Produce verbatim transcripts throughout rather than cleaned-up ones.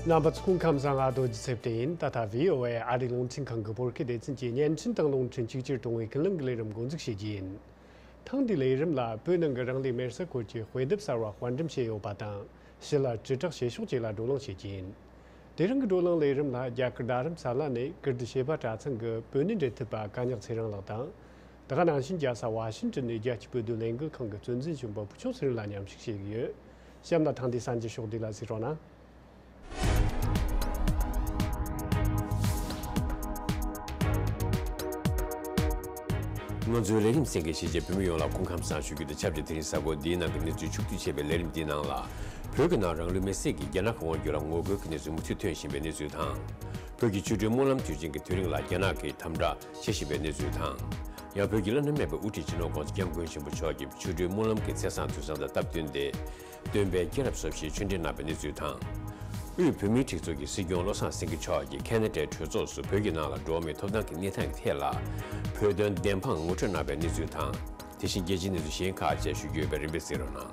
རྣམ་པ་ཚོ་སྐུ་ཁམས་བཟང་། ཨ་རྡོ་རྗེ་ཚེ་བརྟན་ཡིན། ད་ལྟ་བྷི་ཨོ་ཨེ་ཨ་རིའི་རླུང་འཕྲིན་ཁང་གི་བོད་སྐད་སྡེ་ཚན་གྱི་བརྙན་འཕྲིན་དང་རླུང་འཕྲིན་གཅིག་གྱུར་གཏོང་བའི་ཀུན་གླེང་གི་ལས་རིམ་འགོ་འཛུགས་བྱེད་རྒྱུ་ཡིན། ཐེངས་འདིའི་ལས་རིམ་ལ་བོད་ནང་གི་རང་ལུས་མེར་སྲེག་སྐོར་གྱི་དཔེ་དེབ་གསར་བ་དཔར་འགྲེམས་བྱས་ཡོད་པ་དང་། ཕྱི་ལ་དྲིལ་བསྒྲགས་བྱེད་ཕྱོགས་བཅས་ལ་བགྲོ་གླེང་བྱེད་ཀྱི་ཡིན། དེ་རིང་གི་བགྲོ་གླེང་ལས་རིམ་ལ་རྒྱ་གར་རྡ་རམ་ས་ལ་ནས་ཀིརྟི་བྱེས་པ་གྲྭ་ཚང་གི་བོད་གནས་འབྲེལ་མཐུད་པ་ཀ་ཉག་ཚེ་རིང་ལགས་དང་། དེ་ག་ནང་བཞིན་རྒྱལ་ས་ཝ་ཤིང་ཏོན་ནས་རྒྱལ་སྤྱིའི་བོད་དོན་ལས་འགུལ་ཁང་གི་གཙོ་འཛིན་གཞོན་པ་བུ་ཆུང་ཚེ་རིང་ལ་མཉམ་ཞུགས་བྱེད་ཀྱི་ཡོད། གཤམ་ལ་ཐེངས་འདིའི་གསར་འགྱུར་ཕྱོགས་བསྡུས་ལ་གཟིགས་རོགས་གནང་། ང་ཚོའི་ལས་རིམ་གསན་མཁན་གཞིས་བྱེས་བོད་མི་ཡོངས་ལ་སྐུ་ཁམས་བཟང་ཞུ་རྒྱུ་དང་ཆབས་ཅིག་དེ་རིང་གཟའ་འཁོར་འདིའི་ནང་གི་གནས་ཚུལ་ཕྱོགས་བསྡུས་བྱས་པའི་ལས་རིམ་འདིའི་ནང་ལ། བོད་ཀྱི་ནང་རང་ལུས་མེར་སྲེག་གིས་རྒྱ་ནག་གི་དབང་སྒྱུར་ལ་ངོ་རྒོལ་གྱི་གནས་ཚུལ་མུ་མཐུད་ཐོན་བཞིན་པའི་གནས་ཚུལ་དང་། བོད་ཀྱི་ཆོ་འཕྲུལ་སྨོན་ལམ་དུས་ཆེན་གྱི་དུས་རིང་ལ་རྒྱ་ནག་གིས་དམ་དྲག་བྱེད་བཞིན་པའི་གནས་ཚུལ་དང་། ཡང་བོད་ཀྱི་བླ་ན་མེད་པའི་དབུ་ཁྲིད་སྤྱི་ནོར་༸གོང་ས་༸སྐྱབས་མགོན་ཆེན་པོ་མཆོག་གི་ཆོ་འཕྲུལ་སྨོན་ལམ་གྱི་ཚེས་བཟང་དུས་བཟང་དང་སྟབས་བསྟུན་ཏེ། སྟོན་པའི་སྐྱེས་རབས་སོ་བཞིའི་ཆོས་འབྲེལ་གནང་བའི་གནས་ཚུལ་དང་། དབུས་བོད་མིའི་སྒྲིག་འཛུགས་ཀྱི་སྲིད་སྐྱོང་བློ་བཟང་སེང་གེ་མཆོག་གིས་ཁ་ན་ཌའི་གྲོས་ཚོགས་སུ་བོད་ཀྱི་ནང་ལ་འགྲོ་བ་མིའི་ཐོབ་ཐང་གི་གནས་སྟངས་ཀྱི་ཐད་ལ། བོད་དོན་བདེན་དཔང་ངོ་སྤྲོད་གནང་བའི་གནས་ཚུལ་དང་། དེ་བཞིན་རྒྱལ་སྤྱིའི་གནས་ཚུལ་གཞན་ཁག་བཅས་ཞུ་རྒྱུ་ཡོད་པས་རིམ་པས་གཟིགས་རོགས་གནང་།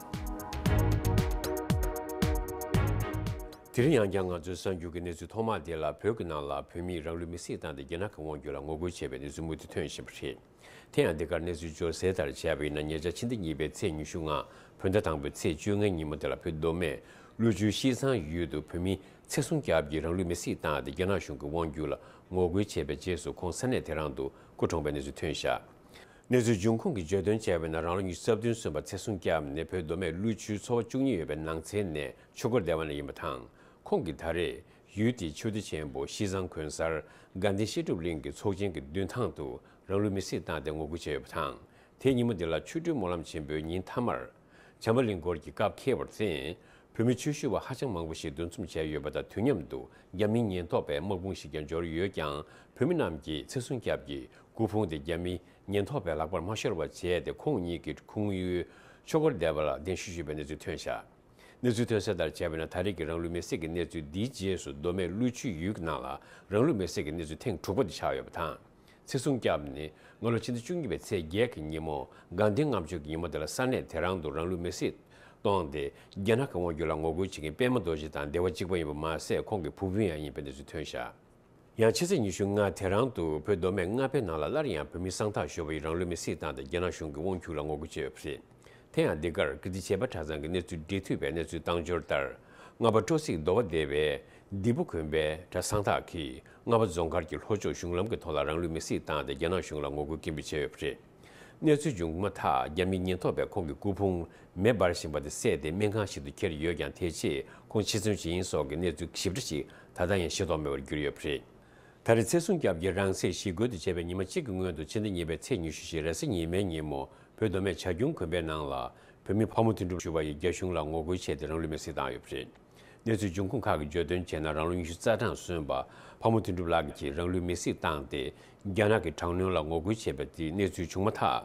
དེ་རིང་ཡང་བསྐྱར་ང་ཚོའི་གསར་འགྱུར་གྱི་གནས་ཚུལ་ཐོག་མ་དེ་ལ། བོད་ཀྱི་ནང་ལ་བོད་མིས་རང་ལུས་མེར་སྲེག་བཏང་སྟེ་རྒྱ་ནག་གི་དབང་སྒྱུར་ལ་ངོ་རྒོལ་བྱས་པའི་གནས་ཚུལ་མུ་མཐུད་ཐོན་བཞིན་པ་རེད། དེ་ཡང་འདི་གར་གནས་ཚུལ་འབྱོར་གསལ་ལྟར་བྱས་པ་ཡིན་ན། ཉེ་ཆར་ཕྱི་ཟླ་གཉིས་པའི་ཚེས་ཉི་ཤུ་ལྔ། བོད་ཟླ་དང་པོའི་ཚེས་བཅོ་ལྔའི་ཉིན་མོ་དེ་ལ་བོད་མདོ་སྨད་ཀླུ་ཆུའི་ཤིས་ཙང་ཡུལ་དུ་བོད་མིའི་ཚེ་སྲོག་སྐྱབས་ཀྱིས་རང་ལུས་མེར་སྲེག་བཏང་སྟེ་རྒྱ་ནག་གཞུང་གི་དབང་སྒྱུར་ལ་ངོ་རྒོལ་བྱས་པའི་རྗེས་སུ། ཁོང་ས་གནས་དེ་རང་དུ་སྐུ་གྲོངས་པའི་གནས་ཚུལ་ཐོན་བཞག་གནས་ཚུལ་འབྱུང་ཁུངས་ཀྱིས་བརྗོད་དོན་བྱས་པ་ཡིན་ན། རང་ལོ་ཉི་ཤུ་རྩ་བདུན་སོན་པ་ཚེ་སྲོག་སྐྱབས་ནི་བོད་མདོ་སྨད་ཀླུ་ཆུའི་ཚོ་བ་བཅུ་གཉིས་ཡོད་པའི་ནང་ཚན་ནས་ཆུ་འགོར་སྡེ་བ་ནས་ཡིན་པ་དང་། ཁོང་གིས་ད་རེས་ཡུལ་དེའི་ཆོས་སྡེ་ཆེན་པོ་ཤིས་ཙང་དགོན་གསར་དགའ་ལྡན་བཤད་སྒྲུབ་གླིང་གི་ཚོགས་ཆེན་གྱི་མདུན་ཐང་དུ་རང་ལུས་མེར་སྲེག་བཏང་སྟེ་ངོ་རྒོལ་བྱས་ཡོད་པ་དང་། དེའི་ཉིན་མོ་འདི་ལ་ཆོ་འཕྲུལ་སྨོན་ལམ་ཆེན་པོའི་ཉིན་མཐའ་མར་བྱམས་པ་གླིང་སྐོར་གྱི་སྐབས་འཁེལ་བར་བརྟེན། བོད་མི་ཆོས་ཞུ་བ་ཧ་ཅང་མང་པོ་ཞིག་འདུ་འཛོམས་བྱས་ཡོད་པ་དང་། དུས་མཉམ་དུ་རྒྱ་མིའི་ཉེན་རྟོག་པས་དམག་དཔུང་ཞིག་ཀྱང་འབྱོར་ཡོད་ཀྱང་། བོད་མི་རྣམས་ཀྱིས་ཚེ་སྲོག་སྐྱབས་ཀྱི་སྐུ་ཕུང་དེ་རྒྱ་མིའི་ཉེན་རྟོག་པའི་ལག་པར་མ་ཤོར་བ་བྱས་ཏེ། ཁོང་ཉིད་ཀྱི་ཁུངས་ཡུལ་ཆུ་འགོར་སྡེ་བ་ལ་གདན་ཞུ་ཞུས་པའི་གནས་ཚུལ་ཐོན་བཞག་གནས་ཚུལ་ཐོན་གསལ་ལྟར་བྱས་པ་ན། ད་རེས་ཀྱི་རང་ལུས་མེར་སྲེག་གི་གནས་ཚུལ་འདིའི་རྗེས་སུ། མདོ་སྨད་ཀླུ་ཆུའི་ཡུལ་གྱི་ནང་ལ་རང་ལུས་མེར་སྲེག་གི་གནས་ཚུལ་ཐེངས་དྲུག་པ་དེ་ཆགས་ཡོད་པ་དང་། ཚེ་སྲོག་སྐྱབས་ནི་སྔ་ལོ་ཕྱི་ཟླ་བཅུ་གཉིས་པའི་ཚེས་བརྒྱད་ཀྱི་ཉིན་མོ། དགའ་ལྡན་ལྔ་མཆོད་ཀྱི་ཉིན་མོ་དེ་ལ་ས་གནས་དེ་རང་དུ་རང་ལུས་མེར་སྲེག་བཏང་སྟེ། རྒྱ་ནག་གི་དབང་སྒྱུར་ལ་ངོ་རྒོལ་བྱེད་མཁན་པད་མ་རྡོ་རྗེ་དང་སྡེ་བ་གཅིག་པ་ཡིན་པ་མ་ཟད། ཁོང་གི་བུ་སྤུན་ཡང་ཡིན་པའི་གནས་ཚུལ་ཐོན་བཞག་ཡང་ཕྱི་ཚེས་ཉི་ཤུ་ལྔ་དེ་རང་དུ་བོད་མདོ་སྨད་རྔ་པའི་ནང་ལ་སླར་ཡང་བོད་མི་སང་ཐག་ཤོར་བ་ཡིས་རང་ལུས་མེར་སྲེག་བཏང་སྟེ་རྒྱ་ནག་གཞུང་གི་དབང་སྒྱུར་ལ་ངོ་རྒོལ་བྱས་ཡོད་པ་རེད། དེ་ཡང་འདི་གར་ཀིརྟི་བྱེས་པ་གྲྭ་ཚང་གི་གནས་ཚུལ་འབྲེལ་མཐུད་པས་གནས་ཚུལ་བཏང་འབྱོར་ལྟར། རྔ་པ་སྤྲོ་གསེང་མདོ་བ་སྡེ་བའི་ལྡི་ཕུ་དགོན་པའི་གྲྭ་སང་ཐག་གིས་རྔ་པ་རྫོང་མཁར་གྱི་ལྷོ་ཕྱོགས་གཞུང་ལམ་གྱི་ཐོག་ལ་རང་ལུས་མེར་སྲེག་བཏང་སྟེ་རྒྱ་ནག་གཞུང་ལ་ངོ་རྒོལ་སྐད་འབོད་བྱས་ཡོད་པ་རེད། གནས་ཚུལ་བྱུང་མ་ཐག་རྒྱ་མིའི་ཉེན་རྟོག་པས་ཁོང་གི་སྐུ་ཕུང་མེ་འབར་བཞིན་པ་དེ་བསད་དེ་སྨན་ཁང་ཞིག་ཏུ་འཁྱེར་ཡོད་ཀྱང་། དེ་རྗེས་ཁོང་འཆི་གསོན་བྱས་ཡིན་སོགས་ཀྱི་གནས་ཚུལ་ཞིབ་ཕྲ་ཞིག་ད་ལྟ་ཡང་ཤེས་རྟོགས་མེད་པར་གྱུར་ཡོད་པ་རེད། ད་རེས་ཚེ་སྲོག་སྐྱབས་ཀྱིས་རང་སྲེག་ཞི་རྒོལ་དུ་བྱས་པའི་ཉི་མ་གཅིག་གི་སྔོན་དུ། ཕྱི་ཟླ་གཉིས་པའི་ཚེས་ཉི་ཤུ་བཞི་རེས་གཟའ་ཉི་མའི་ཉིན་མོ། བོད་མདོ་སྨད་བྱ་ཁྱུང་དགོན་པའི་ནང་ལ་བོད་མི་ཕག་མོ་དོན་གྲུབ་ཞུ་བ་ཡིས་རྒྱ་གཞུང་ལ་ངོ་རྒོལ་བྱས་ཏེ་རང་ལུས་མེར་སྲེག་བཏང་ཡོད་པ་རེད། གནས་ཚུལ་འབྱུང་ཁུངས་ཁག་གིས་བརྗོད་དོན་བྱས་ན། རང་ལོ་ཉི་ཤུ་རྩ་གྲངས་སོན་པ་ཕག་མོ་དོན་གྲུབ་ལགས་ཀྱིས་རང་ལུས་མེར་སྲེག་བཏང་སྟེ། རྒྱ་ནག་གི་དྲག་གནོན་ལ་ངོ་རྒོལ་བྱས་པ་དེའི་གནས་ཚུལ་བྱུང་མ་ཐག་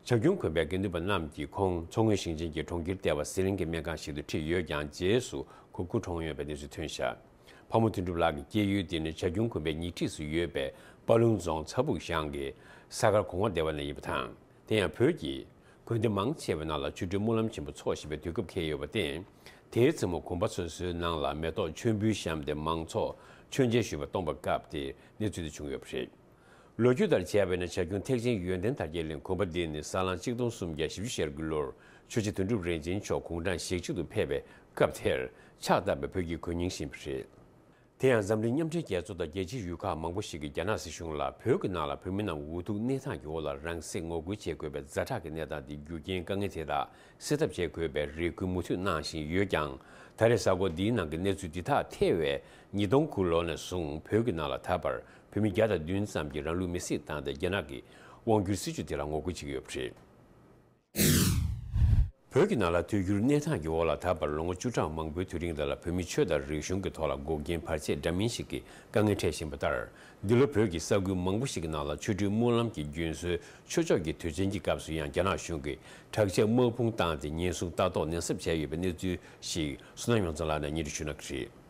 བྱ་ཁྱུང་དགོན་པའི་དགེ་འདུན་པ་རྣམས་ཀྱིས་ཁོང་མཚོ་སྔོན་ཞིང་ཆེན་གྱི་གྲོང་ཁྱེར་ལྟེ་བ་ཟི་ལིང་གི་སྨན་ཁང་ཞིག་ཏུ་ཁྲིད་ཡོད་ཀྱང་། རྗེས་སུ་ཁོ་སྐུ་གྲོངས་ཡོད་པའི་གནས་ཚུལ་ཐོན་བཞག་ཕག་མོ་དོན་གྲུབ་ལགས་ཀྱི་སྐྱེས་ཡུལ་དེ་ནི་བྱ་ཁྱུང་དགོན་པའི་ཉེ་འཁྲིས་སུ་ཡོད་པའི་དཔའ་ལུང་རྫོང་ཚ་ཕུག་ཤང་གི་ས་དཀར་གོང་བ་སྡེ་བ་ནས་ཡིན་པ་དང་། དེ་ཡང་བོད་ཀྱི་དགོན་སྡེ་མང་ཆེ་བའི་ནང་ལ་ཆོ་འཕྲུལ་སྨོན་ལམ་ཆེན་པོ་འཚོགས་བཞིན་པའི་དུས་སྐབས་འཁེལ་ཡོད་པར་བརྟེན། དེའི་མཚན་མོ་དགོན་པ་སོ་སོའི་ནང་ལ་མེ་ཏོག་མཆོད་འབུལ་བཤམས་ཏེ་མང་ཚོགས་མཆོད་མཇལ་ཞུས་པ་སྟོན་པའི་སྐབས་དེར་གནས་ཚུལ་དེ་བྱུང་ཡོད་པ་རེད། ལོ་རྒྱུས་ལྟར་བྱས་པ་ཡིན་ན། བྱ་ཁྱུང་ཐེག་ཆེན་ཡོན་ཏན་དར་རྒྱས་གླིང་དགོན་པ་འདི་ནི་ས་གླང་ཆིག་སྟོང་སུམ་བརྒྱ་བཞི་བཅུ་ཞེ་དགུ་ལོར་ཆོས་རྗེ་དོན་གྲུབ་རིན་ཆེན་མཆོག་གུང་ཁྲན་ཞིག་གཅིག་ཏུ་ཕེབས་པའི་སྐབས་དེར་ཕྱག་བཏབ་པའི་བོད་ཀྱི་དགོན་རྙིང་ཞིག་ཡིན་པ་རེད། དེ་ཡང་འཛམ་གླིང་མཉམ་འབྲེལ་རྒྱལ་ཚོགས་དང་རྒྱལ་སྤྱིའི་ཡུལ་ཁག་མང་པོ་ཞིག་གིས་རྒྱ་ནག་སྲིད་གཞུང་ལ་བོད་ཀྱི་ནང་ལ་བོད་མི་རྣམས་འུ་ཐུག་གནས་སྟངས་ཀྱི་འོག་ལ་རང་སྲེག་ངོ་རྒོལ་བྱེད་དགོས་པའི་ཛ་དྲག་གི་གནས་སྟངས་དེའི་རྒྱུ་རྐྱེན་དཀའ་ངལ་དེ་དག་སེལ་ཐབས་བྱེད་དགོས་པའི་རེ་སྐུལ་མུ་མཐུད་གནང་བཞིན་ཡོད་ཀྱང་། ད་རེས་གཟའ་འཁོར་འདིའི་ནང་གི་གནས་ཚུལ་འདི་དག་ཐེ་བའི་ཉིས་སྟོང་དགུ་ལོ་ནས་བཟུང་བོད་ཀྱི་ནང་ལ་ད་བར་བོད་མི་བརྒྱ་དང་བདུན་ཙམ་གྱིས་རང་ལུས་མེར་སྲེག་བཏང་སྟེ་རྒྱ་ནག་གི་དབང་སྒྱུར་སྲིད་བྱུས་དེ་ལ་ངོ་རྒོལ་བྱེད་ཀྱི་ཡོད་པ་རེད། བོད་ཀྱི་ནང་ལ་དུས་འགྱུར་གནས་སྟངས་ཀྱི་འོག་ལ་ད་བར་ལོ་ངོ་བཅུ་ཕྲག་མང་པོའི་དུས་རིང་དེ་ལ་བོད་མིའི་ཆོས་དང་རིག་གཞུང་གི་ཐོག་ལ་འགོག་རྐྱེན་བར་ཆད་འདྲ་མིན་ཞིག་གི་དཀའ་ངལ་འཕྲད་བཞིན་པ་ལྟར། འདི་ལོ་བོད་ཀྱི་ས་ཁུལ་མང་པོ་ཞིག་གི་ནང་ལ་ཆོ་འཕྲུལ་སྨོན་ལམ་གྱི་རྒྱུན་སྲོལ་ཆོས་ཕྱོགས་ཀྱི་དུས་ཆེན་གྱི་སྐབས་སུ་ཡང་རྒྱ་ནག་གཞུང་གིས་དྲག་ཆས་དམག་དཔུང་བཏང་སྟེ་ཉེན་སྲུང་ལྟ་རྟོག་ནན་གསབ་བྱས་ཡོད་པའི་གནས་ཚུལ་ཞིག་བསོད་ནམས་ཡོངས་རྫོགས་ལགས་ནས་སྙན་སྒྲོན་ཞུ་གནང་གི་རེད།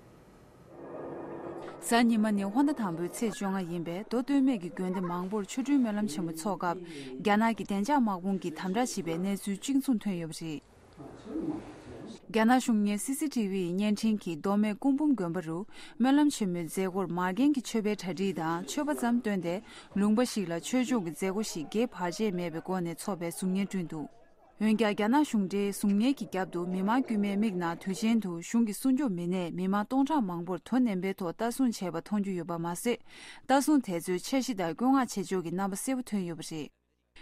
གཟའ་ཉི་མ་ནི་ཧོར་ཟླ་དང་པོའི་ཚེས་བཅོ་ལྔ་ཡིན་པས། མདོ་སྟོད་སྨད་ཀྱི་དགོན་སྡེ་མང་པོར་ཆོ་འཕྲུལ་སྨོན་ལམ་ཆེན་མོ་འཚོགས་སྐབས། རྒྱ་ནག་གི་བདེ་འཇགས་དམག་དཔུང་གིས་དམ་དྲག་བྱས་པའི་གནས་ཚུལ་གཅིག་མཚུངས་ཐོན་ཡོད་པ་རེད། རྒྱ་ནག་གཞུང་གཉེར་སི་སི་ཊི་བི་ཡི་བརྙན་འཕྲིན་གྱིས་མདོ་སྨད་སྐུ་འབུམ་དགོན་པ་རུ་སྨོན་ལམ་ཆེན་མོའི་མཛད་སྒོར་མ་རྒན་གྱི་མཆོད་པའི་གྲ་སྒྲིག་དང་མཆོད་པ་ཙམ་བཏོན་ཏེ། ལུང་པ་ཞིག་ལ་ཆོས་ཕྱོགས་ཀྱི་མཛད་སྒོ་ཞིག་སྒེར་བར་ཆད་མེད་པའི་སྒོ་ནས་འཚོགས་པའི་གཟུགས་བརྙན་བསྐྲུན་འདུག་འོན་ཀྱང་། རྒྱ་ནག་གཞུང་འབྲེལ་གཟུགས་བརྙན་གྱི་རྒྱབ་ཏུ་མི་མང་དཀྱུས་མའི་མིག་ནང་དུས་ཆེན་དུ་གཞུང་གི་སྲུང་སྐྱོབ་མི་སྣས་མི་མང་སྟོང་ཕྲག་མང་པོར་དོ་ནན་པོའི་ཐོག་ལྟ་སྲུང་བྱས་པ་མཐོང་རྒྱུ་ཡོད་པ་མ་ཟད། ལྟ་སྲུང་དེ་ཚོའི་འཆར་གཞི་དང་བཀོད་མངགས་བྱེད་ཕྱོགས་ཀྱི་རྣམ་པ་གསལ་པོ་ཐོན་ཡོད་པ་རེད།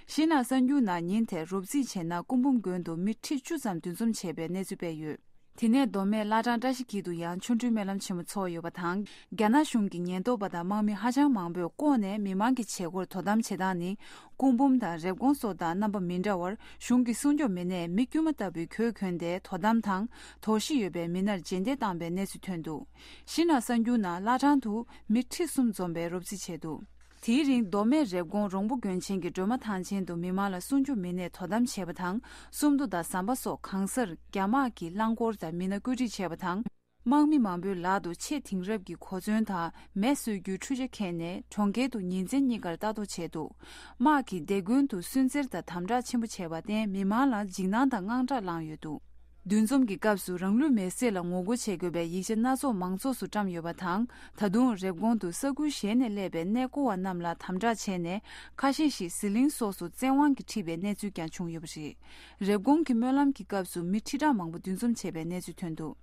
ཤིན་ཧྭ་གསར་འགྱུར་ནང་ཉིན་དེར་རོབ་རྩིས་བྱས་ན། སྐུ་འབུམ་དགོན་དུ་མི་ཁྲི་བཅུ་ཙམ་འདུ་འཛོམས་བྱས་པའི་གནས་ཚུལ་སྤེལ་ཡོད། དེ་ནས་མདོ་སྨད་བླ་བྲང་བཀྲ་ཤིས་འཁྱིལ་དུ་ཡང་ཆོ་འཕྲུལ་སྨོན་ལམ་ཆེན་མོ་འཚོགས་ཡོད་པ་དང་། རྒྱ་ནག་གཞུང་གི་ཉེན་རྟོག་པ་དང་དམག་མི་ཧ་ཅང་མང་པོས་ལྐོག་ནས་མི་མང་གི་བྱེད་སྒོར་དོ་དམ་བྱེད་སྟངས་ནི། སྐུ་འབུམ་དང་རེབ་གོང་སོགས་དང་རྣམ་པ་མི་འདྲ་བར། གཞུང་གི་སྲུང་སྐྱོབ་མི་སྣས་མི་དཀྱུས་མ་ལྟ་བུའི་གོས་གོན་ཏེ་དོ་དམ་དང་། དོགས་གཞི་ཡོད་པའི་མི་སྣར་རྗེས་འདེད་བཏང་པའི་གནས་ཚུལ་ཐོན་འདུག་ཤིན་ཧྭ་གསར་འགྱུར་ནང་བླ་བྲང་དུ་མི་ཁྲི་གསུམ་འཛོམས་པའི་རོབ་རྩིས་བྱས་འདུག་དེའི་རིང་མདོ་སྨད་རེབ་གོང་རོང་པོ་དགོན་ཆེན་གྱི་སྒྲོལ་མ་ཐང་ཆེན་དུ་མི་མང་ལ་སྲུང་སྐྱོབ་མི་སྣས་དོ་དམ་བྱས་པ་དང་། སུམ་མདོ་དང་ཟམ་པ་སོགས་གང་སར་རྒྱ་དམག་གིས་རླངས་འཁོར་དང་མི་སྣ་བཀོད་སྒྲིག་བྱས་པ་དང་། དམག་མི་མང་པོའི་ལག་ཏུ་ཆེས་དེང་རབས་ཀྱི་གོ་མཚོན་དང་མེ་གསོད་རྒྱུའི་འཕྲུལ་ཆ་འཁྱེར་ནས་གྲོང་ཁྱེར་དུ་ཉིན་མཚན་གཉིས་ཀར་ལྟ་རྟོག་བྱས་འདུག་དམག་གིས་སྡེ་དགོན་དུ་སུན་གཙེར་དང་དམ་དྲག་ཆེན་པོ་བྱས་པར་བརྟེན། མི་མང་ལ་འཇིགས་སྣང་དང་དངངས་སྐྲག་ལངས་ཡོད་འདུག་འདུ་འཛོམས་ཀྱི་སྐབས་སུ་རང་ལུས་མེར་སྲེག་ལ་ངོ་རྒོལ་བྱེད་དགོས་པའི་ཡིག་ཆ་སྣ་ཚོགས་མང་ཚོགས་སུ་བཀྲམ་ཡོད་པ་དང་། ད་དུང་རེབ་གོང་དུ་ས་ཁུལ་གཞན་ནས་སླེབས་པའི་གནས་སྐོར་བ་རྣམས་ལ་དམ་དྲག་བྱས་ནས། ཁ་ཤས་ཤིག་ཟི་ལིང་སོགས་སུ་བཙན་དབང་གིས་ཁྲིད་པའི་གནས་ཚུལ་ཀྱང་བྱུང་ཡོད་པ་རེད། རེབ་གོང་གི་སྨོན་ལམ་གྱི་སྐབས་སུ་མི་ཁྲི་ཕྲག་མང་པོ་འདུ་འཛོམས་བྱས་པའི་གནས་ཚུལ་ཐོན་འདུག་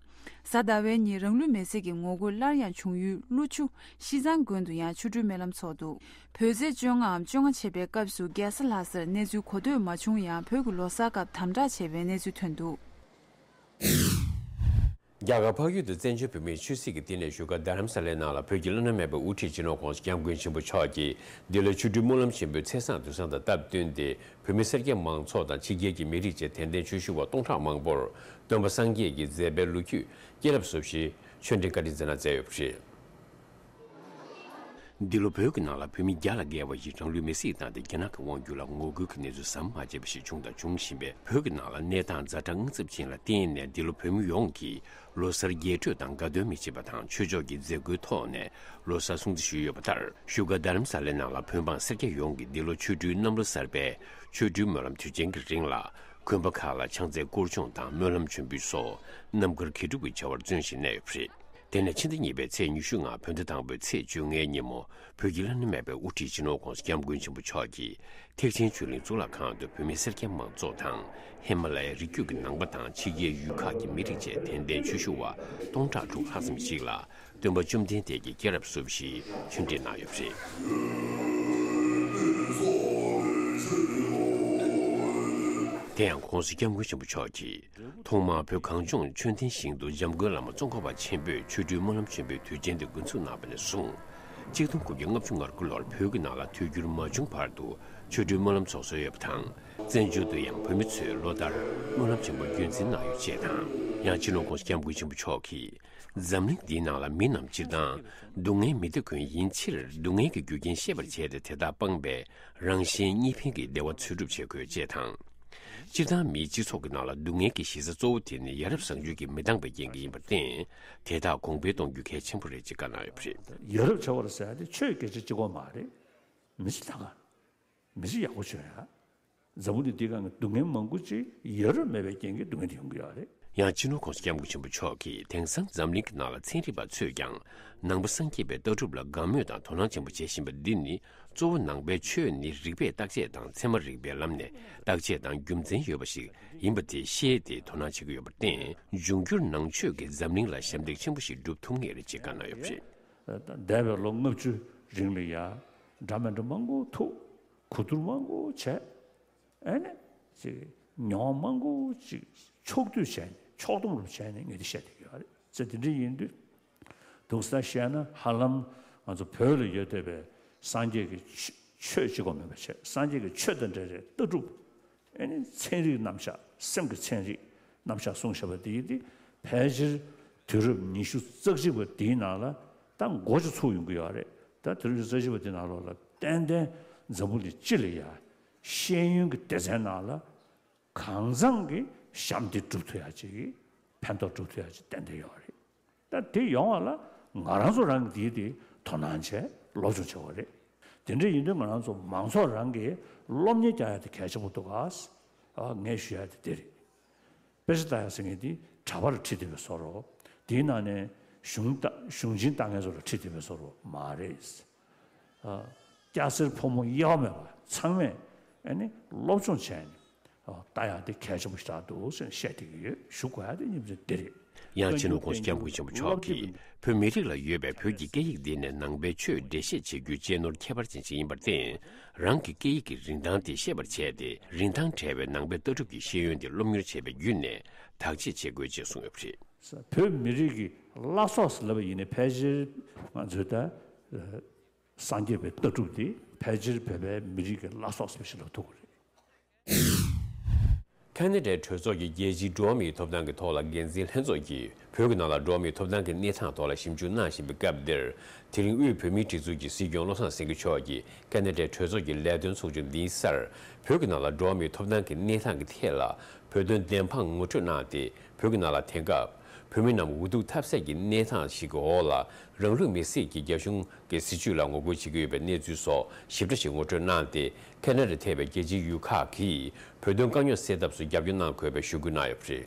གཟའ་ཟླ་བའི་ཉིན་རང་ལུས་མེར་སྲེག་གི་ངོ་རྒོལ་སླར་ཡང་བྱུང་ཡུལ་ཀླུ་ཆུ་ཤིས་ཙང་དགོན་དུ་ཡང་ཆོ་འཕྲུལ་སྨོན་ལམ་འཚོགས་འདུག་བོད་ཚེས་བཅོ་ལྔའམ་བཅོ་ལྔ་བྱེད་པའི་སྐབས་སུ་རྒྱལ་ས་ལྷ་སར་གནས་ཚུལ་གོ་ཐོས་མ་བྱུང་ཡང་། བོད་ཀྱི་ལོ་གསར་སྐབས་དམ་དྲག་བྱས་པའི་གནས་ཚུལ་ཐོན་འདུག་རྒྱ་གར་འཕགས་ཡུལ་དུ་བཙན་བྱོལ་བོད་མིའི་ཆོས་སྲིད་ཀྱི་བསྟི་གནས་བཞུགས་སྒར་རྡ་རམ་ས་ལའི་ནང་ལ་བོད་ཀྱི་བླ་ན་མེད་པའི་དབུ་ཁྲིད་སྤྱི་ནོར་༸གོང་ས་༸སྐྱབས་མགོན་ཆེན་པོ་མཆོག་གིས་འདི་ལོའི་ཆོ་འཕྲུལ་སྨོན་ལམ་ཆེན་པོའི་ཚེས་བཟང་དུས་བཟང་དང་སྟབས་བསྟུན་ཏེ། བོད་མི་སེར་སྐྱ་མང་ཚོགས་དང་ཕྱི་རྒྱལ་གྱི་མི་རིགས་བཅས་དད་ལྡན་ཆོས་ཞུ་བ་སྟོང་ཕྲག་མང་པོར་སྟོན་པ་སངས་རྒྱས་ཀྱི་མཛད་པའི་ལོ་རྒྱུས། སྐྱེས་རབས་སོགས་ཀྱི་ཆོས་འབྲེལ་བཀའ་དྲིན་སྩལ་གནང་མཛད་ཡོད་པ་རེད། འདི་ལོ་བོད་ཀྱི་ནང་ལ་བོད་མི་བརྒྱ་ལ་བརྒལ་བ་ཞིག་རང་ལུས་མེར་སྲེག་བཏང་སྟེ་རྒྱ་ནག་གི་དབང་སྒྱུར་ལ་ངོ་རྒོལ་གྱི་གནས་ཚུལ་ཟམ་མ་ཆད་པ་ཞིག་བྱུང་དང་འབྱུང་བཞིན་པས། བོད་ཀྱི་ནང་ལ་གནས་སྟངས་ཛ་དྲག་དངངས་འཚབ་ཅན་ལ་བརྟེན་ནས། འདི་ལོ་བོད་མི་ཡོངས་ཀྱིས་ལོ་གསར་རྒྱས་སྤྲོས་དང་དགའ་སྟོན་མི་བྱེད་པ་དང་། ཆོས་ཕྱོགས་ཀྱི་མཛད་སྒོའི་ཐོག་ནས་ལོ་གསར་སྲུང་བརྩི་ཞུས་ཡོད་པ་ལྟར། བཞུགས་སྒར་རྡ་རམ་ས་ལའི་ནང་ལ་བོད་འབངས་སེར་སྐྱ་ཡོངས་ཀྱིས་འདི་ལོ་ཆོ་འཕྲུལ་གནམ་ལོ་གསར་པའི་ཆོ་འཕྲུལ་སྨོན་ལམ་དུས་ཆེན་གྱི་རིང་ལ། དགོན་པ་ཁག་ལ་ཕྱག་འཚལ་སྐོར་སྦྱོང་དང་སྨོན་ལམ་མཆོད་འབུལ་སོགས་རྣམ་དཀར་དགེ་སྒྲུབ་ཀྱི་བྱ་བར་བརྩོན་བཞིན་གནས་ཡོད་པ་རེད། དེ་ནས་ཕྱི་ཟླ་གཉིས་པའི་ཚེས་ཉི་ཤུ་ལྔ་བོད་ཟླ་དང་པོའི་ཚེས་བཅོ་ལྔའི་ཉིན་མོ། བོད་ཀྱི་བླ་ན་མེད་པའི་དབུ་ཁྲིད་སྤྱི་ནོར་༸གོང་ས་༸སྐྱབས་མགོན་ཆེན་པོ་མཆོག་གིས་ཐེག་ཆེན་ཆོས་གླིང་གཙུག་ལག་ཁང་དུ་བོད་མི་སེར་སྐྱ་མང་ཚོགས་དང་། ཧི་མ་ལ་ཡའི་རི་རྒྱུད་ཀྱི་ནང་པ་དང་ཕྱི་རྒྱལ་ཡུལ་ཁག་གི་མི་རིགས་བཅས་དད་ལྡན་ཆོས་ཞུ་བ་སྟོང་ཕྲག་དྲུག་ལྷག་ཙམ་ཞིག་ལ། སྟོན་པ་བཅོམ་ལྡན་འདས་ཀྱི་སྐྱེས་རབས་སོགས་ཀྱི་ཆོས་འབྲེལ་གནང་ཡོད་པ་རེད། དེ་ཡང་༸གོང་ས་༸སྐྱབས་མགོན་ཆེན་པོ་མཆོག་གིས། ཐོག་མར་བོད་གངས་ལྗོངས་ཆོས་ལྡན་ཞིང་དུ་འཇམ་མགོན་བླ་མ་ཙོང་ཁ་པ་ཆེན་པོས་ཆོ་འཕྲུལ་སྨོན་ལམ་ཆེན་པོའི་དུས་ཆེན་དེ་འགོ་འཛུགས་གནང་བ་ནས་བཟུང་། ཆིག་སྟོང་དགུ་བརྒྱ་ལྔ་བཅུ་ང་དགུ་ལོར་བོད་ཀྱི་ནང་ལ་དུས་འགྱུར་མ་བྱུང་བར་དུ་ཆོ་འཕྲུལ་སྨོན་ལམ་ཚོགས་སྲོལ་ཡོད་པ་དང་། བཙན་བྱོལ་དུ་ཡང་བོད་མི་ཚོས་ལོ་ལྟར་སྨོན་ལམ་ཆེན་པོ་རྒྱུན་འཛིན་གནང་ཡོད་ཅེས་དང་། ཡང་སྤྱི་ནོར་༸གོང་ས་༸སྐྱབས་མགོན་ཆེན་པོ་མཆོག་གིས། འཛམ་གླིང་འདིའི་ནང་ལ་མི་རྣམས་སྤྱིར་བཏང་སྡུག་བསྔལ་མི་བདེ་ཀུན་ཡིན་ཕྱིར། སྡུག་བསྔལ་གྱི་རྒྱུ་རྐྱེན་ཤེས་པར་བྱས་ཏེ། དེ་དག་སྤངས་པས་རང་གཞན་གཉིས་ཕན་གྱི་བདེ་བ་འཚོལ་སྒྲུབ་བྱེད་དགོས་ཅེས་དང་། སྤྱིར་བཏང་མིའི་སྤྱི་ཚོགས་ཀྱི་ནང་ལ་སྡུག་བསྔལ་གྱི་གཞི་རྩ་གཙོ་བོ་དེ་ནི་ཡ་རབས་བཟང་སྤྱོད་ཀྱིས་མི་འདང་བའི་རྐྱེན་གྱིས་ཡིན་པར་བརྟེན། དེ་དག་གོང་འཕེལ་གཏོང་རྒྱུ་གལ་ཆེན་པོ་རེད་ཅེས་བཀའ་གནང་ཡོད་པ་རེད། ཡ་རབས་བྱ་བ་ཟེར་ཡ་དེ་ཆོས་སྐད་ཆ་གཅིག་པོ་མ་རེད། མི་ཚེ་ལྷ་ཁང་། མི་ཚེ་ཡག་པོ་བྱོས་ཡ། འཛམ་བུ་གླིང་འདིའི་སྒང་གི་སྡུག་བསྔལ་མང་པོ་ཅིག་ཡ་རབས་མེད་པའི་རྐྱེན་གྱིས་སྡུག་བསྔལ་དེ་ཡོང་གི་ཡོད་རེད། ཡང་སྤྱི་ནོར་༸གོང་ས་༸སྐྱབས་མགོན་ཆེན་པོ་མཆོག་གིས། དེང་སང་འཛམ་གླིང་གི་ནང་ལ་ཚན་རིག་པ་ཚོས་ཀྱང་ནང་པ་སངས་རྒྱས་པའི་ལྟ་གྲུབ་ལ་དགའ་མོས་དང་དོ་སྣང་ཆེན་པོ་བྱེད་བཞིན་པ་འདི་ནི། གཙོ་བོ་ནང་པའི་ཆོས་ནི་རིགས་པས་བརྟག་དཔྱད་དང་ཚད་མ་རིག་པའི་ལམ་ནས་བརྟག་དཔྱད་དང་རྒྱུ་མཚན་ཡོད་པ་ཞིག་ཡིན་པ་དེ་ཤེས་ཏེ་དོ་སྣང་བྱེད་ཀྱི་ཡོད་པར་བརྟེན། འབྱུང་འགྱུར་ནང་ཆོས་ཀྱིས་འཛམ་གླིང་ལ་ཞབས་འདེགས་ཆེན་པོ་ཞིག་སྒྲུབ་ཐུབ་ངེས་རེད་ཅེས་བཀའ་གནང་ཡོད་པ་རེད། འདས་པའི་ལོ་ལྔ་བཅུ་རིང་ལ་ཡ། འདྲ་མི་འདྲ་མང་པོ་ཐུག་གོ་བསྡུར་མང་པོ་བྱས། ཨ་ནི། ཅིག་མྱོང་མང་པོ་ཅིག་ཕྱོགས་བསྡུས་བྱས་ནས་ཕྱོགས་བསྡོམས་རུ་བྱས་ནས་ངས་འདི་བཤད་བསྡད་ཀྱི་ཡོད་རེད། ཙེ་དེ་འདྲ་ཡིན་དུས། དུང་ས་བཤད་ན་ཧ་ལམ་ང་ཚོ་བོད་ལ་ཡོད་བསྡད་པའི་སངས་རྒྱས་ཀྱི་ཆོས་ཆོས་གཅིག་པོ་མིན་པ་བྱས། སངས་རྒྱས་ཀྱི་ཆོས་དང་འབྲེལ་བའི་ལྟ་གྲུབ། ཨ་ནི་ཚན་རིག་རྣམ་གཞག་སེམས་ཀྱི་ཚན་རིག་རྣམ་གཞག་གསུངས་བཞག་པ་དེ་ཡིན་ཏེ། ཕལ་ཆེར་དུས་རབས་ཉི་ཤུ་རྩ་གཅིག་པ་དེའི་ནང་ལ་ད་མགོ་ཅིག་ཚུགས་ཡོང་གི་ཡོད་རེད། ད་དུས་རབས་ཉི་ཤུ་རྩ་གཅིག་པ་དེའི་ནང་ལོགས་ལ་ཏན་ཏན་འཛམ་བུ་གླིང་སྤྱི་ལ་ཡ་ཤེས་ཡོན་གྱི་སྡེ་ཚན་ནང་ལ་གང་འཚམ་གྱི་ཞབས་འདེགས་སྒྲུབ་ཐུབ་ཡ་ཅིག་ཕན་ཐོགས་སྒྲུབ་ཐུབ་ཡ་ཅིག་ཏན་ཏན་ཡོད་རེད། ད་དེ་ཡོང་བ་ལ་ང་རང་ཚོ་རང་གིས་དེའི་དེ་དོ་སྣང་བྱས་སློབ་སྦྱོང་བྱེད་དགོས་རེད། དེ་འདྲ་ཡིན་དུས་ང་རང་ཚོ་མང་ཚོགས་རང་གིས་སློབ་གཉེར་རྒྱག་ཡ་དེ་གལ་ཆེན་པོ་འདུག་ག་ཨ། ངས་ཞུ་ཡ་དེ་དེ་རེད། དཔེ་ཆ་ལྟ་ཡ་ཟེར་མཁན་དེ་ གྲྭ་པ་ལ་ཁྲིད་བསྡད་པའི་བཟོ་འདྲ། དེའི་ནང་ནས་གཞུང་ལྟ་གཞུང་ཆེན་ལྟ་མཁན་ཚོ་ལ་ཁྲིད་བསྡད་པའི་བཟོ་འདྲ་མ་རེད། ཨ། སྐྱ་སེར་ཕོ་མོ་དབྱེ་བ་མེད་པར་ཚང་མས་ཨ་ནི་སློབ་སྦྱོང་བྱས་ནས། ཨ། ལྟ་ཡག་དེ་གལ་ཆེན་པོ་ཞིག་རེད་འདུག་ཟེར་ནས་བཤད་བསྡད་ཀྱི་ཡོད། ཞུ་དགོས་ཡག་དེ་སྙིང་རྗེ་འདི་རེད། ཡང་སྤྱི་ནོར་༸གོང་ས་༸སྐྱབས་མགོན་ཆེན་པོ་མཆོག་གིས་བོད་མི་རིགས་ལ་ཡོད་པའི་བོད་ཀྱི་སྐད་ཡིག་འདི་ནི་ནང་པའི་ཆོས་འགྲེལ་བཤད་བྱེད་རྒྱུའི་གཅེས་ནོར་ཁྱད་པར་ཅན་ཞིག་ཡིན་པར་བརྟེན། རང་གི་སྐད་ཡིག་གི་རིན་ཐང་དེ་ཤེས་པར་བྱས་ཏེ། རིན་ཐང་བྲལ་བའི་ནང་པའི་ལྟ་གྲུབ་ཀྱི་ཤེས་ཡོན་དེ་སློབ་གཉེར་བྱས་པའི་བརྒྱུད་ནས་བདག་གཅེས་བྱེད་དགོས་ཅེས་གསུངས་ཡོད་པ་རེད། བོད་མི་རིགས་ཀྱི་བླ་སྲོག་ཟེར་ལབ་པ་ཡིན་ན། ཕལ་ཆེར་ང་ཚོས་ད་སངས་རྒྱས་པའི་ལྟ་གྲུབ་དེ་ཕལ་ཆེར་བོད་པའི་མི་རིགས་ཀྱི་བླ་སྲོག་ཟེར་བ་ཞིག་ལབ་ཐུབ་ཀྱི་རེད། ཁ་ན་ཌའི་གྲོས་ཚོགས་ཀྱི་རྒྱལ་སྤྱིའི་འགྲོ་བ་མིའི་ཐོབ་ཐང་གི་ཐོག་ལ་འགན་འཛིན་ལྷན་ཚོགས་ཀྱིས་བོད་ཀྱི་ནང་ལ་འགྲོ་བ་མིའི་ཐོབ་ཐང་གི་གནས་སྟངས་ཐོག་ལ་ཞིབ་འཇུག་གནང་བཞིན་པའི་སྐབས་འདིར། དེ་རིང་དབུས་བོད་མིའི་སྒྲིག་འཛུགས་ཀྱི་སྲིད་སྐྱོང་བློ་བཟང་སེང་གེ་མཆོག་གིས་ཁ་ན་ཌའི་གྲོས་ཚོགས་ཀྱི་ལས་དོན་ཚོགས་ཆུང་འདིའི་སར། བོད་ཀྱི་ནང་ལ་འགྲོ་བ་མིའི་ཐོབ་ཐང་གི་གནས་སྟངས་ཀྱི་ཐད་ལ་བོད་དོན་བདེན་དཔང་ངོ་སྤྲོད་གནང་སྟེ། བོད་ཀྱི་ནང་ལ་དེང་སྐབས་བོད་མི་རྣམས་འུ་སྡུག་ཐབས་ཟད་ཀྱི་གནས་སྟངས་ཤིག་གི་འོག་ལ། རང་ལུས་མེར་སྲེག་གིས་རྒྱ་གཞུང་གི་སྲིད་བྱུས་ལ་ངོ་རྒོལ་བྱེད་ཀྱི་ཡོད་པའི་གནས་ཚུལ་སོགས་ཞིབ་ཕྲ་ཞིག་ངོ་སྤྲོད་གནང་སྟེ། ཁ་ན་ཌ་ཐེ་བའི་རྒྱལ་སྤྱིའི་ཡུལ་ཁག་གིས་བོད་དོན་དཀའ་རྙོག་སེལ་ཐབས་སུ་རྒྱབ་སྐྱོར་གནང་དགོས་པའི་ཞུ་སྐུལ་གནང་ཡོད་པ་རེད།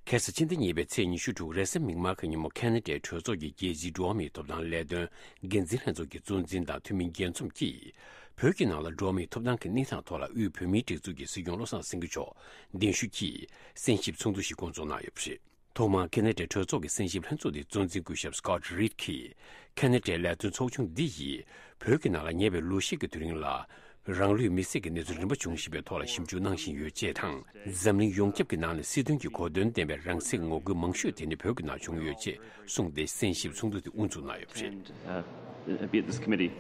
ཁ་སང་ཕྱི་ཟླ་གཉིས་པའི་ཚེས་ཉི་ཤུ་དྲུག་རེས་གཟའ་མིག་དམར་གྱི་ཉིན་མོ། ཁ་ན་ཌའི་གྲོས་ཚོགས་ཀྱི་རྒྱལ་སྤྱིའི་འགྲོ་བ་མིའི་ཐོབ་ཐང་ལས་དོན་འགན་འཛིན་ལྷན་ཚོགས་ཀྱི་གཙོ་འཛིན་དང་འཐུས་མི་རྒྱས་འཛོམས་ཀྱིས། བོད་ཀྱི་ནང་ལ་འགྲོ་བ་མིའི་ཐོབ་ཐང་གི་གནས་སྟངས་ཐོག་ལ་དབུས་བོད་མིའི་སྒྲིག་འཛུགས་ཀྱི་སྲིད་སྐྱོང་བློ་བཟང་སེང་གེ་མཆོག་གདན་ཞུ་གིས་གསན་ཞིབ་ཚོགས་འདུ་ཞིག་བསྐོང་ཚོགས་གནང་ཡོད་པ་རེད། ཐོག་མར་ཁ་ན་ཌའི་གྲོས་ཚོགས་ཀྱི་གསན་ཞིབ་ལྷན་ཚོགས་འདིའི་གཙོ་འཛིན་སྐུ་ཞབས་Scott Reed གྱིས། ཁ་ན་ཌའི་ལས་དོན་ཚོགས་ཆུང་འདི་ཡིས་བོད་ཀྱི་ནང་ལ་ཉེ་བའི་ལོ་ཤས་ཀྱི་དུས་རིང་ལ། རང་ལུས་མེར་སྲེག་གི་གནས་ཚུལ་རིམ་པ་བྱུང་བཞིན་པའི་ཐོག་ལ་ཞིབ་འཇུག་གནང་བཞིན་ཡོད་ཅེས་དང་། འཛམ་གླིང་ཡོངས་ཁྱབ་ཀྱི་ནང་ནས་སྲིད་དོན་གྱི་གོ་དོན་ལྡན་པའི་རང་སྲེག་ངོ་རྒོལ་མང་ཤོས་དེ་ནི་བོད་ཀྱི་ནང་བྱུང་ཡོད་ཅེས་གསུངས་ཏེ། གསན་ཞིབ་ཚོགས་འདུ་དེ་དབུ་འཛུགས་གནང་ཡོད་པ་རེད། And, uh, be at this committee.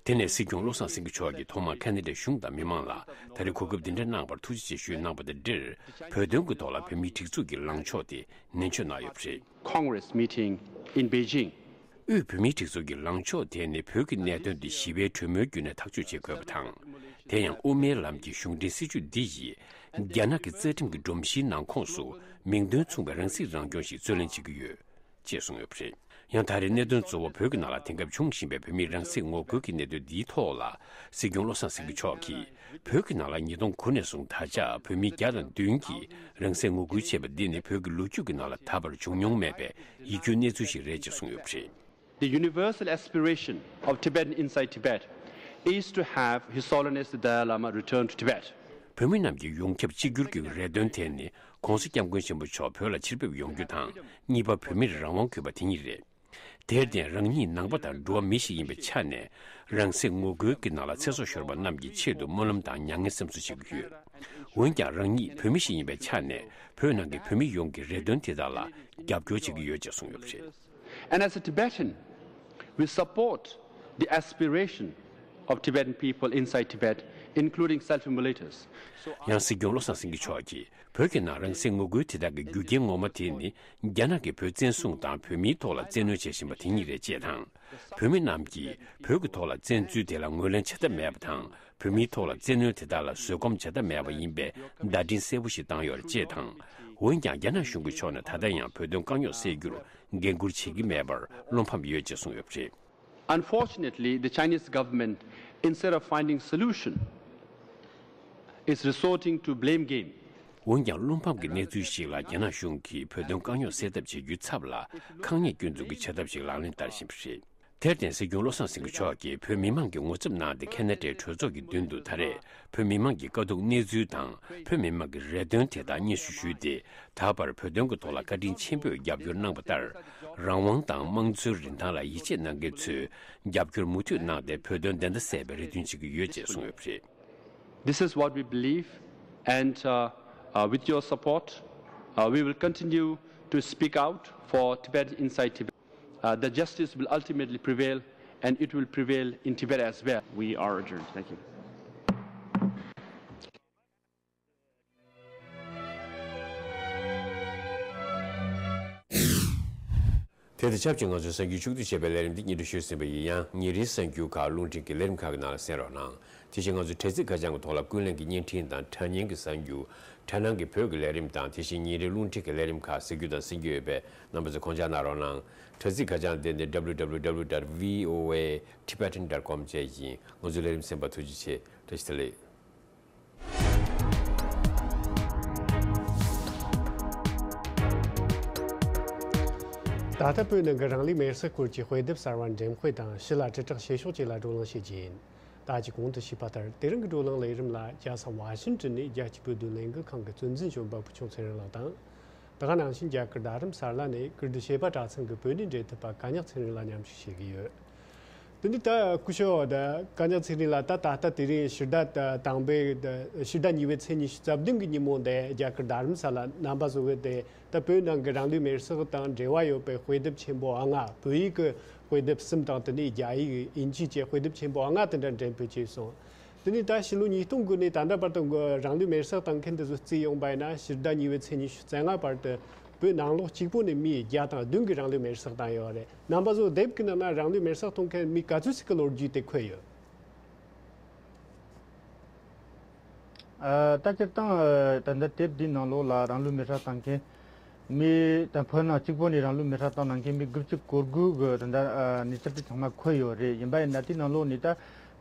དེ་ནས་སྲིད་སྐྱོང་བློ་བཟང་སེང་གེ་མཆོག་གིས་ཐོག་མར་ཁ་ན་ཌའི་གཞུང་དང་མི་མང་ལ་ད་རེས་གོ་སྐབས་འདི་འདྲ་གནང་བར་ཐུགས་རྗེ་ཆེ་ཞུས་གནང་བ་དང་འབྲེལ། བོད་དོན་གྱི་ཐོག་ལ་བོད་མིའི་སྒྲིག་འཛུགས་ཀྱི་ལངས་ཕྱོགས་དེ་ནན་བརྗོད་གནང་ཡོད་པ་རེད། Congress meeting in Beijing. དབུས་བོད་མིའི་སྒྲིག་འཛུགས་ཀྱི་ལངས་ཕྱོགས་དེ་ནི་བོད་ཀྱི་གནད་དོན་འདི་ཞི་བའི་གྲོས་མོལ་བརྒྱུད་ནས་ཐག་གཅོད་བྱེད་དགོས་པ་དང་། དེ་ཡང་དབུ་མའི་ལམ་གྱི་གཞུང་འབྲེལ་སྲིད་བྱུས་འདི་ཡིས་རྒྱ་ནག་གི་རྩ་ཁྲིམས་ཀྱི་སྒྲོམ་གཞིའི་ནང་ཁོངས་སུ་མིང་དོན་མཚུངས་པའི་རང་སྲིད་རང་སྐྱོང་ཞིག་རྩོད་ལེན་བྱེད་ཀྱི་ཡོད་ཅེས་གསུངས་ཡོད་པ་རེད། ཡང་ད་རེས་གནད་དོན་གཙོ་བོ་བོད་ཀྱི་ནང་ལ་དེང་སྐབས་འབྱུང་བཞིན་པའི་བོད་མིའི་རང་སྲེག་ངོ་རྒོལ་གྱི་གནད་དོན་འདིའི་ཐོག་ལ། སྲིད་སྐྱོང་བློ་བཟང་སེང་གེ་མཆོག་གིས། བོད་ཀྱི་ནང་ལ་ཉིས་སྟོང་དགུ་ནས་བཟུང་ད་ཆ་བོད་མི་བརྒྱ་དང་བདུན་གྱིས་རང་སྲེག་ངོ་རྒོལ་བྱས་པ་འདི་ནི་བོད་ཀྱི་ལོ་རྒྱུས་ཀྱི་ནང་ལ་ད་བར་བྱུང་མྱོང་མེད་པའི་ཡིད་སྐྱོའི་གནས་ཚུལ་ཞིག་རེད་ཅེས་གསུངས་ཡོད་པ་རེད། The universal aspiration of Tibetans inside Tibet is to have His Holiness the Dalai Lama return to Tibet. བོད་མི་རྣམས་ཀྱི་ཡོངས་ཁྱབ་གཅིག་གྱུར་གྱི་རེ་འདུན་དེ་ནི། ༸གོང་ས་༸སྐྱབས་མགོན་ཆེན་པོ་མཆོག་བོད་ལ་ཕྱིར་ཕེབས་ཡོང་རྒྱུ་དང་། གཉིས་པ། བོད་མིར་རང་དབང་དགོས་པ་དེ་ཉིད་རེད། དེར་བརྟེན། རང་ཉིད་ནང་པ་དང་འགྲོ་བ་མི་ཞིག་ཡིན་པའི་ཆ་ནས། རང་སྲེག་ངོ་རྒོལ་གྱི་ནང་ལ་ཚེ་སྲོག་ཤོར་བ་རྣམས་ཀྱི་ཆེད་དུ་སྨོན་ལམ་དང་མྱ་ངན་སེམས་གསོ་བྱེད་ཀྱི་ཡོད། འོན་ཀྱང་། རང་ཉིད་བོད་མི་ཞིག་ཡིན་པའི་ཆ་ནས། བོད་ནང་གི་བོད་མི་ཡོངས་ཀྱི་རེ་འདུན་དེ་དག་ལ་རྒྱབ་སྐྱོར་བྱེད་ཀྱི་ཡོད་ཅེས་གསུངས་ཡོད་པ་རེད། And as a Tibetan, we support the aspiration of Tibetan people inside Tibet, including self-immolators. So, ཡང་སྲིད་སྐྱོང་བློ་བཟང་སེང་གེ་མཆོག་གིས། བོད་ཀྱི་ནང་རང་སྲེག་ངོ་རྒོལ་དེ་དག་གི་རྒྱུ་རྐྱེན་ངོ་མ་དེ་ནི། རྒྱ་ནག་གིས་བོད་བཙན་བཟུང་དང་། བོད་མིའི་ཐོག་ལ་བཙན་གནོན་བྱེད་བཞིན་པ་དེ་ཉིད་རེད་ཅེས་དང་། བོད་མི་རྣམས་ཀྱིས་བོད་ཀྱི་ཐོག་ལ་བཙན་འཛུལ་དེ་ལ་ངོས་ལེན་བྱ་ཐབས་མེད་པ་དང་། བོད་མིའི་ཐོག་ལ་བཙན་གནོན་དེ་དག་ལ་བཟོད་སྒོམ་བྱ་ཐབས་མེད་པ་ཡིན་པའི་བརྡ་འཕྲིན་གསལ་པོ་ཞིག་བཏང་ཡོད་རེད་ཅེས་དང་། འོན་ཀྱང་། རྒྱ་ནག་གཞུང་གི་ཕྱོགས་ནས་ད་ལྟ་ཡང་བོད་དོན་དཀའ་རྙོག་སེལ་རྒྱུར་འགན་འཁུར་བྱེད་ཀྱི་མེད་པར་བློ་ཕམ་ཡོད་ཅེས་གསུངས་ཡོད་པ་རེད། Unfortunately, the Chinese government, instead of finding solution, is resorting to blame game. འོན་ཀྱང་། བློ་ཕམ་གྱི་གནས་ཚུལ་ཞིག་ལ། རྒྱ་ནག་གཞུང་གིས་བོད་དོན་དཀའ་རྙོག་སེལ་ཐབས་བྱེད་རྒྱུའི་ཚབ་ལ། ཁག་ཉེས་སྐྱོན་འཛུགས་ཀྱི་བྱ་ཐབས་ཤིག་ལག་ལེན་བསྟར་བཞིན་པ་རེད། དེར་བརྟེན། སྲིད་སྐྱོང་བློ་བཟང་སེང་གེ་མཆོག་གིས་བོད་མི་མང་གིས་ངོ་ཚབ་གནང་སྟེ། ཁ་ན་ཌའི་གྲོས་ཚོགས་ཀྱི་མདུན་དུ་ད་རེས་བོད་མི་མང་གི་དཀའ་སྡུག་གནས་ཚུལ་དང་། བོད་མི་མང་གི་རེ་འདུན་དེ་དག་སྙན་ཞུ་ཞུས་ཏེ། ད་བར་བོད་དོན་གྱི་ཐོག་ལ་བཀའ་དྲིན་ཆེན་པོས་རྒྱབ་སྐྱོར་གནང་བ་ལྟར། རང་དབང་དང་དམངས་གཙོའི་རིན་ཐང་ལ་ཡིད་ཆེས་གནང་མཁན་ཚོས་རྒྱབ་སྐྱོར་མུ་མཐུད་གནང་སྟེ། བོད་དོན་བདེན་མཐའ་གསལ་བའི་རེ་འདུན་བྱེད་ཀྱི་ཡོད་ཅེས་གསུངས་ཡོད་པ་རེད། This is what we believe, and, uh, uh, with your support, uh, we will continue to speak out for Tibet inside Tibet. Uh, the justice will ultimately prevail, and it will prevail in Tibet as well. We are adjourned. Thank you. དེ་དང་ཆབས་ཅིག་ང་ཚོའི་གསར་འགྱུར་ཕྱོགས་བསྡུས་བྱས་པའི་ལས་རིམ་འདི་སྙན་སྒྲོན་ཞུས་ཟིན་པ་ཡིན། ཡང་ཉིན་རེའི་གསར་འགྱུར་ཁག་རླུང་འཕྲིན་གྱི་ལས་རིམ་ཁག་གི་ནང་ལ་གསན་རོགས་གནང་། དེ་བཞིན་ང་ཚོའི་དྲ་ཚིགས་ཁ་བྱང་གི་ཐོག་ལ་ཀུན་གླེང་གི་བརྙན་འཕྲིན་དང་། དྲ་བརྙན་གྱི་གསར་འགྱུར། དྲ་སྣང་གི་བོད་ཀྱི་ལས་རིམ་དང་། དེ་བཞིན་ཉིན་རེའི་རླུང་འཕྲིན་གྱི་ལས་རིམ་ཁག་གཟིགས་རྒྱུ་དང་གསན་རྒྱུ་ཡོད་པས། རྣམ་པ་ཚོས་ཁོང་ཅག་གནང་རོགས་གནང་། དྲ་ཚིགས་ཁ་བྱང་དེ་ནི་www dot voatibetan dot com བཅས་ཡིན། ང་ཚོའི་ལས་རིམ་གསན་པར་ཐུགས་རྗེ་ཆེ། བཀྲ་ཤིས་བདེ་ལེགས། ད་ལྟ་བོད་ནང་གི་རང་ལུས་མེར་སྲེག་སྐོར་གྱི་དཔེ་དེབ་གསར་བ་འགྲེམས་སྤེལ་དང་ཕྱི་ལ་དྲིལ་བསྒྲགས་བྱེད་ཕྱོགས་བཅས་ལ་བགྲོ་གླེང་བྱེད་རྒྱུ་ཡིན། ད་ཅི་གོང་དུ་ཞུས་པ་ལྟར་དེ་རིང་གི་བགྲོ་གླེང་ལས་རིམ་ལ་རྒྱལ་ས་ཝ་ཤིང་ཏོན་ནས་རྒྱལ་སྤྱིའི་བོད་དོན་ལས་འགུལ་ཁང་གི་གཙོ་འཛིན་གཞོན་པ་བུ་ཆུང་ཚེ་རིང་ལགས་དང་། དེ་ག་ནང་བཞིན་རྒྱ་གར་རྡ་རམ་ས་ལ་ནས་ཀིརྟི་བྱེས་པ་གྲྭ་ཚང་གི་བོད་གནས་འབྲེལ་མཐུད་པ་ཀ་ཉག་ཚེ་རིང་ལ་མཉམ་ཞུགས་བྱེད་ཀྱི་ཡོད། དེ་ནི་ད་སྐུ་ཞབས་ད་ཀ་ཉག་ཚེ་རིང་ལགས། ད་ད་ལྟ་དེ་རིང་ཕྱི་ཟླ་དང་པོའི་ཕྱི་ཟླ་གཉིས་པའི་ཚེས་ཉི་ཤུ་རྩ་བདུན་གྱི་ཉིན་མོ་འདི་རྒྱ་གར་རྡ་རམ་ས་ལ་རྣམ་པ་ཚོ་གིས་དེ་ད་བོད་ནང་གི་རང་ལུས་མེར་སྲེག་དང་འབྲེལ་བ་ཡོད་པའི་དཔེ་དེབ་ཆེན་པོ་ལྔ། བོད་ཡིག་གི་དཔེ་དེབ་གསུམ་དང་། དེ་ནས་རྒྱ་ཡིག་དབྱིན་ཇི་བཅས་དཔེ་དེབ་ཆེན་པོ་ལྔ་དེ་འདྲ་འགྲེམས་སྤེལ་བྱས་སོང་། དེ་ནས་ད་ཕྱི་ལོ་ཉིས་སྟོང་དགུ་ནས་ད་ལྟ་བར་དུ་རང་ལུས་མེར་སྲེག་བཏང་མཁན་དེ་ཚོ་བརྩིས་ཡོང་པ་ཡིན་ན་ཕྱི་ཟླ་གཉིས་པའི་ཚེས་ཉི་ཤུ་རྩ་ལྔ་བར་དུ་བོད་ནང་ལོགས་གཅིག་པོ་ནས་མི་བརྒྱ་དང་བདུན་གྱིས་རང་ལུས་མེར་སྲེག་བཏང་ཡོད་རེད། རྣམ་པ་ཚོ་དེབ་ཀྱི་ནང་ན་རང་ལུས་མེར་སྲེག་གཏོང་མཁན་མི་ག་ཚོད་ཅིག་གི་ལོ་རྒྱུས་དེ་འཁོད་ཡོད། ཨ། ད་སྤྱིར་བཏང་ཨ་ད་ལྟ་དེབ་འདིའི་ནང་ལོགས་ལ་རང་ལུས་མེར་སྲེག་བཏང་མཁན་མི་ད་བོད་ནང་གཅིག་པོ་ནས་རང་ལུས་མེར་སྲེག་བཏང་གནང་མཁན་མི་དགུ་བཅུ་གོ་དགུ་གི་ད་ལྟ་ཨ་གནས་ཚུལ་དེ་ཚང་མ་འཁོད་ཡོད་རེད། ཡིན་པ་ཡིན་ན་དེའི་ནང་ལོགས་ནས་ད་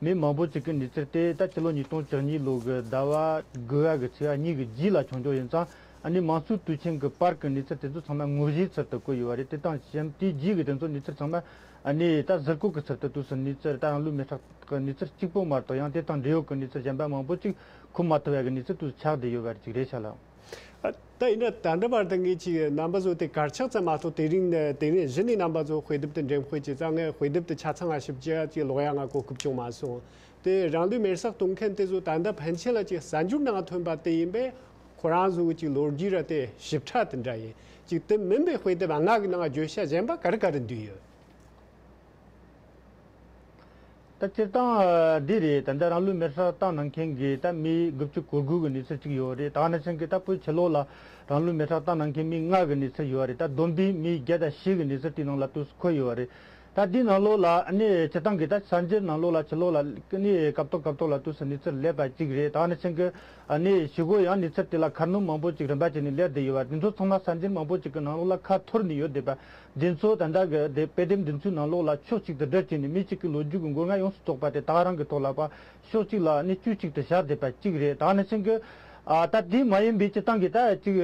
མི་མང་པོ་ཅིག་གི་གནས་ཚུལ་དེ་ད་ཕྱི་ལོ་ཉིས་སྟོང་བཅུ་གཉིས་ལོ་གི་ཟླ་བ་དགུ་པ་གི་ཚེས་པ་གཉིས་ཀྱི་རྗེས་ལ་བྱུང་རྒྱུ་ཡིན་ཙང་། ཨ་ནི་དམངས་གཙོའི་དུས་ཆེན་གྱི་པར་གྱི་གནས་ཚུལ་དེ་ཚོ་ཚང་མ་དངོས་གཞིའི་ཚུལ་དུ་བཀོད་ཡོད་པ་རེད། དེ་དང་གཞན་དེའི་རྗེས་ཀྱི་དེ་ཚོ་གནས་ཚུལ་ཚང་མ་ཨ་ནི་ད་ཟུར་བཀོད་ཀྱི་ཚུལ་དུ་དུས་སུ་གནས་ཚུལ་ད་རང་ལུས་མེར་སྲེག་གི་གནས་ཚུལ་གཅིག་པོ་མ་གཏོགས། ཡང་དེ་དང་འབྲེལ་ཡོད་ཀྱི་གནས་ཚུལ་གཞན་པ་མང་པོ་ཅིག་འཁོད་མ་ཐུབ་པའི་གནས་ཚུལ་དུ་ཆགས་བསྡད་ཡོད་པ་ཅིག་རེད་ཤག་ལགས། ཨ། ད་ཡིན་ན་ད་ལྟ་བར་དུ་ངས་ཅིག་རྣམ་པ་ཚོ་དེ་གར་ཆག་ཙམ་མ་གཏོགས་དེ་རིང་ནས་དེ་རིང་གཞི་ནས་རྣམ་པ་ཚོ་དཔེ་དེབ་དེ་འགྲེམས་སྤེལ་བྱས་ཙང་། ངས་དཔེ་དེབ་དེ་ཆ་ཚང་ང་ཞིབ་ཅིག་ཅིག་ཀློག་ཡ་ང་གོ་སྐབས་བྱུང་མ་སོང་། དེ་རང་ལུས་མེར་སྲེག་གཏོང་མཁན་དེ་ཚོ་ད་ལྟ་ཕན་ཆད་ལ་ཅིག་གསར་འགྱུར་ནང་ཐོན་པ་དེ་ཡིན་པས་ཁོ་རང་ཚོ་གི་ཅིག་ལོ་རྒྱུས་ར་དེ་ཞིབ་ཕྲ་དེ་འདྲ་ཡིན། ཅིག་དེ་མིན་པའི་དཔེ་དེབ་ལྔ་གི་ནང་བརྗོད་བྱ་གཞན་པ་ག་རེ་ག་རེ་འདུས་ཡོད། ད་སྤྱིར་བཏང་ཨ་འདི་རེད། ད་ལྟ་རང་ལུས་མེར་སྲེག་བཏང་གནང་མཁན་གྱི་ད་མི་དགུ་བཅུ་གོ་དགུ་གི་གནས་ཚུལ་གཅིག་ཡོད་རེད། ད་ག་ནང་བཞིན་གྱི་ད་བོད་ཕྱི་ལོགས་ལ་རང་ལུས་མེར་སྲེག་བཏང་གནང་མཁན་མི་ལྔ་གི་གནས་ཚུལ་ཡོད་རེད། ད་བསྡོམས་པས་མི་བརྒྱ་དང་བཞི་གི་གནས་ཚུལ་དེའི་ནང་ལ་དུས་སུ་འཁོད་ཡོད་རེད། ད་འདིའི་ནང་ལོགས་ལ་ཨ་ནི་སྤྱིར་བཏང་གི་ད་གསར་འགྱུར་ནང་ལོགས་ལ་ཕྱི་ལོགས་ལ་ཨ་ནི་སྐབས་ཐོག་སྐབས་ཐོག་ལ་དུས་སུ་གནས་ཚུལ་སླེབས་པ་གཅིག་རེད། ད་ག་ནང་བཞིན་གྱི་ཨ་ནི་ཞུ་སྒོ་ཡང་གནས་ཚུལ་དེ་ལ་ཁ་སྣོན་མང་པོ་ཅིག་རིམ་པ་བྱས་ནས་སླེབས་བསྡད་ཡོད་པ། འདི་ཚོ་ཚང་མ་གསར་འགྱུར་མང་པོ་ཅིག་གི་ནང་ལོགས་ལ་ཁ་འཐོར་ནས་ཡོད་བསྡད་པ། འདི་ཚོ་ད་ལྟ་གི་དེ་དཔེ་དེབ་འདི་ཚོའི་ནང་ལོགས་ལ་ཕྱོགས་གཅིག་ཏུ་བསྒྲིལ་བྱས་ནས་མི་གཅིག་གི་ལོ་རྒྱུས་ཀྱི་མགོ་རྔ་ཡོངས་སུ་རྫོགས་པ་དེ་ད་ག་རང་གི་ཐོག་ལ་པ་ཕྱོགས་གཅིག་ལ་ནི་བཅུད་གཅིག་ཏུ་བཞག་བསྡད་པ་གཅིག་རེད། ད་ག་ནང་བཞིན་གྱི་ཨ་ད་དེ་མ་ཡིན་པའི་སྤྱིར་བཏང་གི་ད་ཅིག་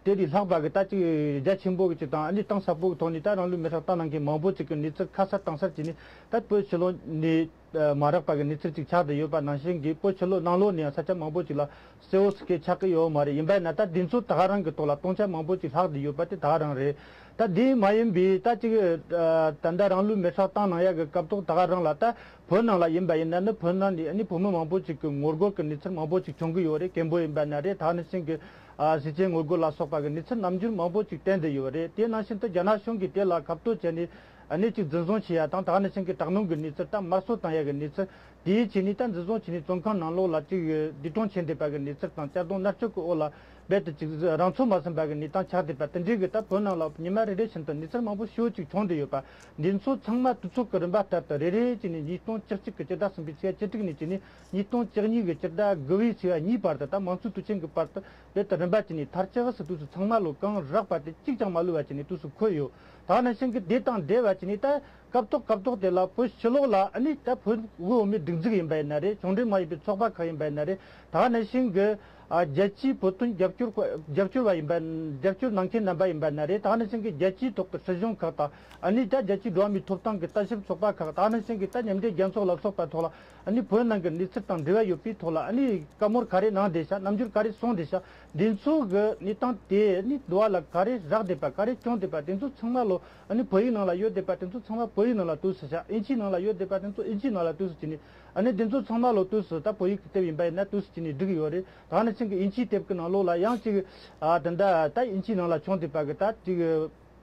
དེ་ལས་ལྷག་པ་གི་ད་ཅིག་རྒྱ་ཆེན་པོ་གི་ཅིག་དང་ཨ་ནི་གཏིང་ཟབ་པོ་གི་ཐོག་ནས་ད་རང་ལུས་མེར་སྲེག་བཏང་གནང་མཁན་མང་པོ་ཅིག་གི་གནས་ཚུལ་ཁ་གསལ་གཏིང་གསལ་བྱས་ནས་ད་བོད་ཕྱི་ལོགས་ནས་མ་རག་པ་གི་གནས་ཚུལ་ཅིག་ཆགས་བསྡད་ཡོད་པ་ནང་བཞིན་གྱི་བོད་ཕྱི་ལོགས་ནང་ལོགས་ནས་ཡང་ས་ཆ་མང་པོ་ཅིག་ལ་གསལ་བོ་སུ་སྐད་ཆགས་ཀྱི་ཡོད་མ་རེད། ཡིན་པ་ཡིན་ན་ད་འདི་ཚོ་ད་ག་རང་གི་ཐོག་ལ་སྟོང་ཆ་མང་པོ་ཅིག་ལྷག་བསྡད་ཡོད་པ་དེ་ད་ག་རང་རེད། ད་དེ་མ་ཡིན་པའི་ད་ཅིག་ཨ་ད་ལྟ་རང་ལུས་མེར་སྲེག་བཏང་གནང་ཡག་གི་སྐབས་ཐོག་ད་ག་རང་ལ་ད་བོད་ནང་ལ་ཡིན་པ་ཡིན་ན་ནི་བོད་ནང་ནས་ཨ་ནི་བོད་མི་མང་པོ་ཅིག་གི་ངོ་རྒོལ་གྱི་གནས་ཚུལ་མང་པོ་ཅིག་བྱུང་གི་ཡོད་རེད། མཁན་པོ་ཡིན་པ་ན་རེད། ད་ག་ནང་བཞིན་གྱི་ཨ་ཟས་བཅད་ངོ་རྒོལ་ལ་སོགས་པ་གི་གནས་ཚུལ་རྣམ་འགྱུར་མང་པོ་ཅིག་བསྟན་བསྡད་ཡོད་རེད། དེ་ནང་བཞིན་དུ་རྒྱ་ནག་གཞུང་གིས་དེ་ལ་ཁ་གཏད་བྱས་ནས་ཨ་ནི་ཅིག་འཛིན་བཟུང་བྱེད་ཡ་དང་། ད་ག་ནང་བཞིན་གྱི་དྲག་གནོན་གྱི་གནས་ཚུལ་དང་དམར་གསོད་བཏང་ཡ་གི་གནས་ཚུལ། དེའི་ཆེད་ནས་ད་འཛིན་བཟུང་བྱས་ནས་བཙོན་ཁང་ནང་ལོགས་ལ་ཅིག་འདས་གྲོངས་བྱས་བསྡད་པ་གི་གནས་ཚུལ་དང་། གཅར་རྡུང་མནར་གཅོད་ཀྱི་འོག་ལ་རྦད་དེ་ཅིག་རང་ཚོད་མ་ཟིན་པ་གི་གནས་སྟངས་ཆགས་བསྡད་པ་དེ་འདྲའི་གི་ད་བོད་ནང་ལ་ཉི་མ་རེ་རེ་བཞིན་དུ་གནས་ཚུལ་མང་པོ་ཞེ་པོ་ཅིག་བྱུང་བསྡད་ཡོད་པ། འདི་ཚོ་ཚང་མ་དུས་ཚོད་ཀྱི་རིམ་པ་ལྟར་དུ་རེ་རེ་བྱས་ནས་ཉིས་སྟོང་བཅུ་གཅིག་གི་སྤྱི་ཟླ་གསུམ་པའི་ཚེས་བཅུ་དྲུག་ནས་བྱས་ནས་ཉིས་སྟོང་བཅུ་གཉིས་ཀྱི་སྤྱི་ཟླ་དགུ་པའི་ཚེས་པ་གཉིས་བར་དུ། ད་དམངས་གཙོའི་དུས་ཆེན་གྱི་བར་དུ་རྦད་དེ་རིམ་པ་བྱས་ནས་མཐར་ཆགས་སུ་དུས་སུ་ཚང་མ་ལོ་གང་རག་པ་དེ་གཅིག་ཀྱང་མ་ལུས་པ་བྱས་ནས་དུས་སུ་འཁོད་ཡོད། ད་ག་ནང་བཞིན་གྱི་དེ་དང་འབྲེལ་བ་བྱས་ནས་ད་སྐབས་ཐོག་སྐབས་ཐོག་དེ་ལ་བོད་ཕྱི་ལོགས་ལ་ཨ་ནི་ད་བོད་དབུས་བོད་མིའི་སྒྲིག་འཛུགས་ཡིན་པ་ཡིན་ན་རེད། གཞུང་འབྲེལ་མ་ཡིན་པའི་ཚོགས་པ་ཁག་ཡིན་པ་ཡིན་ན་རེད། ད་ག་ནང་བཞིན་གྱི་ཨ་རྒྱལ་སྤྱིའི་བོད་དོན་རྒྱབ་སྐྱོར་རྒྱབ་སྐྱོར་བ་ཡིན་པ། རྒྱབ་སྐྱོར་གནང་མཁན་རྣམ་པ་ཡིན་པ་ཡིན་ན་རེད། ད་ག་ནང་བཞིན་གྱི་རྒྱལ་སྤྱིའི་ཐོག་གི་སྲིད་གཞུང་ཁག་དང་། ཨ་ནི་ད་རྒྱལ་སྤྱིའི་འགྲོ་བ་མིའི་ཐོབ་ཐང་གི་ལྟ་ཞིབ་ཚོགས་པ་ཁག། ད་ག་ནང་བཞིན་གྱི་ད་མཉམ་འབྲེལ་རྒྱལ་ཚོགས་ལ་སོགས་པ་ཐོག་ལ་ཨ་ནི་བོད་ནང་གི་གནས་ཚུལ་དང་འབྲེལ་བ་ཡོད་པའི་ཐོག་ལ་ཨ་ནི་བཀའ་མོལ་ག་རེ་གནང་བསྡད་ཤག་རྣམ་འགྱུར་ག་རེ་གསུངས་བསྡད་ཤག་འདི་ཚོ་གི་གནས་སྟངས་དེ་ནི་འདུལ་བ་ལ་ག་རེ་རག་བསྡད་པ། ག་རེ་བྱུང་བསྡད་པ། དེ་ཚོ་ཚང་མ་ལོ་ཨ་ནི་བོད་ཡིག་ནང་ལ་ཡོད་བསྡད་པ་དེ་ཚོ་ཚང་མ་བོད་ཡིག་ནང་ལ་དུས་སུ་བཞག་དབྱིན་ཇིའི་ནང་ལ་ཡོད་བསྡད་པ་དེ་ཚོ་དབྱིན་ཇིའི་ནང་ལ་དུས་སུ་བྱས་ནས། ཨ་ནི་དེ་ཚོ་ཚང་མ་ལོ་དུས་སུ་ད་བོད་ཡིག་གི་དེབ་ཡིན་པ་ཡིན་ན་དུས་སུ་བྱས་ནས་བསྒྲིགས་ཡོད་རེད། ད་ག་ནང་བཞིན་གྱི་དབྱིན་ཇིའི་དེབ་ཀྱི་ནང་ལོགས་ལ་ཡང་ཅིག་ཨ་དེ་འདྲ་ད་དབྱིན་ཇིའི་ནང་ལ་བྱུང་བསྡད་པ་གི་ད་ཅིག་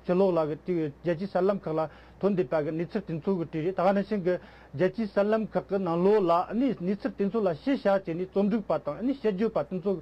ཕྱི་ལོགས་ལ་གི་ཅིག་རྒྱལ་སྤྱིའི་གསར་ལམ་ཁག་ལ་ཐོན་བསྡད་པ་གི་གནས་ཚུལ་དེ་ཚོ་གི་བྲིས་རེད། ད་ག་ནང་བཞིན་གྱི་རྒྱལ་སྤྱིའི་གསར་ལམ་ཁག་གི་ནང་ལོགས་ལ་ཨ་ནི་གནས་ཚུལ་དེ་ཚོ་ལ་གཞི་བཞག་བྱས་ནས་རྩོམ་སྒྲིག་པ་དང་ཨ་ནི་དཔྱད་བརྗོད་པ་དེ་ཚོ་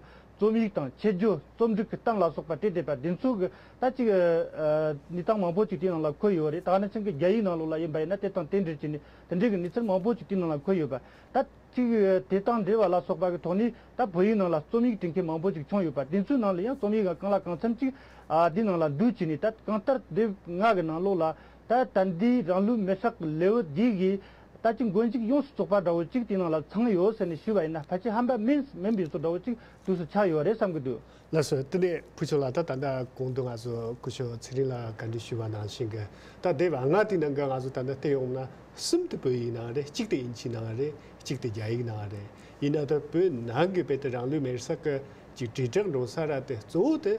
རྩོམ་ཡིག་དང་ཆེད་བརྗོད། རྩོམ་སྒྲིག་གི་སྟངས་ལ་སོགས་པ་བྲིས་བསྡད་པ་འདི་ཚོ་གི་ད་ཅིག་ཨ་གནས་སྟངས་མང་པོ་ཅིག་དེའི་ནང་ལ་འཁོད་ཡོད་རེད། ད་ག་ནང་བཞིན་གྱི་རྒྱ་ཡིག་ནང་ལོགས་ལ་ཡིན་པ་ཡིན་ན་དེ་དང་དེ་འབྲེལ་བྱས་ནས་དེ་འདྲའི་གི་གནས་ཚུལ་མང་པོ་ཅིག་དེའི་ནང་ལ་འཁོད་ཡོད་པ། ད་ཅིག་དེ་དང་འབྲེལ་བ་ལ་སོགས་པ་གི་ཐོག་ནས་ད་བོད་ཡིག་ནང་ལ་རྩོམ་ཡིག་འབྲི་མཁན་མང་པོ་ཅིག་བྱུང་ཡོད་པ། དེ་ཚོའི་ནང་ལ་ཡང་རྩོམ་ཡིག་གང་ལ་གང་འཚམ་ཅིག་ཨ་དེའི་ནང་ལ་འདུས་བྱས་ནས། ད་གང་ལྟར་དེབ་ལྔ་གི་ནང་ལོགས་ལ་ད་ད་འདི་རང་ལུས་མེར་སྲེག་གི་ལེའུ་འདི་གི་ ད་ཅིག་མགོ་མཇུག་ཡོངས་སུ་རྫོགས་པ་འདྲ་བོ་ཅིག་དེའི་ནང་ལ་ཚང་ཡོད་ཟེར་ནས་ཞུས་པ་ཡིན་ན། ཕལ་ཆེར་ཧམ་པ་མིན་མིན་པའི་བཟོ་འདྲ་བོ་ཅིག་དུས་སུ་ཆགས་ཡོད་རེད་བསམ་གྱི་འདུག་ལགས་སོ། དེ་ནས་ཕུལ་ཆོག་ལ། ད་ད་ལྟ་གོང་དུ་ང་ཚོ་སྐུ་ཞབས་ཚེ་རིང་ལགས་བཀའ་འདྲི་ཞུས་པ་ནང་བཞིན་གྱི། ད་དེབ་ལྔ་དེའི་ནང་གི་ང་ཚོ་ད་ལྟ་བལྟས་ཡོང་ན། གསུམ་དེ་བོད་ཡིག་ནང་རེད། གཅིག་དེ་དབྱིན་ཇིའི་ནང་རེད། གཅིག་དེ་རྒྱ་ཡིག་ནང་རེད། ཡིན་ན་ད་བོད་ནང་གི་བོད་དེ་རང་ལུས་མེར་སྲེག་གི་ཅིག་དྲིལ་བསྒྲགས་འགྲོ་ས་ར་དེ་གཙོ་བོ་དེ་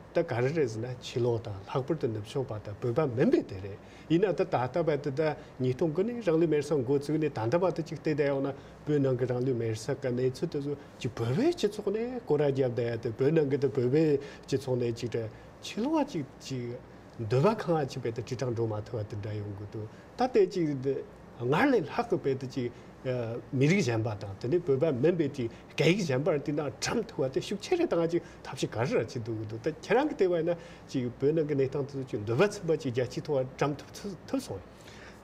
ད་ག་རེ་རེད་ཟེར་ན། ཕྱི་ལོགས་དང་། ལྷག་པར་དུ་ནུབ་ཕྱོགས་པ་དང་བོད་པ་མིན་པའི་དེ་རེད། ཡིན་ན་ད་ད་ལྟ་བར་དུ་ད་ཉིས་སྟོང་དགུ་ནས་རང་ལུས་མེར་སྲེག་འགོ་བཙུགས་ནས་ད་ལྟ་བར་དུ་ཅིག་བལྟས་བསྡད་ཡོང་ན། བོད་ནང་གི་རང་ལུས་མེར་སྲེག་གི་གནས་ཚུལ་དེ་ཚོ་ཅིག་བོད་པའི་སྤྱི་ཚོགས་ནས་སྐོར་ར་བརྒྱབ་བསྡད་ཡ་དེ། བོད་ནང་གི་དེ་བོད་པའི་སྤྱི་ཚོགས་ནས་ཅིག་ད་ཕྱི་ལོགས་ཅིག་ཅིག་འདོད་པ་ཁེངས་ཡ་ཅིག་བོད་དེ་དྲིལ་བསྒྲགས་འགྲོ་མ་ཐུབ་པ་དེ་འདྲ་ཡོང་གི་འདུག་ད་དེ་ཅིག་སྔར་ལས་ལྷག་གི་བོད་དེ་ཅིག་མི་རིགས་གཞན་པ་དང་། དེ་ནས་བོད་པ་མིན་པའི་ཅིག་སྐད་ཡིག་གཞན་པར་དེ་ནང་བཀྲམ་ཐུབ་པ་དེ་ཤུགས་ཆེ་རུ་བཏང་ཅིག་ཐབས་ཤེས་ག་རེ་ར་བྱེད་འདོད་ཀྱི་འདུག་ད་ཁྱེད་རང་གི་བལྟས་པ་ཡིན་ན། ཅིག་བོད་ནང་གི་གནས་སྟངས་དེ་ཚོ་ཅིག་འདོད་པ་ཚིམ་པ་ཅིག་རྒྱལ་སྤྱིའི་ཐོག་བཀྲམ་ཐུབ་ཐུབ་ཐུབ་སོང་།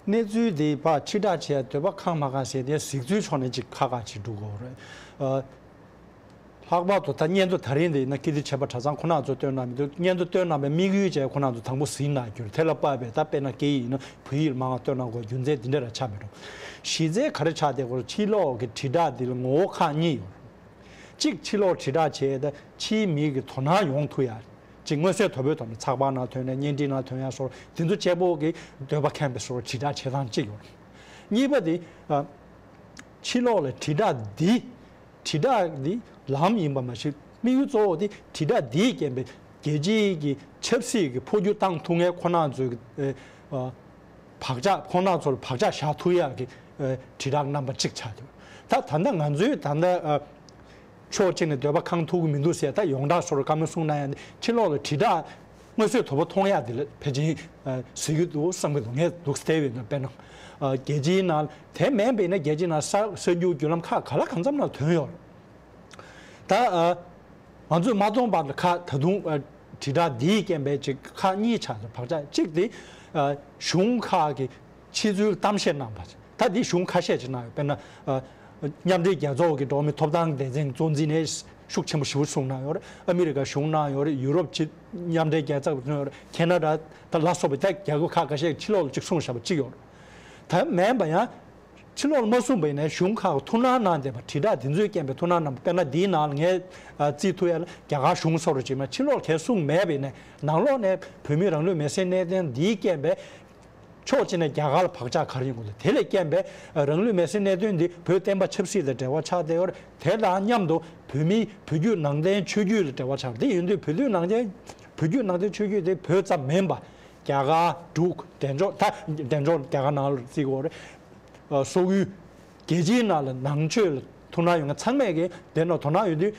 གནས་ཚུལ་དེ་ཕར་ཕྱིར་བསྒྲགས་བྱས་འདོད་པ་ཁེངས་མ་ཁེངས་ཟེར་དེ་གཟིགས་ཚུལ་ཕྱོགས་ནས་ཅིག་ཁག་ཁག་ཅིག་འགྲོ་གི་ཡོད་རེད། ཨ། ལྷག་པར་དུ་ད་སྙན་ཐོ་ད་རིང་འདི་ཡིན་ན་ཀིརྟི་བྱེས་པ་གྲྭ་ཚང་ཁོང་རྣམ་ཚོ་བཏོན་གནང་མི་འདུག་སྙན་ཐོ་བཏོན་གནང་པའི་དམིགས་ཡུལ་བཅས་ཁོང་རྣམ་ཚོ་དང་པོ་གཟིགས་གནང་རྒྱུ་རེད། དེ་ལ་དཔག་པའི་ད་དཔེར་ན་སྐད་ཡིག་ཡིན་ན་བོད་ཡིག་ལ་མང་བ་བཏོན་གནང་དགོས་རྒྱུ་མཚན་འདི་འདྲ་ར་ཆགས་མི་འགྲོ། གཞི་རྩའི་ག་རེ་ཆགས་བསྡད་ཀྱི་ཡོད་རེད། ཕྱི་ལོགས་ཀྱི་དྲིལ་བསྒྲགས་འདི་ལ་ངོ་བོ་ཁག་གཉིས་ཡོད་རེད། གཅིག་ཕྱི་ལོགས་དྲིལ་བསྒྲགས་བྱས་ཏེ་ཕྱིའི་མི་གི་དོ་སྣང་ཡོང་ཐུབ་ཡ། གཅིག་མངོན་གསལ་དོད་པོའི་ཐོག་ནས་ཚགས་པར་ནང་ཐོན་ནས་བརྙན་འཕྲིན་ནང་ཐོན་ཡ་སོགས་དེ་ཚོ་གཅིག་པོ་གི་འདོད་པ་ཁེངས་པའི་སོར་དྲིལ་བསྒྲགས་བྱེད་སྟངས་གཅིག་ཡོད་རེད། གཉིས་པ་དེ། ཨ། ཕྱི་ལོགས་ལ་དྲིལ་བསྒྲགས་འདི། དྲིལ་བསྒྲགས་འདི་ལམ་ཡིན་པ་མ་ཟད། དམིགས་ཡུལ་གཙོ་བོ་དེ་དྲིལ་བསྒྲགས་འདིའི་རྐྱེན་པས་རྒྱལ་སྤྱིའི་གི་ཆབ་སྲིད་ཀྱི་འཕོ་འགྱུར་བཏང་ཐུབ་མཁན་ཁོ་རང་ཚོའི་གི། ཨ། བག་ཆགས། ཁོང་རྣམ་ཚོར་བག་ཆགས་བཞག་ཐུབ་ཡག་གི། ཨ། དྲིལ་བསྒྲགས་རྣམ་པ་གཅིག་ཆགས་འདུག་ད་ད་ལྟ་ང་ཚོའི་ད་ལྟ། ཨ། ཕྱོགས་གཅིག་ནས་འདོད་པ་ཁེངས་ཐུབ་ཀྱི་མི་འདུག་ཟེར། ད་ཡོངས་གྲགས་སོར་བཀའ་མོལ་གསུངས་གནང་ཡ་ནི་ཕྱི་ལོགས་ལ་དྲིལ་བསྒྲགས་མངོན་གསལ་དོད་པོ་མཐོང་ཡ་དེ་ལ་ཕལ་ཆེར། ཨ། གཟིགས་ཀྱི་འདུག་བསམ་གྱི་འདུག་ངས་འདུག་བལྟས་པས་ན། དཔེར་ན། ཨ། རྒྱལ་སྤྱིའི་ནང་དེ་མིན་པས་ན་རྒྱལ་སྤྱིའི་ནང་གསར་གསར་འགྱུར་བརྒྱུད་ལམ་ཁག་ག་ལ་གང་འཚམ་ནང་ཐོན་ཡོད་རེད། ད། ཨ། ང་ཚོས་མ་མཐོང་བར་དུ་ཁག་ད་དུང་། ཨ། དྲིལ་བསྒྲགས་འདིའི་རྐྱེན་པས་ཅིག་ཁག་གཉིས་ཆགས་འདུག་བག་ཆགས་གཅིག་དེ། ཨ། གཞུང་ཁག་གིས་ཆེད་འཛུལ་གཏམ་བཤད་གནང་བ། ད་འདི་གཞུང་ཁ་ཤས་ཅིག་གནང་ཡོད། དཔེར་ན། ཨ། མཉམ་འབྲེལ་རྒྱལ་ཚོགས་ཀྱི་འགྲོ་བ་མིའི་ཐོབ་ཐང་སྡེ་ཚན་གཙོ་འཛིན་ནས་ཤུགས་ཆེན་པོ་ཞེ་པོ་གསུངས་གནང་ཡོད་རེད། ཨ་མི་རི་ཀ་གཞུང་གནང་ཡོད་རེད། ཡུ་རོབ་ཀྱི་མཉམ་འབྲེལ་རྒྱལ་ཚོགས་གནང་ཡོད་རེད། ཁེ་ན་ཌ་དང་ལ་སོགས་པའི་ད་རྒྱལ་ཁབ་ཁག་ཁ་ཤས་ཕྱི་ལོགས་ལ་ཅིག་གསུངས་བཞག་པ་ཅིག་ཡོད་རེད། ད་མིན་པ་ཡང་། ཕྱི་ལོགས་ལ་མ་གསུངས་པ་ཡིན་ན་གཞུང་ཁག་གི་ཐུགས་སྣང་གནང་བསྡད་པ། དྲིལ་བསྒྲགས་འདི་ཚོའི་རྐྱེན་པས་ཐུགས་སྣང་གནང་བ། དཔེར་ན་འདིའི་ནང་ལ་ངས། ཨ། རྩིས་ཐུབ་ཡ་ལ་རྒྱ་གར་གཞུང་སོགས་རུ་བྱས་མ། ཕྱི་ལོགས་ལ་གས་གསུངས་མེད་པ་ཡིན་ན་ནང་ལོགས་ནས་བོད་མིའི་རང་ལུས་མེར་སྲེག་གནད་དོན་འདིའི་རྐྱེན་པས། ཕྱོགས་གཅིག་ནས་རྒྱ་གར་ལ་བག་ཆགས་ག་རེ་ཡོང་གི་འདུག་དེ་ལས་རྐྱེན་པས་རང་ལུས་མེར་སྲེག་གནད་དོན་འདི་བོད་བསྟན་པ་ཆབ་སྲིད་དང་འབྲེལ་བ་ཆགས་བསྡད་ཡོད་རེད། དེ་དང་མཉམ་དུ་བོད་མིའི་བོད་བརྒྱུད་ནང་བསྟན་ཆོས་བརྒྱུད་ལ་འབྲེལ་བ་ཆགས། དེ་ཡིན་དུས་བོད་བརྒྱུད་ནང་བསྟན། བོད་བརྒྱུད་ནང་བསྟན་ཆོས་བརྒྱུད་དེ་བོད་ཙམ་མིན་པ། རྒྱ་གར། འབྲུག། བདེ་མཆོག་ད་བདེ་མཆོག་རྒྱ་གར་ནང་ལ་བརྩི་དགོས་རེད། ཨ། སོག་ཡུལ། རྒྱལ་སྤྱིའི་ནང་ལ་ནང་ཆོས་ལ་ཐུགས་སྣང་ཡོད་མཁན་ཚང་མས་ཀྱི་དེ་ནང་དོ་སྣང་ཡོད་དུས།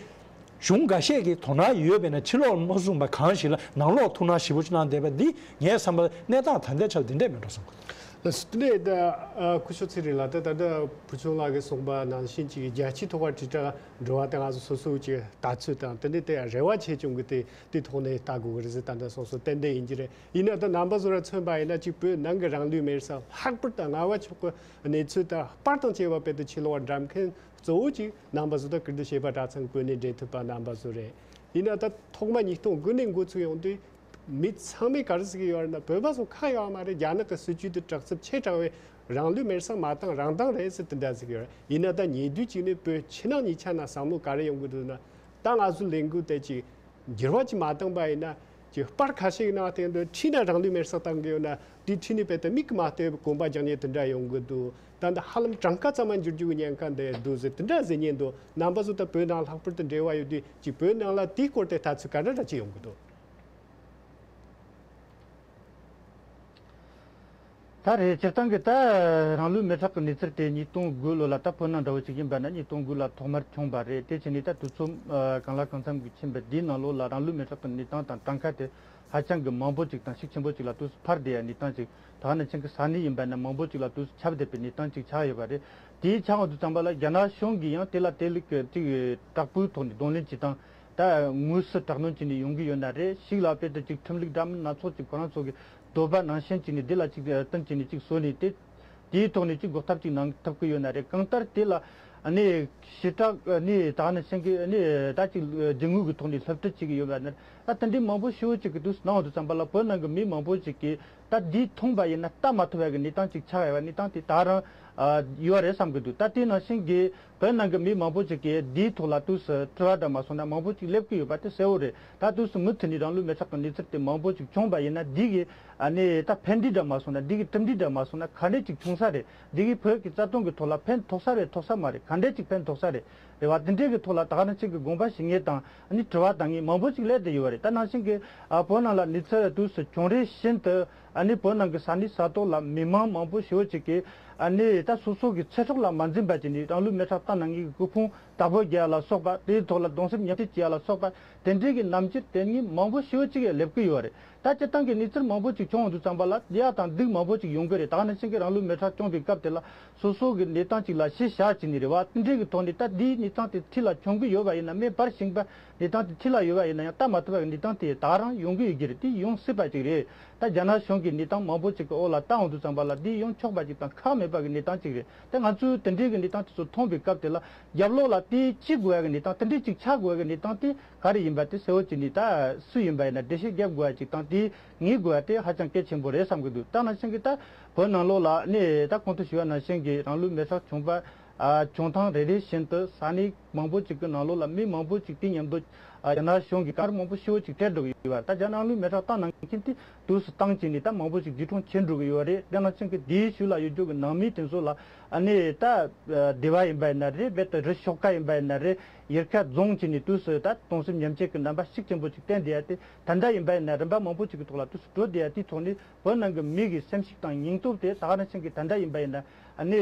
གཞུང་འགའ་ཤས་ཀྱིས་དོ་སྣང་ཡོད་པས་ན་ཕྱི་ལོགས་མ་གསུངས་པ་གང་ཞིག་ལ་ནང་ལོགས་ཐུགས་སྣང་ཞེ་པོ་ཅིག་གནང་བསྡད་པ་འདི་ངའི་བསམ་པར་གནས་སྟངས་ད་ལྟའི་ཆར་འདི་འདྲས་མེད་འགྲོ་བསམ་གྱི་འདུག་ལགས་སོ། དེ་ནས་ད་ཨ་སྐུ་ཞབས་ཚེ་རིང་ལགས། ད་ད་ལྟ་བུ་ཆུང་ལགས་ཀྱིས་གསུངས་པ་ནང་བཞིན་ཅིག་རྒྱལ་སྤྱིའི་ཐོག་ཁར་དྲིལ་བསྒྲགས་འགྲོ་བ་དེ་ང་ཚོ་སོ་སོའི་ཅིག་ལྟ་ཚུལ་དང་དེ་ནས་དེ་རེ་བ་བྱེད་བྱུང་གི། དེ་དེ་ཐོག་ནས་ལྟ་དགོས་ཀྱི་རེད་ཟེར་ད་ལྟ་སོ་སོ་ཏན་ཏན་ཡིན་གྱི་རེད། ཡིན་ན་ད་རྣམ་པ་ཚོ་ར་མཚོན་པ་ཡིན་ན་ཅིག་བོད་ནང་གི་རང་ལུས་མེར་སྲེག་ལྷག་པར་དུ་རྔ་བ་ཕྱོགས་ཀྱི་གནས་ཚུལ་དང་པར་དང་བཅས་པ་དཔེ་དེ་ཕྱི་ལོགས་འགྲེམས་མཁན་གཙོ་བོ་ཅིག་རྣམ་པ་ཚོ་ད་ཀིརྟི་བྱེས་པ་གྲྭ་ཚང་བོད་ནས་འབྲེལ་མཐུད་པ་རྣམ་པ་ཚོ་རེད། ཡིན་ན་ད་ཐོག་མ་ཉིས་སྟོང་དགུ་ནས་འགོ་ཚུགས་ཡོང་དུས། མི་ཚང་མས་ག་རེ་ཟེར་གྱི་ཡོད་རེད་ན། བོད་པ་ཚོ་ཁག་ཡོད་མ་རེད། རྒྱ་ནག་གི་སྲིད་ཇུས་དེ་དྲག་རྩུབ་ཆེ་དྲགས་པས་རང་ལུས་མེར་སྲེག་མ་བཏང་རང་བཏང་རེད་ཟེར་དེ་འདྲ་ཟེར་གྱི་ཡོད་རེད། ཡིན་ན་ད་ཉེ་དུས་གཅིག་ནས་བོད་ཕྱི་ནང་གཉིས་ཆ་ནང་བསམ་བློ་ག་རེ་ཡོང་གི་འདུག་ན། ད་ང་ཚོ་ལས་འགུལ་དེ་ཅིག་འགྱུར་བ་ཅིག་མ་བཏང་པ་ཡིན་ན། ཅིག་པར་ཁ་ཤས་ཀྱི་ནང་སྟེང་དུ་ཁྲིད་ན་རང་ལུས་མེར་སྲེག་བཏང་གི་ཡོད་ན། དེ་ཁྲིད་ནས་དཔེ་དེ་མིག་གིས་མ་ལྟོས་པའི་གོམ་པ་རྒྱག་མཁན་དེ་འདྲ་ཡོང་གི་འདུག་ད་འདི་ཧ་ལམ་གྲངས་ཀ་ཙམ་མ་འགྱུར་རྒྱུ་གི་ཉེན་ཁ་འདི་འདུག་ཟེར་དེ་འདྲ་ཟེར་མཁན་འདུག་རྣམ་པ་ཚོ་ད་བོད་ནང་ལྷག་པར་དུ་འབྲེལ་བ་ཡོད་དུས་ཅིག་བོད་ནང་ལ་དེའི་སྐོར་དེ་ལྟ་ཚུལ་ག་འདྲ་འདྲ་ཅིག་ཡོང་གི་འདུག་ད་རེད། སྤྱིར་བཏང་གི་ད་རང་ལུས་མེ་སྲེག་གི་གནས་ཚུལ་དེ་ཉིས་སྟོང་དགུ་ལོ་ལ། ད་བོད་ནང་འདྲ་བོ་ཅིག་ཡིན་པ་ན་ཉིས་སྟོང་དགུ་ལ་ཐོག་མར་བྱུང་བ་རེད། དེ་བྱས་ནས་ད་དུས་ཚོད་ཨ་གང་ལ་གང་འཚམ་གྱི་ཕྱིན་པ་འདིའི་ནང་ལོགས་ལ་རང་ལུས་མེ་སྲེག་གི་གནས་སྟངས་དང་གྲངས་ཀ་དེ་ཧ་ཅང་གི་མང་པོ་ཅིག་དང་ཤུགས་ཆེན་པོ་ཅིག་ལ་དུས་སུ་འཕར་བསྡད་ཡ་གནས་སྟངས་ཅིག་ད་ག་ནང་བཞིན་གྱི་ས་གནས་ཡིན་པ་ན་མང་པོ་ཅིག་ལ་དུས་སུ་ཁྱབ་བསྡད་པའི་གནས་སྟངས་ཅིག་ཆགས་ཡོད་པ་རེད། དེའི་ཆགས་ཡོང་དུས་ཙམ་པ་ལ་རྒྱ་ནག་གཞུང་གིས་ཡང་དེ་ལ་དེ་ལ་ཅིག་དྲག་པོའི་ཐོག་ནས་གདོང་ལེན་བྱེད་སྟངས། ད་དངོས་སུ་དྲག་གནོན་བྱས་ནས་ཡོང་གི་ཡོད་ན་རེད། ཞིག་ལ་དཔེ་དེ་ཅིག་ཁྲིམས་ལུགས་འདྲ་མིན་སྣ་ཚོགས་ཅིག་ཁོ་རང་ཚོ་གི་འདོད་པ་ནང་བཞིན་བྱས་ནས་འདི་ལ་ཅིག་བསྟུན་བྱས་ནས་ཅིག་བཟོས་ནས་དེ་དེའི་ཐོག་ནས་ཅིག་འགོག་ཐབས་ཅིག་གནང་ཐུབ་ཀྱི་ཡོད་ན་རེད། གང་ལྟར་དེ་ལ་ཨ་ནི་ཞེ་དྲག་ཨ་ནི་ད་ག་ནང་བཞིན་གྱི་ཨ་ནི་ད་ཅིག་རྒྱུ་དངོས་ཀྱི་ཐོག་ནས་སློབ་ཁྲིད་བྱེད་ཀྱི་ཡོད་པ་ན། ད་དེ་འདྲའི་མང་པོ་ཞེ་པོ་ཅིག་གིས་དུས་སུ་གནང་འོང་དུས་ཙམ་པ་ལ། བོད་ནང་གི་མི་མང་པོ་ཅིག་གིས་ད་འདི་མཐོང་པ་ཡིན་ན་ལྟ་མ་ཐུབ་པའི་གི་གནས་སྟངས་ཅིག་ཆགས་ཡོད་པ། གནས་སྟངས་དེ་ད་རང་ཨ་ཡོད་རེད་བསམ་གི་འདུག་ད་དེ་ནང་བཞིན་གྱི་བོད་ནང་གི་མི་མང་པོ་ཅིག་གིས་འདིའི་ཐོག་ལ་དུས་སུ་དྲི་བ་འདྲ་མ་སོང་ན་མང་པོ་ཅིག་སླེབས་ཀྱི་ཡོད་པ་དེ་གསལ་བོ་རེད། ད་དུས་སུ་མུ་མཐུད་ནས་རང་ལུས་མེར་སྲེག་གི་གནས་ཚུལ་དེ་མང་པོ་ཅིག་བྱུང་པ་ཡིན་ན། འདི་གི་ཨ་ནི་ད་ཕན་འབྲས་འདྲ་མ་སོང་ན། འདི་གི་གྲུབ་འབྲས་འདྲ་མ་སོང་ན། ག་འདྲས་ཅིག་བྱུང་ས་རེད། འདི་གིས་བོད་ཀྱི་རྩ་དོན་གྱི་ཐོག་ལ་ཕན་ཐོགས་ས་རེད་ཐོགས་ས་མ་རེད། ག་འདྲས་ཅིག་ཕན་ཐོགས་ས་རེད། རེད་བ། དེ་འདྲའི་གི་ཐོག་ལ་ད་ག་ནང་བཞིན་གྱི་དགོངས་པ་བཞེས་མཁན་དང་ཨ་ནི་དྲི་བ་བཏང་མཁན་མང་པོ་ཅིག་སླེབས་བསྡད་ཡོད་རེད། ད་ནང་བཞིན་གྱི་ཨ་བོད་ནང་ལ་གནས་ཚུལ་དུས་སུ་གྱོང་རེ་བཞིན་དུ་ཨ་ནི་བོད་ནང་གི་ས་གནས་ས་ཐོག་ལ་མི་མང་མང་པོ་ཞེ་པོ་ཅིག་གིས་ཨ་ནི་ད་སོ་སོ་གི་ཚེ་སྲོག་ལ་མ་འཛེམ་པ་བྱས་ནས་རང་ལུས་མེར་སྲེག་བཏང་གནང་མཁན་གྱི་སྐུ་ཕུང་བདག་པོ་རྒྱག་ཡ་ལ་སོགས་པ། དེའི་ཐོག་ལ་གདུང་སེམས་མཉམ་སྐྱེད་བྱེད་ཡ་ལ་སོགས་པ། དེ་འདྲའི་གི་རྣམ་འགྱུར་དེ་ཉིད་མང་པོ་ཞེ་པོ་ཅིག་ཡང་སླེབས་ཀྱི་ཡོད་རེད། ད་སྤྱིར་བཏང་གི་གནས་ཚུལ་མང་པོ་ཅིག་བྱུང་འོང་དུས་ཙམ་པ་ལ་ཡག་དང་སྡུག་མང་པོ་ཅིག་ཡོང་གི་རེད། ད་ག་ནང་བཞིན་གྱི་རང་ལུས་མེར་སྲེག་བཅོམ་པའི་སྐབས་དེ་ལ་སོ་སོ་གི་གནས་སྟངས་ཅིག་ལ་གཞི་བཞག་བྱས་ནས་རེད་བ། དེ་འདྲའི་གི་ཐོག་ནས་ད་འདིའི་གནས་སྟངས་དེ་འཁྲིས་ལ་གྱོང་གི་ཡོད་པ་ཡིན་ན། མེ་འབར་བཞིན་པ་གནས་སྟངས་དེ་འཁྲིས་ལ་ཡོད་པ་ཡིན་ན་ཡང་ལྟ་མ་ཐུབ་པ་གི་གནས་སྟངས་དེ་ད་ག་རང་ཡོང་གི་ཡོད་ཀྱི་རེད། དེ་ཡོང་སྲིད་པ་ཅིག་རེད། ད་རྒྱ་ནག་གཞུང་གི་གནས་སྟངས་མང་པོ་ཅིག་གི་འོག་ལ་ལྟ་འོང་དུས་ཙམ་པ་ལ་འདི་ཡོང་ཆོག་པ་ཅིག་དང་ཁག་མེད་པ་གི་གནས་སྟངས་ཅིག་རེད། ད་ང་ཚོས་དེ་འདྲའི་གི་གནས་སྟངས་དེ་ཚོ་མཐོང་བའི་སྐབས་དེ་ལ་རྒྱབ་ལོགས་ལ་དེ་ཅི་དགོས་ཡ་གི་གནས་སྟངས། དེ་འདྲའི་ཅིག་ཆགས་དགོས་ཡ་གི་གནས་སྟངས་དེ་ག་རེ་ཡིན་པ་དེ་གསལ་བོ་བྱས་ནས། ད་སུ་ཡིན་པ་ཡིན་ན་འགྲེལ་བཤད་རྒྱབ་དགོས་ཡ་ཅིག་དང་དེ་ངེས་དགོས་ཡ་དེ་ཧ་ཅང་གལ་ཆེན་པོ་རེད་བསམ་གི་འདུག་ད་ནང་བཞིན་གྱི་ད་བོད་ནང་ལོགས་ལ་ནི་ད་གོང་དུ་ཞུས་པ་ནང་བཞིན་གྱི་རང་ལུས་མེར་སྲེག་བྱུང་པ། ཨ་བྱུང་ཐེངས་རེ་རེ་བཞིན་དུ་ས་གནས་མང་པོ་ཅིག་གི་ནང་ལོགས་ལ་མི་མང་པོ་ཅིག་དེ་མཉམ་དུ་ཨ་རྒྱ་ནག་གཞུང་གིས་གར་མང་པོ་ཞེ་པོ་ཅིག་སྤྲད་འགྲོ་གི་ཡོད་པ། ད་རྒྱ་ནག་ལུས་མེར་སྲེག་བཏང་གནང་མཁན་དེ་དུས་སུ་བཏང་བྱས་ནས་ད་མང་པོ་ཅིག་འཇིགས་སྐྲག་ཆེ་འགྲོ་གི་ཡོད་རེད། དེ་ནང་བཞིན་གྱི་དེའི་ཤུལ་ལ་ཡོད་རྒྱུ་གི་ནང་མི་དེ་ཚོ་ལ་ཨ་ནི་ད་ཨ་སྡེ་བ་ཡིན་པ་ཡིན་ན་རེད། རྦད་དེ་རི་ཤོག་ཁ་ཡིན་པ་ཡིན་ན་རེད། ཡལ་ག་རྫོང་བྱས་ནས་དུས་སུ་ད་གདུང་སེམས་མཉམ་སྐྱེད་ཀྱི་རྣམ་པ་ཤུགས་ཆེན་པོ་ཅིག་བསྟན་བསྡད་ཡ་དེ། ད་ལྟ་ཡིན་པ་ཡིན་ན་རིམ་པ་མང་པོ་ཅིག་གི་ཐོག་ལ་དུས་སུ་འགྲོ་བསྡད་ཡ་དེའི་ཐོག་ནས་བོད་ནང་གི་མི་གི་སེམས་ཤུགས་དང་སྙིང་སྟོབས་དེ་ད་ག་ནང་བཞིན་གྱི་ད་ལྟ་ཡིན་པ་ཡིན་ན་ཨ་ནི་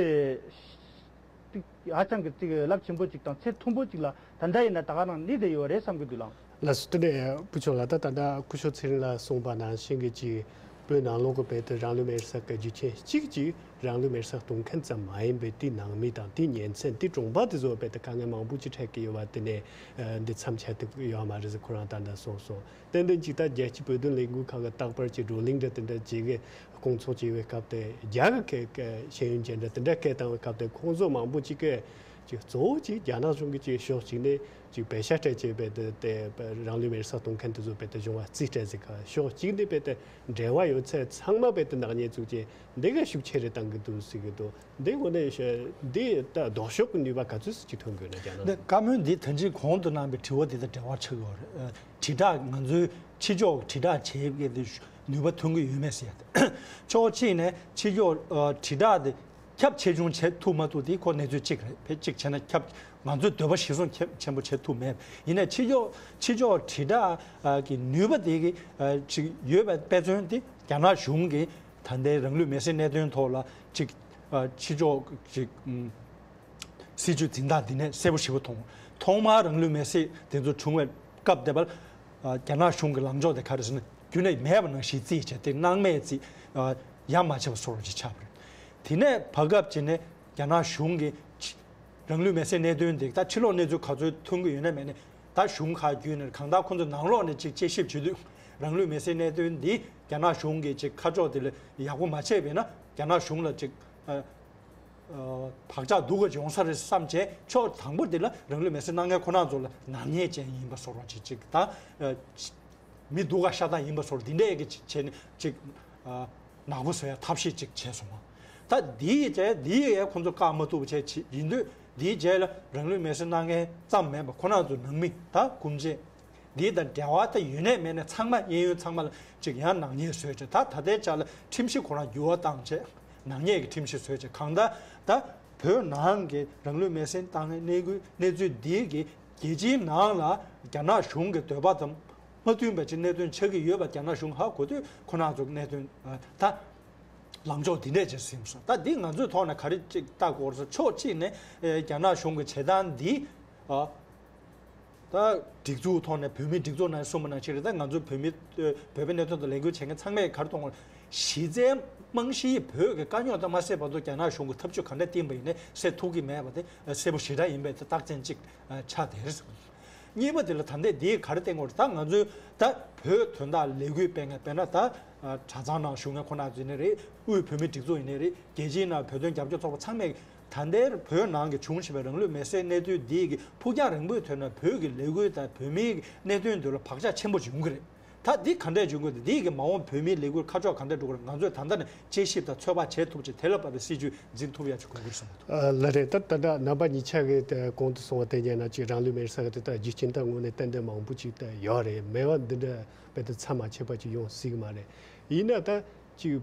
ཧ་ཅང་གི་ཅིག་རླབས་ཆེན་པོ་ཅིག་དང་ཚད་མཐོན་པོ་ཅིག་ལ་ད་ལྟ་ཡིན་ན་ད་ག་རང་སླེབས་བསྡད་ཡོད་རེད་བསམ་གྱི་འདུག་ལགས། ལགས་སོ། དེ་ནས་སྐུ་ཞབས་ལགས། ད་ད་ལྟ་སྐུ་ཞབས་ཚེ་རིང་ལགས་གསུངས་པ་ནང་བཞིན་གྱི་ཅིག་བོད་ནང་ལོགས་ཀྱི་བོད་དུ་རང་ལུས་མེར་སྲེག་གི་རྒྱུ་རྐྱེན་གཅིག་ཅིག་རང་ལུས་མེར་སྲེག་གཏོང་མཁན་ཙམ་མ་ཡིན་པའི་དེའི་ནང་མི་དང་དེའི་ཉེ་ཚན་དེའི་གྲོང་པ་དེ་ཚོ་བོད་དུ་དཀའ་ངལ་མང་པོ་ཅིག་འཕྲད་ཀྱི་ཡོད་པ་དེ་ནས་ཨ་འདི་མཚམས་ཆད་ཐུབ་ཀྱི་ཡོད་མ་རེད་ཟེར་ཁོ་རང་ད་ལྟ་གསུངས་སོང་། ཏན་ཏན་ཅིག་ད་རྒྱལ་སྤྱིའི་བོད་དོན་ལས་འགུལ་ཁག་གི་རྟག་པར་གྱི་བགྲོ་གླེང་འདྲ་དེ་འདྲ་བྱེད་གི་སྐོང་ཚོགས་བྱེད་པའི་སྐབས་དེ་རྒྱ་གི་སྐད་སྐད་ཤེས་ཡོན་ཅན་འདྲ་དེ་འདྲ་སྐད་བཏང་བའི་སྐབས་དེ་ཁོང་ཚོ་མང་པོ་ཅིག་གིས་ཅིག་གཙོ་བོ་ཅིག་རྒྱ་ནག་གཞུང་གིས་ཅིག་ཕྱོགས་གཅིག་ནས་ཅིག་བེད་ཤ་སྤྲད་བྱས་པའི་དེ་དེ་རང་ལུས་མེར་སྲེག་གཏོང་མཁན་དེ་ཚོ་བེད་དེ་གཞུང་བ་རྩིས་སྤྲད་ཟིག་ག་ཕྱོགས་གཅིག་ནས་བེད་དེ་འབྲེལ་བ་ཡོད་ཚད་ཚང་མ་བེད་དེ་ནག་ཉེས་བཙུགས་བྱས་འདི་ག་ཤུགས་ཆེ་རེ་བཏང་གི་འདུག་ཟེར་གི་འདུག་འདི་ངོ་ནས་ཤ་འདི་ད་ལྡོག་ཕྱོགས་ཀྱི་ནུས་པ་ག་ཚོད་ཅིག་ཐོན་དགོས་ན་རྒྱ་ནག་འདི་བཀའ་མོལ་འདི་ད་ཅི་གོང་དུ་གནང་པའི་དྲི་བ་འདི་དང་འབྲེལ་བ་ཆགས་ཡོད་རེད། ཨ། དྲིལ་བསྒྲགས་ང་ཚོའི་ཕྱི་ཕྱོགས་དྲིལ་བསྒྲགས་བྱེད་པའི་དེ་ནུས་པ་ཐོན་གྱི་ཡོད་མེད་ཟེར་ཡ་དེ། ཕྱོགས་གཅིག་ནས་ཕྱི་ཕྱོགས་ཨ་དྲིལ་བསྒྲགས་དེ་ཁྱབ་ཆེ་ཆུང་བྱེད་ཐུབ་མ་ཐུབ་དེ་ཁོ་གནས་ཚུལ་གཅིག་རེད། ཕལ་གཅིག་བྱས་ན་ཁྱབ་ང་ཚོའི་འདོད་པ་གཞིར་བཟུང་ཁྱབ་ཆེན་པོ་བྱེད་ཐུབ་མེད། ཡིན་ནའི་ཕྱི་ཕྱོགས་ཕྱི་ཕྱོགས་དྲིལ་བསྒྲགས་ཀྱི་ནུས་པ་དེ་གི་ཅིག་ཡོད་པའི་དཔེ་མཚོན་དེ་རྒྱ་ནག་གཞུང་གིས་ད་ལྟའི་རང་ལུས་མེར་སྲེག་གནད་དོན་ཐོག་ལ་ཅིག་ཕྱི་ཕྱོགས་ཅིག་སྲིད་ཇུས་འཛིན་སྟངས་འདི་ནས་གསལ་པོ་ཞེ་པོ་མཐོང་། ཐོག་མར་རང་ལུས་མེར་སྲེག་དེ་ཚོ་བྱུང་བའི་སྐབས་དེ་བར་རྒྱ་ནག་གཞུང་གི་ལངས་ཕྱོགས་དེ་ག་རེ་ཟེར་ན་རྒྱུན་ནས་མེད་པ་ནང་བཞིན་རྩིས་བྱས་ཏེ་སྣང་མེད་རྩིས་ཡ་མ་བྱས་པ་བཟོ་འདྲ་ཅིག་ཆགས་པ་རེད། དེ་ནས་བར་སྐབས་ཅིག་ནས་རྒྱ་ནག་གཞུང་གིས་རང་ལུས་མེར་སྲེག་གནད་དོན་དེ་ད་ཕྱི་ལོགས་གནས་ཚུལ་ག་ཚོད་ཐོན་གྱི་ཡོད་ན་མེད་ན་ད་གཞུང་ཁག་བརྒྱུད་ནས་གང་ལྟར་ཁོང་ཚོ་ནང་ལོགས་ནས་ཅིག་དཔྱད་ཞིབ་བྱེད་དུས་རང་ལུས་མེར་སྲེག་གནད་དོན་འདི་རྒྱ་ནག་གཞུང་གིས་ཅིག་ཁ་ཕྱོགས་དེ་ལ་ཡག་པོ་མ་བྱས་པས་ན་རྒྱ་ནག་གཞུང་ལ་ཅིག་བག་ཆགས་སྡུག་ག་ཅིག་ཡོང་ས་རེད་བསམ་བྱས་ཕྱོགས་དང་པོ་དེ་ལ་རང་ལུས་མེར་སྲེག་གནང་མཁན་ཁོ་རང་ཚོ་ལ་ནག་ཉེས་ཅན་ཡིན་པ་བཟོ་འདྲ་ཅིག་ཅིག་དང་། མི་སྡུག་ག་ཤ་སྟག་ཡིན་པ་བཟོ་འདྲ་འདི་འདྲས་ཀྱི་ཅིག་བྱས་ནས་ཅིག་ནག་པོ་བཟོ་ཡ་ཐབས་ཤེས་ཅིག་བྱས་སོང་བ། ད་འདིའི་རྗེས་འདིའི་ཡས་ཁོང་ཚོ་བཀག་མ་ཐུབ་པ་བྱས་ཡིན་དུས་འདིའི་རྗེས་ལ་རང་ལུས་མེར་སྲེག་གནང་མཁན་ཙམ་མིན་པ་ཁོ་རང་ཚོ་ནང་མི་ད་སྐུ་མཆེད། འདི་དང་འབྲེལ་བ་ད་ཡོད་ནས་མེད་ནས་ཚང་མ་གཡས་གཡོན་ཚང་མ་ལ་ཅིག་ཡང་ནག་ཉེས་བཟོས་བྱས་ད་ད་ལྟའི་ཆ་ལ་ཁྲིམས་གཞི་ཁོ་རང་འགྱུར་བ་བཏང་བྱས་ནག་ཉེས་ཀྱི་ཁྲིམས་གཞི་བཟོས་བྱས་གང་ལྟར་ད་བོད་ནང་གི་རང་ལུས་མེར་སྲེག་བཏང་ནས་གནས་ཁུལ་གནས་ཚུལ་འདི་གི་རྒྱལ་སྤྱིའི་ནང་ལ་རྒྱ་ནག་གཞུང་གི་འདོད་པ་དང་མ་མཐུན་པ་ཅིག་གནད་དོན་ཆགས་ཀྱི་ཡོད་པ་རྒྱ་ནག་གཞུང་ཧ་གོ་དུས་ཁོ་རང་ཚོ་གནད་དོན་ད་ལངས་ཕྱོགས་འདི་འདྲས་ཅིག་ཟིན་སོང་། ད་འདི་ང་ཚོའི་ཐོག་ནས་ག་རེ་ཅིག་ལྟ་དགོས་རེད་ཟེར་ཕྱོགས་གཅིག་ནས་རྒྱ་ནག་གཞུང་གི་བྱེད་སྟངས་འདི། ད་སྒྲིག་འཛུགས་ཐོག་ནས་བོད་མིའི་སྒྲིག་འཛུགས་ནང་གསུངས་པ་ནང་བཞིན་རེད། ད་ང་ཚོ་བོད་མི་བོད་པའི་གནད་དོན་དུ་ལས་འགུལ་བྱེད་མཁན་ཚང་མས་ག་རེ་གཏོང་དགོས་རེད། གཞི་རྩའི་རྨང་གཞིའི་བོད་ཀྱི་དཀའ་རྙོག་དེ་མ་སེལ་བར་དུ་རྒྱ་ནག་གཞུང་གིས་ཐབས་ཇུས་ག་འདྲ་བསྟན་པ་ཡིན་ནའི་སེལ་ཐུབ་ཀྱི་མེད་པ་དེ་གསལ་པོ་ཞེ་དྲག་ཡིན་པའི་རྟགས་མཚན་གཅིག་ཆགས་བསྡད་རེད། གཉིས་པ་དེ་ལ་ད་ལྟའི་འདིའི་ག་རེ་བསྟན་དགོས་རེད། ད་ང་ཚོའི་ད་བོད་དོན་དག་ལས་འགུལ་སྤེལ་མཁན་དཔེར་ན་ད་གྲྭ་ཚང་ནང་བཞུགས་མཁན་ཁོ་ན་ཚོ་ཡིན་ནའི་རེད། དབུས་བོད་མིའི་སྒྲིག་འཛུགས་ཡིན་ནའི་རེད། རྒྱལ་སྤྱིའི་ནང་བོད་དོན་རྒྱབ་སྐྱོར་ཚོགས་པ་ཚང་མས་ད་ལྟའི་བོད་ནང་གི་བྱུང་བཞིན་པའི་རང་ལུས་མེར་སྲེག་གནད་དོན་འདི་གི་ཕུགས་རྒྱང་རིང་པོའི་དོན་ན་བོད་ཀྱི་ལས་འགུལ་དང་བོད་མིའི་གནད་དོན་འདི་ལ་བག་ཆགས་ཆེན་པོ་ཡོང་གི་རེད། ད་འདི་ག་འདྲས་བྱུང་དགོས་འདི་གི་མ་འོངས་བོད་མིའི་ལས་འགུལ་ཁ་ཕྱོགས་ག་འདྲས་འགྲོ་དགོས་རེད། ང་ཚོས་ད་ལྟ་ནས་དཔྱད་ཞིབ་དང་ཚོད་དཔག་བྱེད་ཐུབ་ཅིག་དེ་ལ་བབ་པའི་སྲིད་ཇུས་འཛིན་ཐུབ་ཡ་ཅིག་དགོས་ཀྱི་རེད་བསམ་གྱི་འདུག་ཨ་ལགས་རེད། ད་ད་ལྟ་རྣམ་པ་གཉིས་ཆ་གིས་དེ་གོང་དུ་གསུངས་པ་དེ་ཉན་ན་ཅིག་རང་ལུས་མེར་སྲེག་དེ་ད་རྒྱུ་རྐྱེན་ད་དངོས་གནས་ཏན་ཏན་མང་པོ་ཅིག་ད་ཡོད་རེད། མེད་པ་འདི་འདྲ་དཔེ་ད་མཚམས་མ་ཆད་པ་ཅིག་ཡོང་སྲིད་གི་མ་རེད། ཡིན་ན་ད་ཅིག་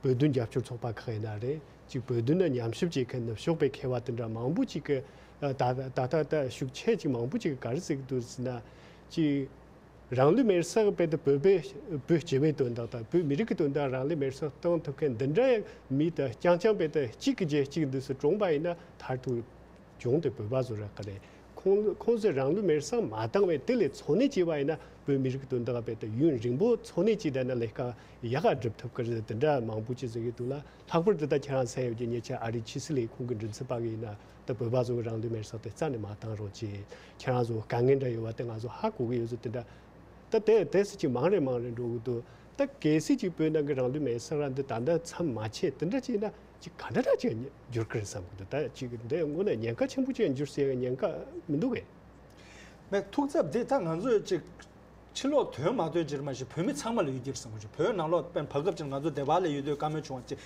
བོད་དོན་རྒྱབ་སྐྱོར་ཚོགས་པ་ཁག་ཡིན་ན་རེད། ཅིག་བོད་དོན་ན་ཉམས་ཞིབ་བྱེད་མཁན་ནུབ་ཕྱོགས་པའི་མཁས་པ་དེ་འདྲ་མང་པོ་ཅིག་གིས་ད་ད་ད་ད་ཤུགས་ཆེ་ཅིག་མང་པོ་ཅིག་གིས་ག་རེ་ཟེར་གི་འདུག་ཟེར་ན། ཅིག་རང་ལུས་མེར་སྲེག་དཔེ་ད་བོད་པའི་བོད་སྤྱི་པའི་དོན་དག་དང་བོད་མི་རིགས་ཀྱི་དོན་དག་རང་ལུས་མེར་སྲེག་གཏོང་ཐུབ་མཁན་འདི་འདྲ་ཡང་མི་ད་རྐྱང་རྐྱང་དཔེ་ད་གཅིག་གི་རྗེས་གཅིག་འདུག་སེ་གྲོངས་པ་ཡིན་ན་མཐར་ཐུག་གྱོང་དེ་བོད་པ་ཚོ་རག་གི་རེད། ཁོང་ཁོང་ཚོས་རང་ལུས་མེར་སྲེག་མ་བཏང་བས་དེ་ལས་འཚོ་གནས་བྱས་པ་ཡིན་ན་བོད་མི་རིགས་ཀྱི་དོན་དག་དཔེ་ད་ཡུན་རིང་པོ་འཚོ་གནས་བྱས་བསྡད་ན་ལས་ཀ་ཡག་ག་སྒྲུབ་ཐུབ་ཀྱི་རེད། དེ་འདྲ་མང་པོ་ཅིག་ཟེར་གྱི་འདུག་ལ། ལྷག་པར་དུ་ད་ཁྱེད་རང་གསན་ཡོད་ཀྱི་ཉེ་ཆར་ཨ་རིའི་ཕྱི་སྲིད་ལས་ཁུངས་ཀྱི་མགྲིན་ཚབ་པ་གིས་ཡིན་ན་ད་བོད་པ་ཚོ་གི་རང་ལུས་མེར་སྲེག་དེ་རྩ་ནས་མ་བཏང་རོགས་གྱིས། ཁྱེད་རང་ཚོ་དཀའ་ངལ་འདྲ་ཡོད་པ་དེ་ང་ཚོ་ཧ་གོ་གི་ཡོད་ཚོད་དེ་འདྲ་ད་དེ་དེ་སྲིད་ཀྱི་མང་རེ་མང་རེ་འགྲོ་གི་འདུག་ད་གལ་སྲིད་ཅིག་བོད་ནང་གི་རང་ལུས་མེར་སྲེག་ར་འདི་ད་ལྟ་མཚམས་མ་ཆད་དེ་འདྲ་ཅིག་ཡིན་ན་ཅིག་ག་འདྲ་འདྲ་ཅིག་འགྱུར་གི་རེད་བསམ་གི་འདུག་ད་ཅིག་འདི་དངོས་གནས་ཉེན་ཁ་ཆེན་པོ་ཅིག་འགྱུར་སྲིད་ཡ་ཉེན་ཁ་མི་འདུག་གས། མེད། ཐུགས་འཚབ་འདི་ད་ང་ཚོས་ཅིག་ཕྱི་ལོགས་དོན་མ་དོན་ཅིག་མ་ཞིག་བོད་མི་ཚང་མ་ལ་ཡོད་ཀྱི་རེད་བསམ་གྱི་འདུག་བོད་ནང་ལོགས་དཔེར་ན་བར་སྐབས་ཅིག་ང་ཚོ་སྡེ་བ་ལ་ཡོད་དུས་བཀའ་མོལ་བྱུང་བ་ཅིག་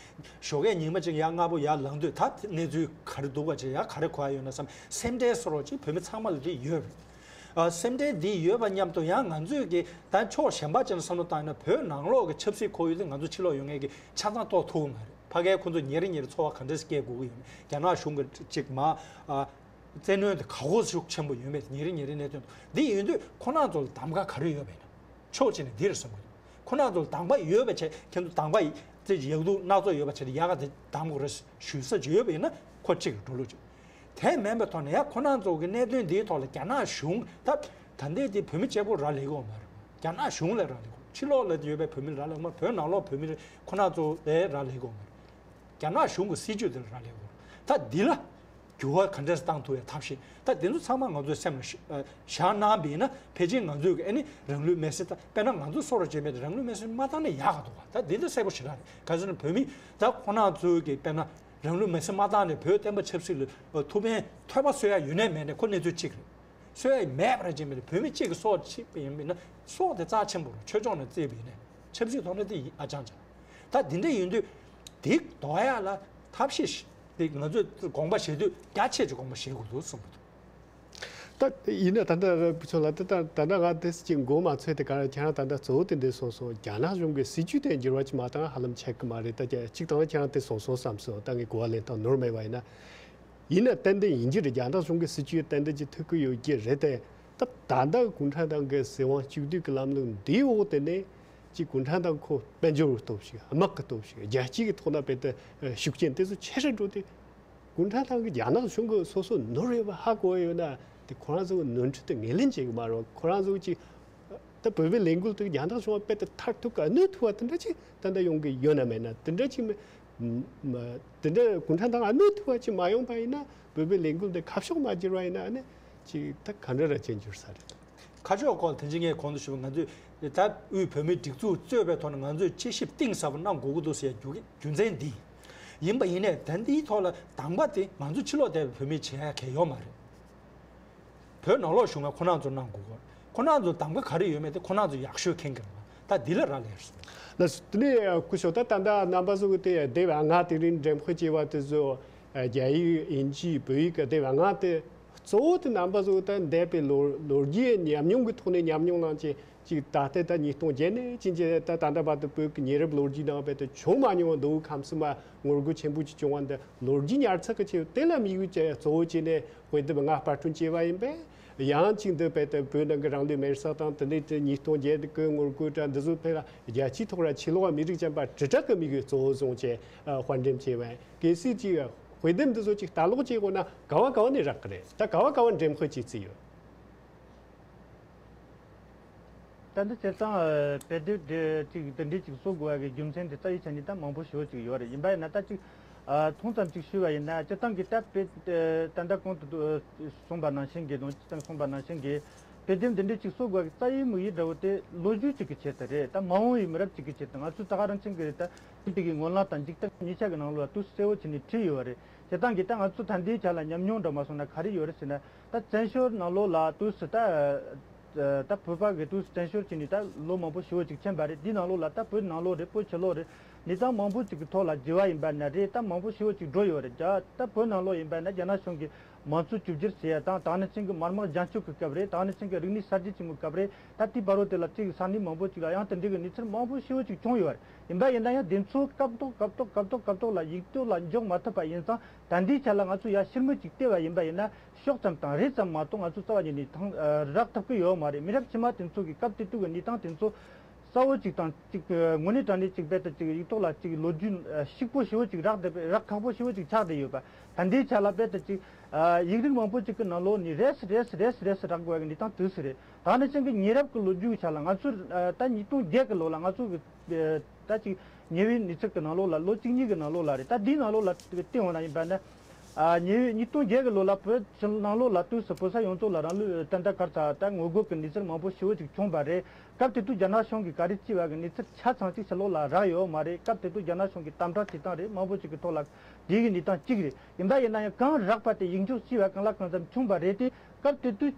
ཞོགས་ཀས་ཉི་མ་ཅིག་ཡར་སྔ་པོ་ཡར་ལངས་དུས་ད་གནས་ཚུལ་ག་རེ་འདུག་པ་ཅིག་ཡར་ག་རེ་གོ་ཡ་ཡོད་ན་བསམ། སེམས་ཁྲལ་བཟོ་རོགས་ཅིག་བོད་མི་ཚང་མ་ལ་དེ་ཡོད་རེད། ཨ་སེམས་ཁྲལ་འདི་ཡོད་པ་མཉམ་དུ་ཡང་ང་ཚོས་ཀྱི་ད་ཕྱོགས་གཞན་པ་ཅིག་ནས་བསམ་བློ་བཏང་ཡོད་ན་བོད་ནང་ལོགས་ཀྱི་ཆབ་སྲིད་ཁོར་ཡུག་དེ་ང་ཚོ་ཕྱི་ལོགས་ཡོད་མཁན་གྱི་ཆ་ཚང་རྟོགས་ཐུབ་ཀྱི་མ་རེད། ཕ་གིའི་ཁོ་ཚོ་ཉིན་རེ་ཉིན་རེ་ཚོར་བ་ག་འདྲས་སྐྱེ་དགོས་ཀྱི་ཡོད་མེད། རྒྱ་ནག་གཞུང་གི་ཅིག་མ་ཨ། བཙན་གནོན་དེ་ག་གོ་ཤུགས་ཆེན་པོ་ཡོད་མེད། ཉིན་རེ་ཉིན་རེ་གནད་དོན་འདི་ཡིན་དུས་ཁོ་རང་ཚོ་ལ་གདམ་ག་ག་རེ་ཡོད་པ་ཡིན་ན། ཕྱོགས་གཅིག་ནས་འདི་རེད་བསམ་གྱི་འདུག་ཁོ་རང་ཚོ་ལ་གདམ་ག་ཡོད་པ་བྱས་ཁྱེད་ཚོ་གདམ་ག་ཡི་དེ་ཡག་སྡུག་སྣ་ཚོགས་ཡོད་པ་བྱས་ཏེ་ཡག་ག་དེ་གདམ་དགོས་རེད་ཞུ་ས་ཅིག་ཡོད་པ་ཡིན་ན་ཁོ་གཅིག་གི་འགྲོ་ལུགས་ཅིག་དེ་མིན་པའི་ཐོག་ནས་ཡང་ཁོ་རང་ཚོ་གི་གནད་དོན་འདིའི་ཐོག་ལ་རྒྱ་ནག་གཞུང་ད་ད་ལྟའི་དེ་བོད་མི་གཅིག་པོ་རག་ལས་ཀྱི་ཡོད་མ་རེད། རྒྱ་ནག་གཞུང་ལ་རག་ལས་ཀྱི་ཡོད། ཕྱི་ལོགས་ལ་ཡོད་པའི་བོད་མི་ལ་རག་ལས་ཀྱི་ཡོད་མ་རེད། བོད་ནང་ལོགས་བོད་མི་ཁོ་རང་ཚོ་ལ་རག་ལས་ཀྱི་ཡོད་མ་རེད། རྒྱ་ནག་གཞུང་གི་སྲིད་བྱུས་དེ་ལ་རག་ལས་དགོས། ད་འདི་ལ་འགྱུར་བ་ག་འདྲས་བཏང་ཐུབ་ཡ་ཐབས་ཤེས་ད་འདི་ཚོ་ཚང་མ་ང་ཚོའི་སེམས་ལ་ཤ- ཨ། བཞག་གནང་བ་ཡིན་ན་ཕལ་ཆེར་ང་ཚོས་ཀྱི་ཨ་ནི་རང་ལུས་མེར་སྲེག་ད་དཔེར་ན་ང་ཚོ་སོ་ར་བྱེད་མེད་དེ་རང་ལུས་མེར་སྲེག་མ་བཏང་ན་ཡག་ག་འདུག་ག་ད་འདི་འདྲ་གསལ་པོ་ཞེ་དྲག་རེད། ག་ཟེར་ན་བོད་མི་ད་ཁོ་རང་ཚོའི་གི་དཔེར་ན་རང་ལུས་མེར་སྲེག་མ་བཏང་ནས་བོད་བསྟན་པ་ཆབ་སྲིད་ལ་ཐུགས་ཕན་ཐོགས་པ་གསོ་ཡ་ཡོད་ནའི་མེད་ནའི་ཁོ་གནས་ཚུལ་གཅིག་རེད། གསོ་ཡ་མེད་པ་རེད་ཅེས་མེད་དེ་བོད་མི་གཅིག་གི་སྲོག་ཕྱིན་པ་ཡིན་ན་སྲོག་དེ་རྩ་ཆེན་པོ་རེད། ཆོས་ཕྱོགས་ནས་བརྩིས་པ་ཡིན་ན་ཆབ་སྲིད་ཐོག་ནས་དེ་ཡིན་ཨ་ཅང་ཅང་། ད་དེ་འདྲ་ཡིན་དུས་དེ་ཟློག་ཡ་ལ་ཐབས་ཤེས་ཤིག་དེ་ང་ཚོས་དགོངས་པ་བཞེས་དུས་རྒྱ་ཆེ་ཅིག་དགོངས་པ་བཞེས་དགོས་འདུག་གསུངས་པ་འདུག་ད་ཡིན་ན་ད་ལྟ་བུ་ཚོ་ལ་ད་ལྟ་ད་ལྟ་ང་དེ་ཅིག་མགོ་མ་ཚོས་དེ་ག་རེ་ཁྱེད་རང་ད་ལྟ་གཙོ་བོ་དེ་འདྲ་གསུངས་སོང་། རྒྱ་ནག་གཞུང་གི་སྲིད་ཇུས་དེ་འགྱུར་བ་ཅིག་མ་བཏང་ཧ་ལམ་ཆགས་ཀྱི་མ་རེད། ད་ཅིག་ད་ལྟ་ཁྱེད་རང་དེ་གསུངས་སོང་བསམ་སོང་། ད་ངས་གོ་བ་ལེན་སྟངས་ནོར་མེད་པ་ཡིན་ན། ཡིན་ན་ཏན་ཏན་ཡིན་གྱི་རེད། རྒྱ་ནག་གཞུང་གི་སྲིད་ཇུས་ཏན་ཏན་གྱི་ཐུག་གི་ཡོད་ཀྱི་རེད་དེ། ད་ད་ལྟ་གུང་ཁྲན་ཏང་གི་སྲིད་དབང་གཅིག་སྡུད་ཀྱི་ལམ་ལུགས་འདིའི་འོག་དེ་ནས་ཅིག་གུང་ཁྲན་ཏང་ཁོ་དཔལ་འབྱོར་གྱི་སྟོབས་ཤིག་དམག་གི་སྟོབས་ཤིག་རྒྱལ་སྤྱི་གི་ཐོག་ན་དཔེ་དེ་ཤུགས་རྐྱེན་དེ་ཚོ་ཆེ་རུ་འགྲོ་དུས། གུང་ཁྲན་ཏང་གི་རྒྱ་ནག་གཞུང་གི་སོ་སོ་ནོར་ཡོད་པ་ཧ་གོ་ཡོད་ན་དེ་ཁོ་རང་ཚོ་གི་ནོར་འཁྲུལ་དེ་ངོས་ལེན་བྱེད་གི་མ་རེད། ཁོ་རང་ཚོ་གི་ཅིག་ད་བོད་པའི་ལས་འགུལ་དེ་རྒྱ་ནག་གཞུང་ལ་དཔེ་དེ་མཐར་ཐུག་གི་གནོད་ཐུབ་པ་དེ་འདྲ་ཅིག་ད་ལྟ་ཡོང་གི་ཡོད་ན་མེད་ན། དེ་འདྲ་ཅིག་མེད། མ་དེ་འདྲ་གུང་ཁྲན་ཏང་གནོད་ཐུབ་པ་ཅིག་མ་ཡོང་པ་ཡིན་ན། བོད་པའི་ལས་འགུལ་འདི་ཁ་ཕྱོགས་མ་བསྒྱུར་བ་ཡིན་ན་ཨ་ནི་ཅིག་ད་ག་འདྲ་ར་ཅན་འགྱུར་ས་རེད། ཁ་ཕྱོགས་སྐོར་དེ་ཅི་ངས་གོང་དུ་ཞུས་པ་ང་ཚོས་ད་དབུས་བོད་མིའི་སྒྲིག་འཛུགས་གཙོས་པའི་ཐོག་ནས་ང་ཚོས་དཔྱད་ཞིབ་གཏིང་ཟབ་པོ་གནང་དགོས་ཀྱི་འདུག་ཟེར་རྒྱུ་རྒྱུ་མཚན་འདི་ཡིན་པ་ཡིན་ནས། ད་འདིའི་ཐོག་ལ་དང་པ་དེ་ང་ཚོ་ཕྱི་ལོགས་བསྡད་པའི་བོད་མིས་བྱེད་ཡ་གང་ཡང་ཡོད་མ་རེད། བོད་ནང་ལོགས་བཞུགས་མཁན་ཁོ་རང་ཚོ་གནང་དགོས་གོ། ཁོ་རང་ཚོ་གདམ་ག་ག་རེ་ཡོད་མེད་དེ་ཁོ་རང་ཚོ་ཡག་ཤོས་མཁྱེན་གྱི་རེད་པ། ད་འདི་ལ་རག་ལས་རེད། ལགས་སོ། དེ་ནས་སྐུ་ཞབས་ད་ད་ལྟ་རྣམ་པ་ཚོ་གི་དེ་སྡེ་བ་ལྔ་དེ་རིང་འགྲེམས་སྤེལ་བྱས་པ་དེ་ཚོ་རྒྱ་ཡིག་དབྱིན་ཇི་བོད་ཡིག་གི་སྡེ་བ་ལྔ་དེ་གཙོ་བོ་དེ་རྣམ་པ་ཚོ་གི་ད་འདས་པའི་ལོ་ལོ་རྒྱུས་ཉམས་མྱོང་གི་ཐོག་ནས་ཉམས་མྱོང་བླངས་བྱས། ཅིག་ད་ལྟའི་ད་ཉིས་སྟོང་བརྒྱད་ནས་ཕྱིན་ཆད་ད་ད་ལྟ་བར་དུ་བོད་ཀྱི་ཉེ་རབས་ལོ་རྒྱུས་ནང་བར་དུ་བྱུང་མ་མྱོང་བ་མདོ་དབུས་ཁམས་གསུམ་མ་ངོ་རྒོལ་ཆེན་པོ་ཅིག་བྱུང་བ་འདི་ལོ་རྒྱུས་ཉར་ཚགས་ཀྱི་ཆེད་དེ་ལ་དམིགས་ཡུལ་གཙོ་བོ་བྱས་ནས་དཔེ་དེབ་ལྔ་པར་སྐྲུན་བྱས་པ་ཡིན་པས། ཡང་ཅིག་འདི་བར་དུ་བོད་ནང་གི་རང་ལུས་མེར་སྲེག་དང་དེ་འདྲའི་དེ་ཉིས་སྟོང་བརྒྱད་ཀྱི་ངོ་རྒོལ་དང་འདི་ཚོ་ཕེ་ལ་རྒྱལ་སྤྱིའི་ཐོག་ལ་ཕྱི་ལོགས་མི་རིགས་ཅན་པ་དྲིལ་བསྒྲགས་ཀྱི་དམིགས་ཡུལ་གཙོ་བོ་བཟུང་བྱས་དཔར་འགྲེམས་བྱས་པ་ཡིན། གལ་སྲིད་ཅིག་དཔེ་དེབ་འདི་ཚོ་ཅིག་ལྟ་ཀློག་བྱེད་དགོས་ན་ག་བ་ག་བ་ནས་རག་གི་རེད། ད་ག་བ་ག་བ་འགྲེམས་སྤེལ་བྱེད་རྩིས་ཡོད། ད་འདི་བྱས་ཙང་དཔེ་དེབ་དེ་ཅིག་དེ་འདྲའི་ཅིག་བཟོ་དགོས་པ་གི་རྒྱུ་མཚན་དེ་ད་ཡིག་ཆ་ནི་ད་མང་པོ་ཞེ་པོ་ཅིག་ཡོད་རེད། ཡིན་པ་ཡིན་ན་ད་ཅིག་ཨ་ཐུང་ཙམ་ཅིག་ཞུས་པ་ཡིན་ན་སྤྱིར་བཏང་གི་ད་དཔེ་ད་ལྟ་གོང་དུ་གསུངས་པ་ནང་བཞིན་གྱི་དང་སྤྱིར་བཏང་གསུངས་པ་ནང་བཞིན་གྱི་ དཔེ་དེབ་འདི་འདྲའི་ཅིག་གསོ་དགོས་ཀྱི་རྩ་བའི་དམིགས་ཡུལ་འདྲ་བོ་དེ་ལོ་རྒྱུས་ཅིག་གི་ཆེད་དུ་རེད། ད་མ་འོངས་པའི་མི་རབས་ཅིག་གི་ཆེད་དུ། ང་ཚོ་ད་ག་རང་ཅན་གྱི་རེད། ད་དེ་གི་སྔོན་ལ་དང་འཇིག་རྟེན་གཉིས་ཆ་གི་ནང་ལོགས་ལ་དུས་གསལ་བོ་བྱས་ནས་བྲིས་ཡོད་རེད། བྱས་ཙང་གི་ད་ང་ཚོ་ད་ལྟའི་ཆ་ལ་ཉམས་མྱོང་འདྲ་མ་སོང་ན་ག་རེ་ཡོད་རེད་ཟེར་ན། ད་བཙན་བྱོལ་ནང་ལོགས་ལ་དུས་སུ་ད་ད་བོད་པ་གི་དུས་སུ་བཙན་བྱོལ་བྱས་ནས་ད་ལོ་མང་པོ་ཞེ་བོ་ཅིག་ཕྱིན་པ་རེད། འདིའི་ནང་ལོགས་ལ་ད་བོད་ནང་ལོགས་རེད། བོད་ཕྱི་ལོགས་རེད། གནས་སྟངས་མང་པོ་ཅིག་གི་ཐོག་ལ་བརྗེ་བ་ཡིན་པ་ན་རེད། ད་མང་པོ་ཞེ་བོ་ཅིག་འགྲོ་ཡོད་རེད། ད་ད་བོད་ནང་ལོགས་ཡིན་པ་ན་རྒྱ་ནག་གཞུང་གིས་མང་གཙོ་བཅོས་བསྒྱུར་བྱས་ཡ་དང་། ད་ནང་བཞིན་གྱི་དམར་དམག་རྒྱང་སྐྱོད་ཀྱི་སྐབས་རེད། ད་ནང་བཞིན་གྱི་རིག་གནས་གསར་བརྗེ་ཆེན་མོའི་སྐབས་རེད། ད་དེའི་བར་དུ་དེ་ལ་གཅིག་ས་གནས་མང་པོ་ཅིག་ལ་ཡང་དེ་འདྲའི་གི་གནས་ཚུལ་མང་པོ་ཞེ་བོ་ཅིག་བྱུང་ཡོད་རེད། ཡིན་པ་ཡིན་ན་ཡང་དེ་ཚོ་སྐབས་ཐོག་སྐབས་ཐོག་སྐབས་ཐོག་སྐབས་ཐོག་ལ་ཡིག་ཐོག་ལ་འཇོག་མ་ཐུབ་པ་ཡིན་ཙང་། ད་ལྟའི་ཆ་ལ་ང་ཚོ་ཡ་ཕྱིར་མིག་ཅིག་བལྟས་པ་ཡིན་པ་ཡིན་ན་ཤོག་ཙམ་དང་རེ་ཙམ་མ་གཏོགས་ང་ཚོ་རྩ་བ་ཉིད་ནས་ཐང་ཨ་རག་ཐུབ་ཀྱི་ཡོད་མ་རེད། མི་རབས་ཕྱི་མ་དེ་ཚོ་གི་སྐབས་དེ་དུས་ཀྱི་གནས་སྟངས་དེ་ཚོ་གསལ་བོ་ཅིག་དང་ཅིག་དངོས་གནས་དྲང་གནས་ཅིག་རྦད་དེ་ཅིག་ཡིག་ཐོག་ལ་ཅིག་ལོ་རྒྱུས་ཨ་ཞིབ་པོ་ཞེ་བོ་ཅིག་རག་བསྡད་པའི་རག་ཁག་པོ་ཞེ་བོ་ཅིག་ཆགས་བསྡད་ཡོད་པ། ད་ལྟའི་ཆ་ལ་རྦད་དེ་ཅིག་ཨ་ཡིག་རིགས་མང་པོ་ཅིག་གི་ནང་ལོགས་ནས་རེས་རེས་རེས་རེས་རག་དགོས་པའི་གནས་སྟངས་དུས་སུ་རེད། ད་ནང་བཞིན་གྱི་ཉེ་རབས་ཀྱི་ལོ་རྒྱུས་ཀྱི་ཆ་ལ་ང་ཚོ་ཨ་ད་ཉིས་སྟོང་བརྒྱད་ཀྱི་ལོ་ལ་ང་ཚོ་གི་ཨ་ད་ཅིག་ཉེ་བའི་གནས་ཚུལ་གྱི་ནང་ལོགས་ལ་ལོ་གཅིག་གཉིས་ཀྱི་ནང་ལོགས་ལ་རེད། ད་འདིའི་ནང་ལོགས་ལ་བལྟས་འོང་ན་ཡིན་པ་ན། ཨ་ཉེ་བའི་ཉིས་སྟོང་བརྒྱད་ཀྱི་ལོ་ལ་བོད་ཕྱི་ནང་ལོགས་ལ་དུས་སུ་བོད་ས་ཡོངས་རྫོགས་ལ་རང་ལུས་ཏན་ཏན་གར་ཚ་ད་ངོ་རྒོལ་གྱི་གནས་ཚུལ་མང་པོ་ཞེ་བོ་ཅིག་བྱུང་བ་རེད། སྐབས་དེ་དུས་རྒྱ་ནག་གཞུང་གིས་ག་རེ་བྱས་པ་གི་གནས་ཚུལ་ཆ་ཚང་ཅིག་ཕྱི་ལོགས་ལ་རག་ཡོད་མ་རེད། སྐབས་དེ་དུས་རྒྱ་ནག་གཞུང་གི་དམ་དྲག་བྱེད་སྟངས་རེད། མང་པོ་ཅིག་གི་ཐོག་ལ་དེ་གི་གནས་སྟངས་གཅིག་རེད། ཡིན་པ་ཡིན་ན་ཡང་གང་རག་པ་དེ་ཡིག་འཇོག་བྱས་པ་གང་ལ་གང་འཚམ་བྱུང་བ་རེད་དེ། སྐབས་དེ་དུས་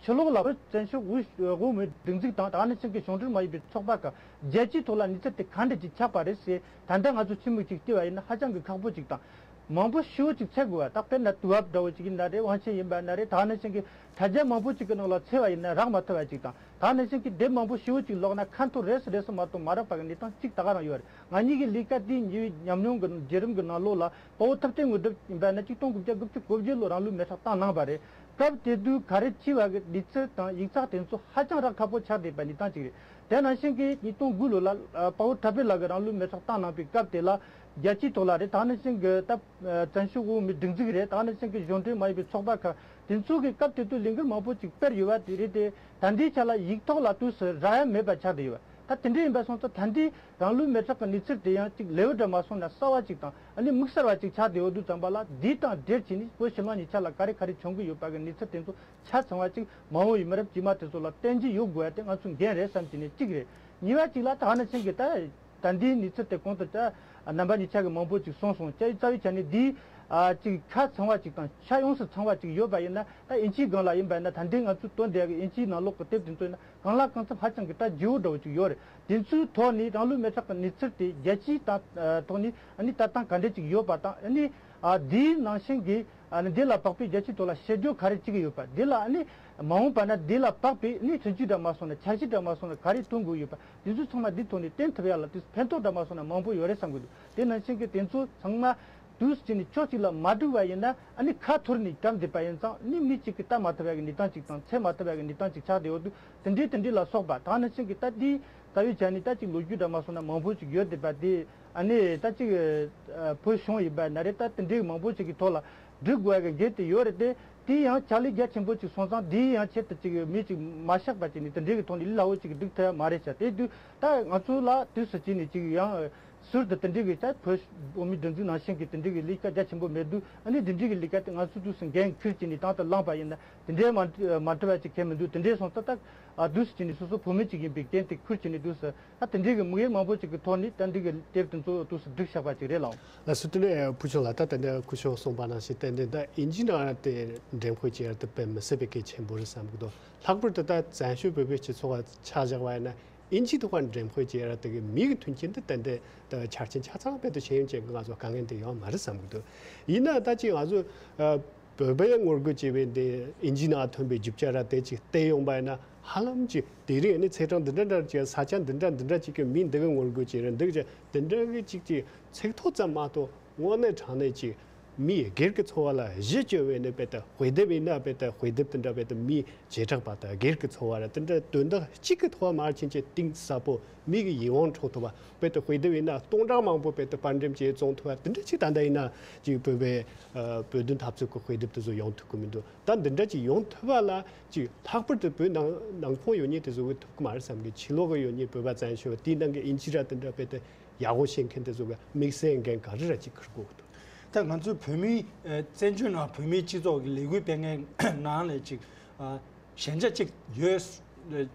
ཕྱི་ལོགས་ལ་བོད་བཙན་བྱོལ་དབུ་དབུ་མའི་སྒྲིག་འཛུགས་དང་། ད་ནང་བཞིན་གྱི་གཞུང་འབྲེལ་མ་ཡིན་པའི་ཚོགས་པ་ཁག་རྒྱལ་སྤྱིའི་ཐོག་ལ་གནས་ཚུལ་དེ་ག་འདྲ་ཅིག་ཆགས་པ་རེད་ཟེར། ད་ལྟ་ང་ཚོ་ཕྱི་མིག་ཅིག་བལྟས་པ་ཡིན་ན་ཧ་ཅང་གི་ཁག་པོ་ཅིག་དང་། མང་པོ་ཞེ་བོ་ཅིག་འཚོལ་དགོས་པ། ད་དཔེར་ན་དུས་བབ་འདྲ་བོ་ཅིག་ཡིན་ན་རེད། དབང་ཆེན་ཡིན་པ་ན་རེད། ད་ནང་བཞིན་གྱི་དྲ་རྒྱ་མང་པོ་ཅིག་གི་ནང་ལ་འཚོལ་བ་ཡིན་ན་རག་མ་ཐུབ་པ་ཅིག་དང་། ད་ནང་བཞིན་གྱི་དེབ་མང་པོ་ཞེ་བོ་ཅིག་ཀློག་ན་ཁ་འཐོར་རེས་སུ་རེས་སུ་མ་གཏོགས་མ་རག་པ་གི་གནས་སྟངས་ཅིག་ད་ག་རང་ཡོད་རེད། ང་གཉིས་ཀྱི་ལས་ཀ་དེའི་ཉེ་བའི་ཉམས་མྱོང་གི་བརྒྱུད་རིམ་གྱི་ནང་ལོགས་ལ་དཔའ་བོ་ཐུབ་བསྟན་དངོས་གྲུབ་ཡིན་པ་ན་གཅིག་སྟོང་དགུ་བརྒྱ་དགུ་བཅུ་གོ་བརྒྱད་ལོ་རང་ལུས་མེ་སྲེག་བཏང་གནང་བ་རེད། སྐབས་དེ་དུས་ག་རེ་བྱས་པ་གི་གནས་ཚུལ་དང་ཡིག་ཚགས་དེ་ཚོ་ཧ་ཅང་རག་ཁག་པོ་ཆགས་བསྡད་པ་གནས་སྟངས་ཅིག་རེད། དེ་ནང་བཞིན་གྱི་ཉིས་སྟོང་དགུ་ལོ་ལ་ཨ་དཔའ་བོ་གྲགས་པའི་ལགས་ཀྱིས་རང་ལུས་མེ་སྲེག་བཏང་གནང་པའི་སྐབས་དེ་ལ་རྒྱལ་སྤྱིའི་ཐོག་ལ་རེད། ད་ནང་བཞིན་གྱི་ད་བཙན་བྱོལ་དབུ་མའི་སྒྲིག་འཛུགས་རེད། ད་ནང་བཞིན་གྱི་གཞུང་འབྲེལ་མ་ཡིན་པའི་ཚོགས་པ་ཁག་དེ་ཚོ་གིས་སྐབས་དེ་དུས་ལས་འགུལ་མང་པོ་ཅིག་སྤེལ་ཡོད་པ་དེ་རེད་དེ། ད་ལྟའི་ཆ་ལ་ཡིག་ཐོག་ལ་དུས་སུ་རག་ཡ་མེད་པ་ཆགས་བསྡད་ཡོད་པ། ད་དེ་འདྲ་ཡིན་པ་སོང་ཙང་ད་ལྟའི་རང་ལུས་མེ་སྲེག་གི་གནས་ཚུལ་དེ་ཡང་ཅིག་ལེའུ་འདྲ་མ་སོང་ན་གསར་བ་ཅིག་དང་། ཨ་ནི་དམིགས་བསལ་བ་ཅིག་ཆགས་བསྡད་ཡོད་དུས་ཙམ་པ་ལ། འདི་དང་འབྲེལ་བྱས་ནས་བོད་ཕྱི་ནང་གཉིས་ཆ་ལ་ག་རེ་ག་རེ་བྱུང་གི་ཡོད་པ་གི་གནས་ཚུལ་དེ་ཚོ་ཆ་ཚང་བ་ཅིག་མ་འོངས་པའི་མི་རབས་རྗེས་མ་དེ་ཚོ་ལ་བསྟན་གྱི་ཡོད་དགོས་ཡ་དེ་ང་ཚོའི་འགན་རེད་བསམ་གྱི་ནས་གཅིག་རེད། གཉིས་པ་གཅིག་ལ་ད་ནང་བཞིན་གྱི་ད་ད་འདིའི་གནས་ཚུལ་དེ་གོང་དུ་ད་རྣམ་པ་གཉིས་ཆ་གི་མང་པོ་ཅིག་གསུངས་སོང་། ཅིག་རྩ་བའི་ཆ་ནས་འདི་ཨ་ཅིག་ཆ་ཚང་བ་ཅིག་དང་ཆ་ཡོངས་སུ་ཚང་བ་ཅིག་ཡོད་པ་ཡིན་ན། ད་དབྱིན་ཇིའི་སྒང་ལ་ཡིན་པ་ཡིན་ན་ད་འདི་ང་ཚོས་བཏོན་བསྡད་ཀྱི་དབྱིན་ཇིའི་ནང་ལོགས་ཀྱི་དེབ་དེ་ཚོ་ཡིན་ན་གང་ལ་གང་འཚམ་ཧ་ཅང་གི་ད་ལྗིད་པོ་འདྲ་བོ་ཅིག་ཡོད་རེད། དེ་ཚོའི་ཐོག་ནས་རང་ལུས་མེ་སྲེག་གི་གནས་ཚུལ་དེ་རྒྱལ་སྤྱིའི་ཐོག་ནས་ཨ་ནི་ལྟ་སྟངས་ག་འདྲ་ཅིག་ཡོད་པ་དང་། ཨ་ནི་ཨ་འདིའི་ནང་བཞིན་གྱི་ཨ་ནི་འདི་ལ་དཔག་པའི་རྒྱལ་སྤྱིའི་ཐོག་ལ་བཤད་སྒྲོས་ག་རེ་བྱེད་ཀྱི་ཡོད་པ། འདི་ལ་ཨ་ནི་མ་འོངས་པ་ན་འདི་ལ་དཔག་པའི་ཨ་ནི་སྲིད་ཇུས་འདྲ་མ་སོང་ན་འཆར་གཞི་འདྲ་མ་སོང་ན་ག་རེ་གཏོང་དགོས་ཡོད་པ། དེ་ཚོ་ཚང་མ་འདི་ཐོག་ནས་བསྟན་ཐུབ་ཡ་ལ་དེ་ཕན་ཐོགས་འདྲ་མ་སོང་ན་མང་པོ་ཡོད་རེད་བསམ་གྱི་འདུག་དེ་ནང་བཞིན་གྱི་དེ་ཚོ་ཚང་མ་དུས་སུ་བྱས་ནས་ཕྱོགས་གཅིག་ལ་མ་འགྲིག་པ་ཡིན་ན་ཨ་ནི་ཁ་འཐོར་ནས་བསྡད་བསྡད་པ་ཡིན་ཙང་། ཨ་ནི་མི་གཅིག་གིས་ལྟ་མ་ཐུབ་ཡ་གི་གནས་སྟངས་གཅིག་དང་འཚོལ་མ་ཐུབ་ཡ་གི་གནས་སྟངས་གཅིག་ཆགས་བསྡད་ཡོད་དུས། དེ་འདྲའི་དེ་འདྲའི་ལ་སོགས་པ་ད་ནང་བཞིན་གྱི་ད་འདི་རྩ་བའི་ཆ་ནས་ད་ཅིག་ལོ་རྒྱུས་འདྲ་མ་སོང་ན་མང་པོ་ཅིག་ཡོད་བསྡད་པ་དེ། ཨ་ནི་ད་ཅིག་ཨ་བོད་གཞུང་ཡིན་པ་ན་རེད། ད་དེ་འདྲའི་མང་པོ་ཅིག་གི་ཐོག་ལ་སྒྲིག་དགོས་ཡ་གི་འགན་དེ་ཡོད་རེད་དེ། དེ་ཡང་ཕྱག་ལས་རྒྱ་ཆེན་པོ་ཅིག་སོང་ཙང་། དེ་ཡང་ཆེད་དུ་ཅིག་མི་ཅིག་མ་གཤེགས་པ་ཅིག་ནས་དེ་འདྲའི་གི་ཐོག་ནས་ལས་སླ་བོ་ཅིག་སྒྲིག་ཐུབ་ཡ་མ་རེད་ཤག་དེ་དུས་ད་ང་ཚོ་ལ་དུས་སུ་བྱས་ནས་ཅིག་ཡང་ཟུར་དུ་དེ་འདྲའི་གི་ད་བོད་བོད་མིའི་སྒྲིག་འཛུགས་ནང་བཞིན་གྱི་དེ་འདྲའི་གི་ལས་ཀ་རྒྱ་ཆེན་པོ་མེད་དུས། ཨ་ནི་དེ་འདྲའི་གི་ལས་ཀ་དེ་ང་ཚོ་དུས་སུ་འགན་ཁུར་བྱས་ནས་དང་དུ་བླངས་པ་ཡིན་ན་དེ་འདྲའི་མ་མ་འགྲུབ་པ་ཅིག་གང་ཡང་མི་འདུག་དེ་འདྲའི་སོང་ཙང་ད་ཨ་དུས་སུ་བྱས་ནས་སོ་སོ་བོད་མི་ཅིག་ཡིན་པའི་རྐྱེན་དེ་ཁུར་བྱས་ནས་དུས་སུ། ད་དེ་འདྲའི་གི་དམིགས་ཡུལ་མང་པོ་ཅིག་གི་ཐོག་ནས་ད་འདི་གི་དེབ་དེ་ཚོ་དུས་སུ་བསྒྲིགས་བཞག་པ་ཅིག་རེད་ལགས། ལགས་སོ། དེ་ནས་ཕུལ་བྱུང་ལགས། ད་ད་ལྟ་སྐུ་ཞབས་གསུངས་པ་ནང་བཞིན་ཏན་ཏན་ད་དབྱིན་ཇིའི་ནང་དེ་འགྲེམས་སྤེལ་བྱེད་ཡ་དེ་དཔེ་མི་སྲིད་པའི་གལ་ཆེན་པོ་རེད་བསམ་གྱི་འདུག་ལྷག་པར་དུ་ད་བཙན་བྱོལ་བོད་པའི་སྤྱི་ཚོགས་ལ་ཆ་བཞག་པ་ཡིན་ན། དབྱིན་ཇིའི་ཐོག་ཁར་འགྲེམས་སྤེལ་བྱེད་ཡ་དེ་གི་མིའི་མཐུན་རྐྱེན་དེ་ཏན་ཏན་ད་ཆ་རྐྱེན་ཆ་ཚང་རྦད་དེ་ཤེས་ཡོན་ཅན་གྱི་ང་ཚོ་དཀའ་ངལ་དེ་ཡོད་མ་རེད་བསམ་གྱི་འདུག་ཡིན་ན་ད་ཅིག་ང་ཚོ་ཨ། བོད་པའི་ངོ་རྒོལ་བྱས་པའི་འདི་དབྱིན་ཇིའི་ནང་ཐོན་པའི་རྒྱུ་ཆ་ར་དེ་ཅིག་བལྟས་ཡོང་པ་ཡིན་ན། ཧ་ལམ་ཅིག་དེ་རིང་ནི་ཚེས་གྲངས་འདི་འདྲ་འདྲ་ཅིག་ས་ཆ་འདི་འདྲ་འདི་འདྲ་ཅིག་གི་མི་འདི་གི་ངོ་རྒོལ་བྱས་རེད། འདི་གི་དེ་འདྲ་གི་ཅིག་ཅིག་ཚིག་ཐོ་ཙམ་མ་གཏོགས་དངོས་གནས་དྲང་གནས་ཅིག་མི་སྒེར་གྱི་འཚོ་བ་ལ་གཞི་བཅོལ་བའི་ནི་རྦད་དེ་དཔེ་དེབ་ཡིན་ན། རྦད་དེ་དཔེ་དེབ་དེ་འདྲ་རྦད་དེ་མི་བྱེ་བྲག་པ་དང་སྒེར་གྱི་འཚོ་བ་ར་དེ་འདྲ་དོན་དག་གཅིག་གི་ཐོག་མར་ཕྱིན་ཆད་གཏིང་ཟབ་པོ་མི་གི་ཡིད་དབང་འཕྲོག་ཐུབ་པ། རྦད་དེ་དཔེ་དེབ་ཡིན་ན་སྟོང་ཕྲག་མང་པོ་རྦད་དེ་པར་འགྲེམས་བྱས་བཙོང་ཐུབ་པ་དེ་འདྲ་ཅིག་ད་ལྟ་ཡིན་ན་ཅིག་བོད་པའི་ཨ་བོད་དོན་འཐབ་རྩོད་ཀྱི་དཔེ་དེབ་དེ་ཚོ་ཡོང་ཐུབ་ཀྱི་མི་འདུག་ད་འདི་འདྲ་ཅིག་ཡོང་ཐུབ་པ་ལ་ཅིག་ལྷག་པར་དུ་བོད་ནང་ནང་ཁོངས་ཡོད་མཁན་དེ་ཚོ་གིས་ཐུབ་ཀྱི་མ་རེད་བསམ་གི། ཕྱི་ལོགས་ཀྱི་ཡོད་མཁན་བོད་པ་བཙན་བྱོལ་དེའི་ནང་གི་དབྱིན་ཇི་ར་དེ་འདྲ་རྦད་དེ་ཡག་པོ་ཤེས་མཁན་དེ་ཚོ་གིས་དམིགས་བསལ་འགན་ག་རེ་ར་ཅིག་འཁུར་དགོས་ཀྱི་འདུག་ད་ང་ཚོའི་བོད་མིའི་ཨ་བཙན་བྱོལ་ནང་བོད་མིའི་སྤྱི་ཚོགས་ཀྱི་ལས་འགུལ་སྤེལ་མཁན་ནང་ལ་ཅིག་ཨ། ཞན་ཆ་གཅིག་ཡོད།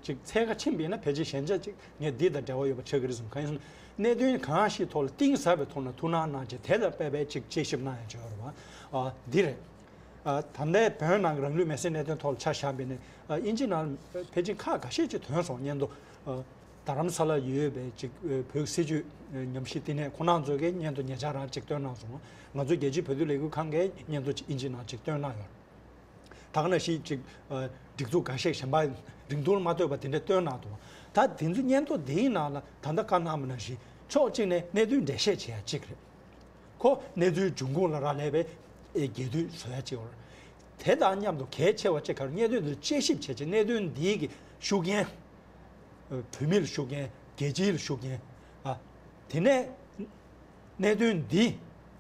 གཅིག་འཚོལ་ག་ཕྱིན་པ་ཡིན་ན་ཕལ་ཆེར་ཞན་ཆ་གཅིག་ངས་འདི་དང་འབྲེལ་བ་ཡོད་པ་ཆགས་ཀྱི་རེད་བསམ། གང་ཡིན་ཟེར་ན་གནད་དོན་གང་ཞིག་ཐོག་ལ་གཏིང་ཟབ་པའི་ཐོག་ནས་ཐུགས་སྣང་གནང་བྱས་དེ་དང་དཔེ་བའི་གཅིག་དཔྱད་ཞིབ་གནང་ཡ་ཅིག་ཡོད་རེད་བ། ཨ་འདི་རེད། ཨ་ད་ལྟའི་བོད་ནང་གི་རང་ལུས་མེར་སྲེག་གནད་དོན་ཐོག་ལ་ཆ་བཞག་པ་ཡིན་ན། ཨ་དབྱིན་ཇི་ནང་ཕལ་ཆེར་ཁག་འགའ་ཤས་ཅིག་ཐོན་སོང་། སྔོན་དུ་ཨ་རྡ་རམ་ས་ལ་ཡོད་པའི་ཅིག་བོད་སྲིད་བྱུས་ཉམས་ཞིབ་བསྟི་གནས་ཁོང་རྣམ་ཚོ་གིས་སྔོན་དུ་ཉེ་ཆར་རང་ཅིག་བཏོན་གནང་སོང་། ང་ཚོའི་རྒྱལ་སྤྱིའི་བོད་དོན་ལས་འགུལ་ཁང་གིས་སྔོན་དུ་ཅིག་དབྱིན་ཇི་ནང་ཅིག་བཏོན་གནང་ཡོད། ད་ག་ནང་བཞིན་ཅིག་ཨ་སྒྲིག་འཛུགས་འགའ་ཤས་གཞན་པ་རིང་ཐུང་ལ་མ་ལྟོས་པ་དེ་འདྲ་བཏོན་གནང་འདུག། ད་དེ་ཚོའི་སྙན་ཐོ་དེའི་ནང་ལ་ད་ལྟ་བཀའ་གནང་བ་ནང་བཞིན་ཕྱོགས་གཅིག་ནས་གནད་དོན་འགྲེལ་བཤད་བྱེད་ཡ་གཅིག་རེད། ཁོ་གནས་ཚུལ་འབྱུང་ཁུངས་ལ་རག་ལས་པའི་ཨེ་རྒྱས་བསྡུས་བཟོ་ཡ་གཅིག་ཡོད་རེད། དེ་དང་མཉམ་དུ་གལ་ཆེ་བ་གཅིག་ག་རེ། གནད་དོན་འདི་དཔྱད་ཞིབ་བྱས་རྗེས་གནད་དོན་འདིའི་གི་ཤུགས་རྐྱེན། ཨ་བོད་མི་ལ་ཤུགས་རྐྱེན། རྒྱལ་སྤྱིའི་ལ་ཤུགས་རྐྱེན། ཨ་དེ་ནས་གནད་དོན་འདི་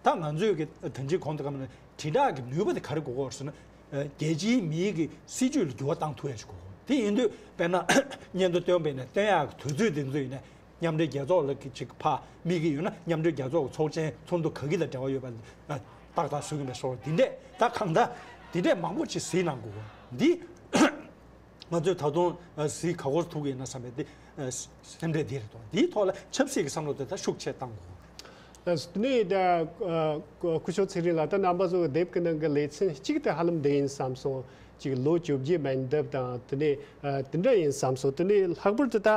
ད་ང་ཚོས་ཀྱི་ད་ཅི་གོང་དུ་བཀའ་མོལ་དྲིལ་བསྒྲགས་ཀྱི་ནུས་པ་དེ་ག་རེ་དགོས་ཀྱི་ཡོད་རེད་ཟེར་ན། ཨ་རྒྱལ་སྤྱིའི་མིའི་གི་སྲིད་བྱུས་ལ་འགྱུར་བ་བཏང་ཐུབ་ཡ་ཞིག་དགོས་ཀྱི་ཡོད་རེད། དེ་ཡིན་དུས་དཔེར་ན་སྔོན་དུ་བཏོན་པ་ཡིན་ན་བཏོན་ཡག་གི་དུས་ཚོད་དེ་ཚོ་ཡིན་ན། མཉམ་འབྲེལ་རྒྱལ་ཚོགས་ལ་གི་ཅིག་ཕར་དམིགས་ཀྱི་ཡོད་ན། མཉམ་འབྲེལ་རྒྱལ་ཚོགས་ཀྱི་ཚོགས་ཆེན་ཚོགས་འདུ་ག་གི་དང་འབྲེལ་བ་ཡོད་པ་ཨ་ཏག་ཏག་གཟིགས་ཀྱི་མེད་སོགས་འདི་འདྲས། ད་གང་ལྟར་འདི་འདྲས་མང་པོ་ཅིག་གཟིགས་གནང་དགོས་འདི། ང་ཚོས་ད་དུང་ཨ་གཟིགས་ག་གོ་ཐུབ་ཀྱི་ཡིན་ན་བསམ་པའི་འདི་ཨ་སེམས་ཁྲལ་འདི་རེད་དོ། འདིའི་ཐོག་ལ་ཆབ་སྲིད་ཀྱི་བསམ་བློ་དེ་ད་ཤུགས་ཆེ་བཏང་དགོས། ཨ་དེ་ནས་ད་ཨ་སྐུ་ཞབས་ཚེ་རིང་ལགས། ད་རྣམ་པ་ཚོ་གི་དེབ་ཀྱི་ནང་གི་ལེ་ཚན་གཅིག་དེ་ཧ་ལམ་འདི་ཡིན་བསམ་སོང་། ཅིག་ལོ་བཅོ་བརྒྱད་སྨན་ལྡེབས་དང་དེ་ནས་ཨ་དེ་འདྲ་ཡིན་བསམ་སོང་། དེ་ནས་ལྷག་པར་དུ་ད་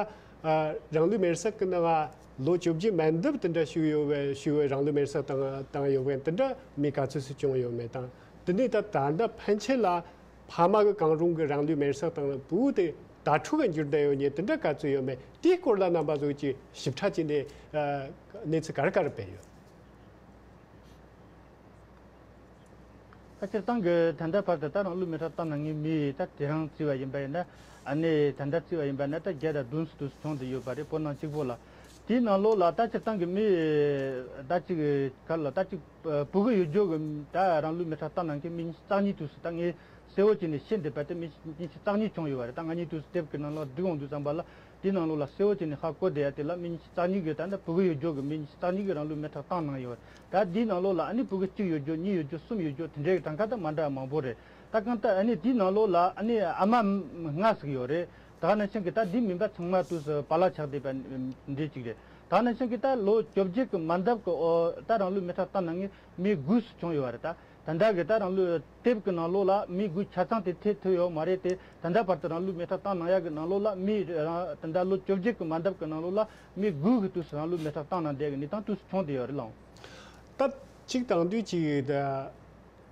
ཨ་རང་ལུས་མེར་སྲེག་གི་ནང་ལོ་བཅོ་བརྒྱད་སྨན་ལྡེབས་དེ་འདྲ་ཞུས་ཡོད་པའི་ཞུས་པའི་རང་ལུས་མེར་སྲེག་བཏང་བཏང་ཡོད་པའི་དེ་འདྲ་མི་ག་ཚོད་ཅིག་བྱུང་ཡོད་མེད་དང་། དེ་ནས་ད་ད་ལྟ་ཕན་ཆད་ལ་ཕ་མ་གི་གང་རུང་གི་རང་ལུས་མེར་སྲེག་བཏང་ལ་བུ་དེ་དྭ་ཕྲུག་ག་འགྱུར་བསྡད་ཡོད་མེད་དེ་འདྲ་ག་ཚོད་ཡོད་མེད། དེའི་སྐོར་ལ་རྣམ་པ་ཚོས་ཅིག་ཞིབ་ཕྲ་བྱས་ནས་ཨ་གནས་ཚུལ་ག་རེ་ག་རེ་སྤེལ་ཡོད། ད་སྤྱིར་བཏང་གི་ད་ལྟ་བར་དུ་ད་རང་ལུས་མེ་སྲེག་བཏང་གནང་མཁན་མི་ད་དེ་རིང་བརྩིས་པ་ཡིན་པ་ཡིན་ན། ཨ་ནི་ད་ལྟ་བརྩིས་པ་ཡིན་པ་ན་ད་བརྒྱ་དང་བདུན་ཙམ་དུ་བྱུང་བསྡད་ཡོད་པ་རེད། བོད་ནང་གཅིག་པོ་ལ། དེའི་ནང་ལོགས་ལ་ད་སྤྱིར་བཏང་གི་མི་ད་ཅིག་ག་ལ་ད་ཅིག་ཕྲུ་གུ་ཡོད་རྒྱུ་གི་ད་རང་ལུས་མེ་སྲེག་བཏང་གནང་མཁན་མི་ཉི་ཤུ་རྩ་གཉིས་དུས་སུ་ད་ངས་གསལ་བོ་བྱས་ནས་ཤེས་བསྡད་པ་དེ་མི་ཉི་ཤུ་རྩ་གཉིས་བྱུང་ཡོད་པ་རེད། ད་ང་གཉིས་དུས་སུ་དེབ་ཀྱི་ནང་ལོགས་བསྡུས་འོང་དུས་ཙམ་པ་ལ། དེའི་ནང་ལོགས་ལ་གསལ་བོ་བྱས་ནས་ཧ་གོ་བསྡད་ཡ་དེ་ལ་མི་ཉི་ཤུ་རྩ་གཉིས་ཀྱིས་ད་ལྟ་ཕྲུ་གུ་ཡོད་རྒྱུ་གི་མི་ཉི་ཤུ་རྩ་གཉིས་ཀྱིས་རང་ལུས་མེ་སྲེག་བཏང་གནང་ཡོད་རེད། ད་དེའི་ནང་ལོགས་ལ་ཨ་ནི་ཕྲུ་གུ་གཅིག་ཡོད་རྒྱུ་གཉིས་ཡོད་རྒྱུ་གསུམ་ཡོད་རྒྱུ་དེ་འདྲའི་གྲངས་ཀ་ད་མ་འདྲ་བ་མང་པོ་རེད། ད་གང་ལྟར་ཨ་ནི་དེའི་ནང་ལོགས་ལ་ཨ་ནི་ཨ་མ་ལྔ་ཟིག་ཡོད་རེད། ད་ནང་བཞིན་གྱི་ད་དེ་མིན་པ་ཚང་མ་དུས་སུ་པཱ་ལགས་ཆགས་བསྡད་པ་འདྲ་ཅིག་རེད། ད་ནང་བཞིན་གྱི་ད་ལོ་བཅོ་བརྒྱད་ཀྱི་མ་འདབ་ཀྱི་འོ་ད་རང་ལུས་མེ་སྲེག་བཏང་གནང་མཁན་མི་དགུ་ཙམ་བྱུང་ཡོད་པ་རེད། ད་ད་ལྟ་གི་ད་རང་ལུས་དེབ་ཀྱི་ནང་ལོགས་ལ་མི་དགུ་ཆ་ཚང་དེ་ཐེ་ཐུབ་ཡོད་མ་རེད་དེ། ད་ལྟ་བར་དུ་རང་ལུས་མེ་སྲེག་བཏང་གནང་ཡག་གི་ནང་ལོགས་ལ་མི་རང་ད་ལྟ་ལོ་བཅོ་བརྒྱད་ཀྱི་མ་འདབ་ཀྱི་ནང་ལོགས་ལ་མི་དགུ་གིས་དུས་སུ་རང་ལུས་མེ་སྲེག་བཏང་གནང་བསྡད་ཀྱི་གནས་སྟངས་དུས་སུ་བྱུང་བསྡད་ཡོད་རེད་ལགས། ད་གཅིག་དང་དུས་གཅིག་ད་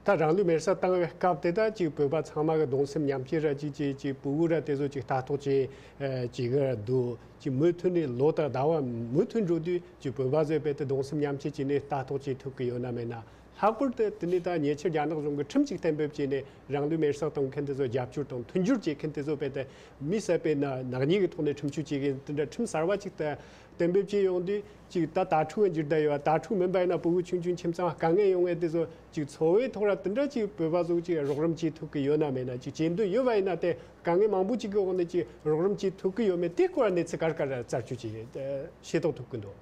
ད་རང་ལུས་མེར་སྲེག་བཏང་བའི་སྐབས་དེ་ད་ཅིག་བོད་པ་ཚང་མ་གི་གདུང་སེམས་མཉམ་སྐྱེད་ར་ཅིག་ཅིག་ཅིག་ཕྲུ་གུ་ར་དེ་ཚོ་ཅིག་ལྟ་རྟོག་བྱེད་ཨ་ཅིག་གི་ར་འདུག། ཅིག་མུ་མཐུད་ནས་ལོ་དང་ཟླ་བ་མུ་མཐུད་འགྲོ་དུས་ཅིག་བོད་པ་ཚོས་རྦད་དེ་གདུང་སེམས་མཉམ་སྐྱེད་བྱས་ནས་ལྟ་རྟོག་བྱེད་ཐུབ་ཀྱི་ཡོད་ན་མེད་ན། ལྷག་པར་དུ་དེ་ནས་ད་ཉེ་ཆར་རྒྱ་ནག་གཞུང་གིས་ཁྲིམས་ཅིག་གཏན་འབེབས་བྱས་ནས་རང་ལུས་མེར་སྲེག་གཏོང་མཁན་དེ་ཚོ་རྒྱབ་སྐྱོར་དང་མཐུན་སྦྱོར་བྱེད་མཁན་དེ་ཚོ་རྦད་དེ་མི་བསད་པའི་ནག་ཉེས་ཀྱི་ཐོག་ནས་ཁྲིམས་གཅོད་བྱེད་མཁན་དེ་འདྲ་ཁྲིམས་གསར་བ་ཅིག་ད་གཏན་འབེབས་བྱས་ཡོང་དུས་ཅིག་ད་དྭ་ཕྲུག་གི་འགྱུར་བསྡད་ཡོད། དྭ་ཕྲུག་མིན་པ་ཡིན་ན་ཕྲུ་གུ་ཆུང་ཆུང་ཁྱིམ་ཚང་དཀའ་ངལ་ཡོང་ངེས་དེ་ཚོ་ཅིག་འཚོ་བའི་ཐོག་ལ་དེ་འདྲ་ཅིག་བོད་པ་ཚོ་ཅིག་རོགས་རམ་བྱེད་ཐུབ་ཀྱི་ཡོད་ན་མེད་ན། ཅིག་བྱེད་འདོད་ཡོད་པ་ཡིན་ན་དེ་དཀའ་ངལ་མང་པོ་ཅིག་གི་འོག་ནས་ཅིག་རོགས་རམ་བྱེད་ཐུབ་ཀྱི་ཡོད་མེད་དེ་སྐོར་གནས་ཚུལ་ག་རེ་ག་རེ་རྩད་གཅོད་ཅིག་ཤེས་རྟོགས་ཐུབ་ཀྱི་འདུག།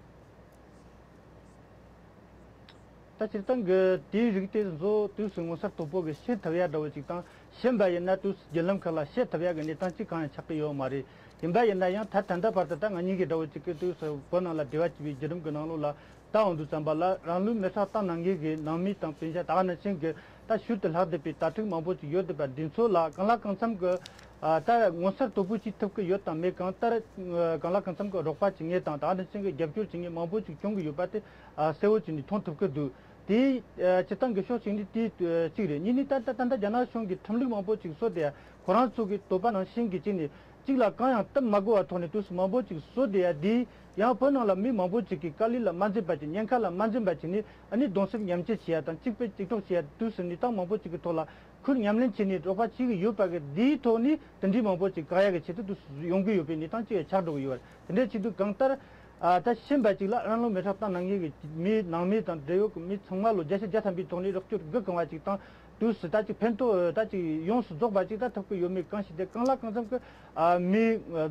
ད་སྤྱིར་བཏང་གི་དེའི་རིགས་དེ་ཚོ་དུས་སུ་མངོན་གསལ་དོད་པོ་གི་ཤེས་ཐུབ་ཡ་འདྲ་བོ་ཅིག་དང་། ཤེས་པ་ཡིན་ན་དུས་སུ་བརྒྱུད་ལམ་ཁག་ལ་ཤེས་ཐུབ་ཡ་གི་གནས་སྟངས་ཅིག་གང་ཡང་ཆགས་ཀྱི་ཡོད་མ་རེད། ཡིན་པ་ཡིན་ན་ཡང་ད་ད་ལྟ་བར་དུ་ད་ང་གཉིས་ཀྱི་འདྲ་བོ་ཅིག་གི་དུས་སུ་བོད་ནང་ལ་འབྲེལ་བ་བྱེད་པའི་བརྒྱུད་རིམ་གྱི་ནང་ལོགས་ལ་ལྟ་འོང་དུས་ཙམ་པ་ལ་རང་ལུས་མེ་སྲེག་བཏང་གནང་མཁན་གྱི་ནང་མི་དང་སྤུན་ཆ་ད་ག་ནང་བཞིན་གྱི་ད་ཤུལ་དུ་ལྷག་བསྡད་པའི་དྭ་ཕྲུག་མང་པོ་ཅིག་ཡོད་བསྡད་པ་འདི་ཚོ་ལ་གང་ལ་གང་འཚམ་གྱི་ཨ་ད་མངོན་གསལ་དོད་པོ་ཅིག་ཐུབ་ཀྱི་ཡོད་དང་མེད། གང་ལྟར་ཨ་གང་ལ་གང་འཚམ་གྱི་རོགས་པ་བྱེད་མཁན་དང་ད་ག་ནང་བཞིན་གྱི་རྒྱབ་སྐྱོར་བྱེད་མཁན་མང་པོ་ཅིག་བྱུང་གི་ཡོད་པ་དེ་ཨ་གསལ་བོ་བྱས་ནས་མཐོང་ཐུབ་ཀྱི་འདུག། དེ་ཨ་སྤྱིར་བཏང་གི་ཕྱོགས་གཅིག་ནས་དེ་ཨ་གཅིག་རེད། གཉིས་ནས་ད་ད་ད་ལྟ་རྒྱ་ནག་གཞུང་གིས་ཁྲིམས་ལུགས་མང་པོ་ཅིག་བཟོས་ཏེ་ཁོ་རང་ཚོ་གི་འདོད་པ་ནང་བཞིན་གྱི་བྱས་ནས་གཅིག་ལ་གང་ཡང་སྟབས་མ་དགོས་པའི་ཐོག་ནས་དུས་སུ་མང་པོ་ཅིག་བཟོས་ཏེ་ཡ་དེ་ཡང་བོད་ནང་ལ་མི་མང་པོ་ཅིག་གིས་དཀའ་ལས་ལ་མ་འཛེམས་པ་ཅིག་ཉེན་ཁ་ལ་མ་འཛེམས་པ་བྱས་ནས་ཨ་ནི་གདུང་སེམས་མཉམ་སྐྱེད་བྱེད་ཡ་དང་གཅིག་པའི་གཅིག་གྲོགས་བྱེད་ཡ་དུས་སུ་གནས་སྟངས་མང་པོ་ཅིག་གི་ཐོག་ལ་ཁུར་ཉམས་ལེན་བྱས་ནས་རོགས་པ་བྱེད་ཀྱི་ཡོད་པ་གི་དེའི་ཐོག་ནས་དེ་འདྲའི་མང་པོ་ཅིག་བཀག་ཡ་གི་ཆེད་དུ་དུས་སུ་ཡོང་གི་ཡོད་པའི་གནས་སྟངས་ཅིག་ཆགས་འགྲོ་གི་ཡོད་རེད། དེ་འདྲའི་ཆེད་དུ་གང་ལྟར་ཨ་ད་ཤེས་པ་ཅིག་ལ་རང་ལུས་མེ་སྲེག་བཏང་གནང་མཁན་གྱི་མི་ནང་མི་དང་འབྲེལ་ཡོད་ཀྱི་མི་ཚང་མ་ལོ་བརྒྱ་ཆ་བརྒྱ་ཐམ་པའི་ཐོག་ནས་རོགས་སྐྱོར་དགོས་གང་བ་ཅིག་དང་དུས་སུ་ད་ཅིག་ཕན་ཐོགས་ད་ཅིག་ཡོངས་སུ་རྫོགས་པ་ཅིག་ད་ཐོབ་ཀྱི་ཡོད་མེད་གང་ཞིག་དེ་གང་ལ་གང་འཚམ་གྱི་ཨ་མི་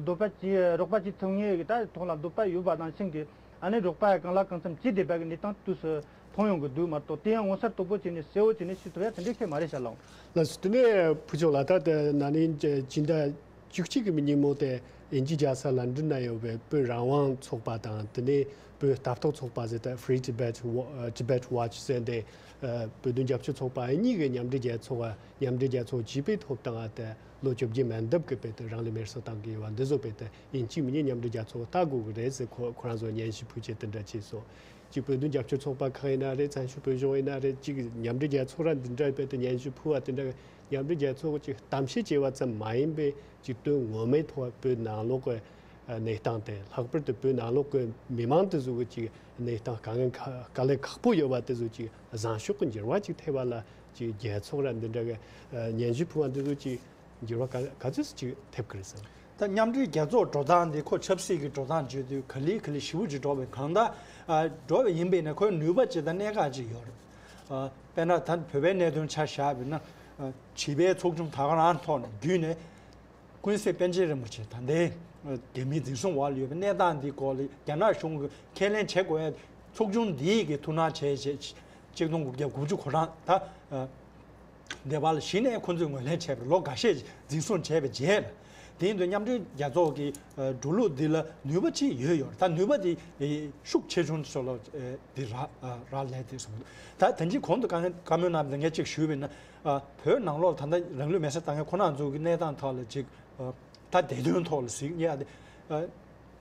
འདོད་པ་ཅིག་རོགས་པ་ཅིག་ཐོབ་མཁན་གྱི་ད་ཐོག་ལ་འདོད་པ་ཡོད་པ་ནང་བཞིན་གྱི་ཨ་ནི་རོགས་པ་གང་ལ་གང་འཚམ་བྱེད་བསྡད་པ་གི་གནས་སྟངས་དུས་སུ་ མཐོང་ཡོང་གི་འདུག་མ་གཏོགས། དེ་ཡང་ངོ་མཚར་དོད་པོ་བྱས་ནས་གསལ་བོ་བྱས་ནས་ཞུ་ཐུབ་ཡ་དེ་འདྲའི་ཁེ་མ་རེད་ཤག་ལགས། ལགས་སོ། དེ་ནས་ཕུལ་ཆོག་ལ། ད་ལྟ་ན་ནིང་སྤྱི་ཟླ་བཅུ་གཅིག་གི་ཉིན་མོ་དེ་དབྱིན་ཇིའི་རྒྱལ་ས་ལན་ཀྲན་ན་ཡོད་པའི་བོད་རང་དབང་ཚོགས་པ་དང་། དེ་ནས་བོད་ལྟ་རྟོག་ཚོགས་པ་ཟེར། ད་Free Tibet Wa- Tibet Watch ཟེར་འདི། ཨ། བོད་དོན་རྒྱབ་སྐྱོར་ཚོགས་པ་གཉིས་ཀྱི་མཉམ་འབྲེལ་རྒྱལ་ཚོགས། མཉམ་འབྲེལ་རྒྱལ་ཚོགས་བྱིས་པའི་ཐོབ་ཐང་། ཨ། ད་ལོ་བཅོ་བརྒྱད་མན་འདབས་ཀྱི་བོད་དུ་རང་ལུས་མེར་སྲེག་བཏང་གི་ཡོད་པ་འདི་ཚོ་བོད་དུ་ཡིན་གཅིག་མིན་གཉིས་མཉམ་འབྲེལ་རྒྱལ་ཚོགས་ལྟ་དགོས་ཀྱི་རེད་ཟེར། ཁོ་ཁོ་རང་ཚོ་སྙན་ཞུ་ཕུལ་ཆེད་དེ་འདྲ་བྱས་སོང་། གཅིག་བོད་དོན་རྒྱབ་སྐྱོར་ཚོགས་པ་ཁག་ཡིན་ན་རེད། བཙན་བྱོལ་བོད་གཞུང་ཡིན་ན་རེད། གཅིག་མཉམ་འབྲེལ་རྒྱལ་ཚོགས་ར་འདི་འདྲ་བོད་དུ་སྙན་ཞུ་ཕུལ་བ་དེ་འདྲ། མཉམ་འབྲེལ་རྒྱལ་ཚོགས་ཀྱི་གཏམ་བཤད་བྱས་པ་ཙམ་མ་ཡིན་པའི་གཅིག་དོན་ངོ་མའི་ཐོག་བོད་ནང་ལོགས་ཀྱི་གནས་སྟངས་དེ། ལྷག་པར་དུ་བོད་ནང་ལོགས་ཀྱི་མི་མང་དེ་ཚོ་གི་གཅིག་གནས་སྟངས་དཀའ་ངལ་ཁ- དཀའ་ལས་ཁག་པོ་ཡོད་པ་དེ་ཚོ་གཅིག་བཟང་ཕྱོགས་ཀྱི་འགྱུར་བ་གཅིག་ཐེབས་པ་ལ་གཅིག་རྒྱལ་ཚོགས་ར་འདི་འདྲ་གི་སྙན་ཞུ་ཕུལ་བ་འདི་ཚོ་གཅིག་འགྱུར་བ་ག- ག་ཚོད་ཅིག་ཐེབས་ཀྱི་རེད་ཟེར། ད་མཉམ་འབྲེལ་རྒྱལ་ཚོགས་འགྲོ་སྟངས་འདི་ཁོ་ཆབ་སྲིད་ཀྱི་འགྲོ་སྟངས་བརྗོད་དུས་ག་ལེ་ག་ལེ་ཞེ་པོ་ཅིག་འགྲོ་བས། གང་ལྟར། ཨ། འགྲོ་བས་ཡིན་པས་ན་ཁོའི་ནུས་པ་ཅིག་དང་གནད་འགག་ཅིག་ཡོད་རེད། ཨ། དཔེར་ན་ད་བོད་པའི་གནད་དོན་ཆ་བཞག་པས་ན། ཨ། བྱིས་པའི་ཚོགས་ཆུང་ད་ག་རང་ཐོག་ནས་བརྒྱུད་ནས་ཀུན་གཟིགས་པཎ་ཆེན་རིན་པོ་ཆེ་ད་ལྟའི་རྒྱ་མིའི་འཛིན་བཟུང་འོག་ལ་ཡོད་པའི་གནས་སྟངས་འདིའི་སྐོར་ལ་རྒྱ་ནག་གཞུང་གིས་ཁས་ལེན་བྱེད་དགོས་ཡ། ཚོགས་ཆུང་འདིས་ཀྱི་ཐུགས་སྣང་བྱས་བྱས། ཆིག་སྟོང་དགུ་བརྒྱ་དགུ་བཅུ་གོ་གྲངས་ད། ཨ། འདས་པ་ལ་གཞི་ནས་ཁོ་ཚོས་ངོས་ལེན་བྱས་པ་རེད། ལོ་འགའ་ཤས་འཛིན་བཟུང་བྱས་པའི་རྗེས་ལ། དེ་ཡིན་དུས་མཉམ་འབྲེལ་རྒྱལ་ཚོགས་ཀྱི་འགྲོ་ལུགས་འདི་ལ་ནུས་པ་ཅིག་ཡོད་ཡོད་རེད། ད་ནུས་པ་དེ་ཤུགས་ཆེ་ཆུང་ཕྱོགས་ལ་འདི་རག་རག་ལས་དེ་སོང་། ད་དེ་འདྲའི་གོང་དུ་བཀའ་བཀའ་མོལ་གནང་བ་ངས་ཅིག་ཞུས་པ་ཡིན་ན། བོད་ནང་ལོགས་ད་ལྟ་རང་ལུས་མེར་སྲེག་བཏང་མཁན་ཁོ་རང་ཚོ་གི་གནས་སྟངས་ཐོག་ལ་ཅིག་ད་བདེ་དོན་ཐོག་ལ་གཟིགས་ཡ་དེ།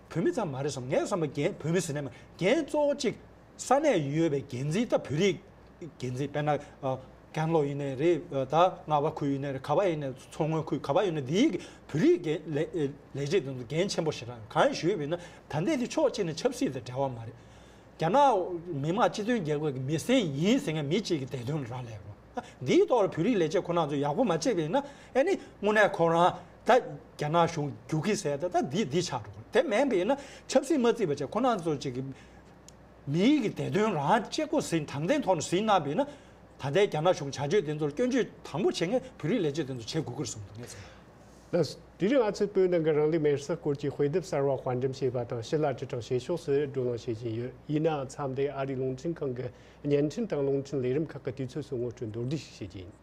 བོད་མི་ཙམ་མ་རེད་བསམ། ངས་བསམ་པ་འགན་བོད་མི་ཟེར་ནས་མ། འགན་གཙོ་བོ་གཅིག་ས་གནས་ཡོད་པའི་འགན་འཛིན། ད་བོད་རིགས་འགན་འཛིན། དཔེར་ན། ཨ། ཀན་ལྷོ་ཡིན་ནའི་རེད། ཨ། ད་རྔ་བ་ཁུལ་ཡིན་ནའི་རེད། ག་པར་ཡིན་ནའི། མཚོ་སྔོན་ཁུལ་ག་པར་ཡིན་ནའི་འདིའི་བོད་རིགས་འགན་ལས་ལས་བྱེད་དེ་ཚོ་འགན་ཆེན་པོ་ཞེ་དྲག་ཡོད། གང་ཞུས་པ་ཡིན་ན་ད་ལྟའི་དེ་ཕྱོགས་གཅིག་ནས་ཆབ་སྲིད་དང་འབྲེལ་བ་མ་རེད། རྒྱ་ནག་མི་དམངས་སྤྱི་མཐུན་རྒྱལ་ཁབ་ཀྱི་མི་སེར་ཡིན་ཟེར་མཁན་མི་གཅིག་གི་བདེ་དོན་ལ་རག་ལས་རོགས། འདིའི་ཐོག་ལ་བོད་རིགས་ལས་བྱེད་ཁོ་རང་ཚོ་ཡག་པོ་མ་བྱས་པ་ཡིན་ན། ཨ་ནི་དངོས་གནས་ཁོ་རང་ད་རྒྱ་ནག་གཞུང་རྒྱུག་གི་ཟེར། ད་ད་འདི་འདི་ཆགས་འགྲོ་གི། དེ་མིན་པ་ཡིན་ན་ཆབ་སྲིད་མ་བརྩིས་པ་བྱས། ཁོ་རང་ཚོ་གཅིག་གི་མིའི་གི་བདེ་དོན་རང་གཅིག་པོ་ཟིན། དྲང་བདེན་ཐོག་ནས་ཟིན་གནང་བ་ཡིན་ན། ད་ལྟའི་རྒྱ་ནག་གཞུང་བྱ་སྤྱོད་དེ་ཚོར་སྐྱོན་བརྗོད་དང་པོ་བྱེད་མཁན་བོད་རིགས་ལས་བྱེད་དེ་ཚོ་བྱེད་དགོས་ཀྱི་རེད་བསམ་འདུག་ངས་བསམ། ལགས། དེ་རིང་ང་ཚོས་བོད་ནང་གི་རང་ལུས་མེར་སྲེག་སྐོར་གྱི་དཔེ་དེབ་གསར་བ་དཔར་འགྲེམས་བྱས་པ་དང་ཕྱི་ལ་དྲིལ་བསྒྲགས་བྱེད་ཕྱོགས་སུ་བགྲོ་གླེང་བྱེད་བཞིན་ཡོད། ཡིན་ནའང་མཚམས་འདིར་ཨ་རིའི་རླུང་འཕྲིན་ཁང་གི་བརྙན་འཕྲིན་དང་རླུང་འཕྲིན་ལས་རིམ་ཁག་གི་དུས་ཚོད་སོགས་ངོ་སྤྲོད་མདོར་བསྡུས་ཤིག་བྱེད་ཀྱི་ཡིན།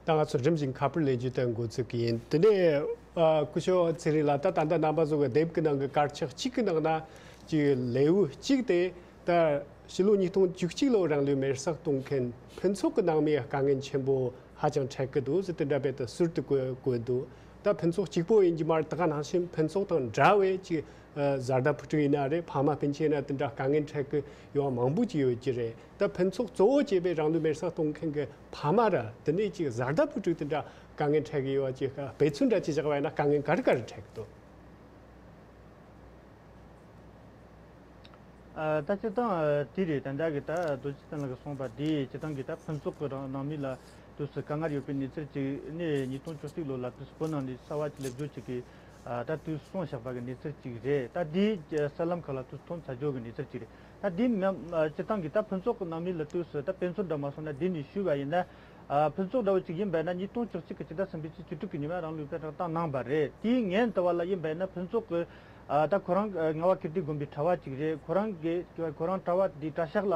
ད་ང་ཚོ་རིམ་བཞིན་ཁ་པར་ལེན་རྒྱུ་དེ་འགོ་ཚུགས་ཀྱི་ཡིན། དེ་ནས། ཨ། སྐུ་ཞབས་ཚེ་རིང་ལགས། ད་ད་ལྟ་རྣམ་པ་ཚོ་གི་དེབ་ཀྱི་ནང་གི་དཀར་ཆག་གཅིག་གི་ནང་ན་ཅིག་ལེའུ་གཅིག་དེ། ད་ཕྱི་ལོ་ཉིས་སྟོང་བཅུ་གཅིག་ལོར་རང་ལུས་མེར་སྲེག་གཏོང་མཁན་ཕུན་ཚོགས་ཀྱི་ནང་མིའི་དཀའ་ངལ་ཆེན་པོ་ཧ་ཅང་འཕྲད་ཀྱི་འདུག་ཟེར། དེ་འདྲ་བས་ད་ཟུར་དུ་བཀོད་བཀོད་འདུག་ད་ཕུན་ཚོགས་གཅིག་པོ་ཡིན་གྱི་མ་རེད། ད་ག་ནང་བཞིན་ཕུན་ཚོགས་དང་འདྲ་བའི་ཅིག་ཨ། བཟའ་ཟླ་བུ་ཕྲུག་ཡིན་ན་རེད། ཕ་མ་སྤུན་མཆེད་ཡིན་ན་དེ་འདྲ་དཀའ་ངལ་འཕྲད་ཀྱི་ཡོང་བ་མང་པོ་ཅིག་ཡོད་ཀྱི་རེད། ད་ཕུན་ཚོགས་གཙོ་བོ་བྱས་པའི་རང་ལུས་མེར་སྲེག་གཏོང་མཁན་གྱི་ཕ་མ་ར་དེ་ནས་ཅིག་བཟའ་ཟླ་བུ་ཕྲུག་དེ་འདྲ་དཀའ་ངལ་འཕྲད་ཀྱི་ཡོད་པ་ཅིག་དཔེ་མཚོན་འདྲ་ཅིག་བཞག་པ་ཡིན་ན་དཀའ་ངལ་ག་རེ་ག་རེ་འཕྲད་ཀྱི་འདུག་ཨ། ད་སྤྱིར་བཏང་དེ་རེད། ད་ལྟ་གི་ད་རྡོ་རྗེ་བསྟན་ལགས་ཀྱིས་གསུངས་པ་དེ་སྤྱིར་བཏང་གི་ད་ཕུན་ཚོགས་ཀྱི་རང་ནང་མི་ལ་དུས་སུ་དཀའ་ངལ་ཡོད་པའི་གནས་ཚུལ་ཅིག་ནས་ཉིས་སྟོང་བཅུ་གཅིག་ལོ་ལ་དུས་སུ་བོད་ནང་ནས་གསར་བ་ཅིག་སླེབས་རྒྱུ་ཅིག་གི། ཨ། ད་དུས་གསུངས་བཞག་པ་གི་གནས་ཚུལ་ཅིག་རེད། ད་དེའི་གསར་ལམ་ཁག་ལ་དུས་ཐོན་ཚར་རྒྱུ་གི་གནས་ཚུལ་ཅིག་རེད། ད་འདི་མི་སྤྱིར་བཏང་གི་ད་ཕུན་ཚོགས་ཀྱི་ནང་མི་ལ་དུས་སུ་ད་དཔེ་མཚོན་འདྲ་མ་སོང་ན་འདི་ནས་ཞུས་པ་ཡིན་ན། ཨ་ཕུན་ཚོགས་འདྲ་བོ་ཅིག་ཡིན་པ་ཡིན་ན་ཉིས་སྟོང་བཅུ་གཅིག་གི་ཕྱི་ཟླ་གསུམ་པའི་ཚེས་བཅུ་དྲུག་གི་ཉི་མ་རང་ལུས་སྤོས་དག་བཏང་གནང་བ་རེད། དེའི་ཉིན་དུ་བ་ལ་ཡིན་པ་ཡིན་ན་ཕུན་ཚོགས་ཀྱི་ཨ་ད་ཁོ་རང་ངག་དབང་ཀིརྟི་དགོན་པའི་གྲྭ་བ་ཅིག་རེད། ཁོ་རང་གི་ཁོ་རང་གྲྭ་བ་འདིའི་གྲྭ་ཤག་ལ་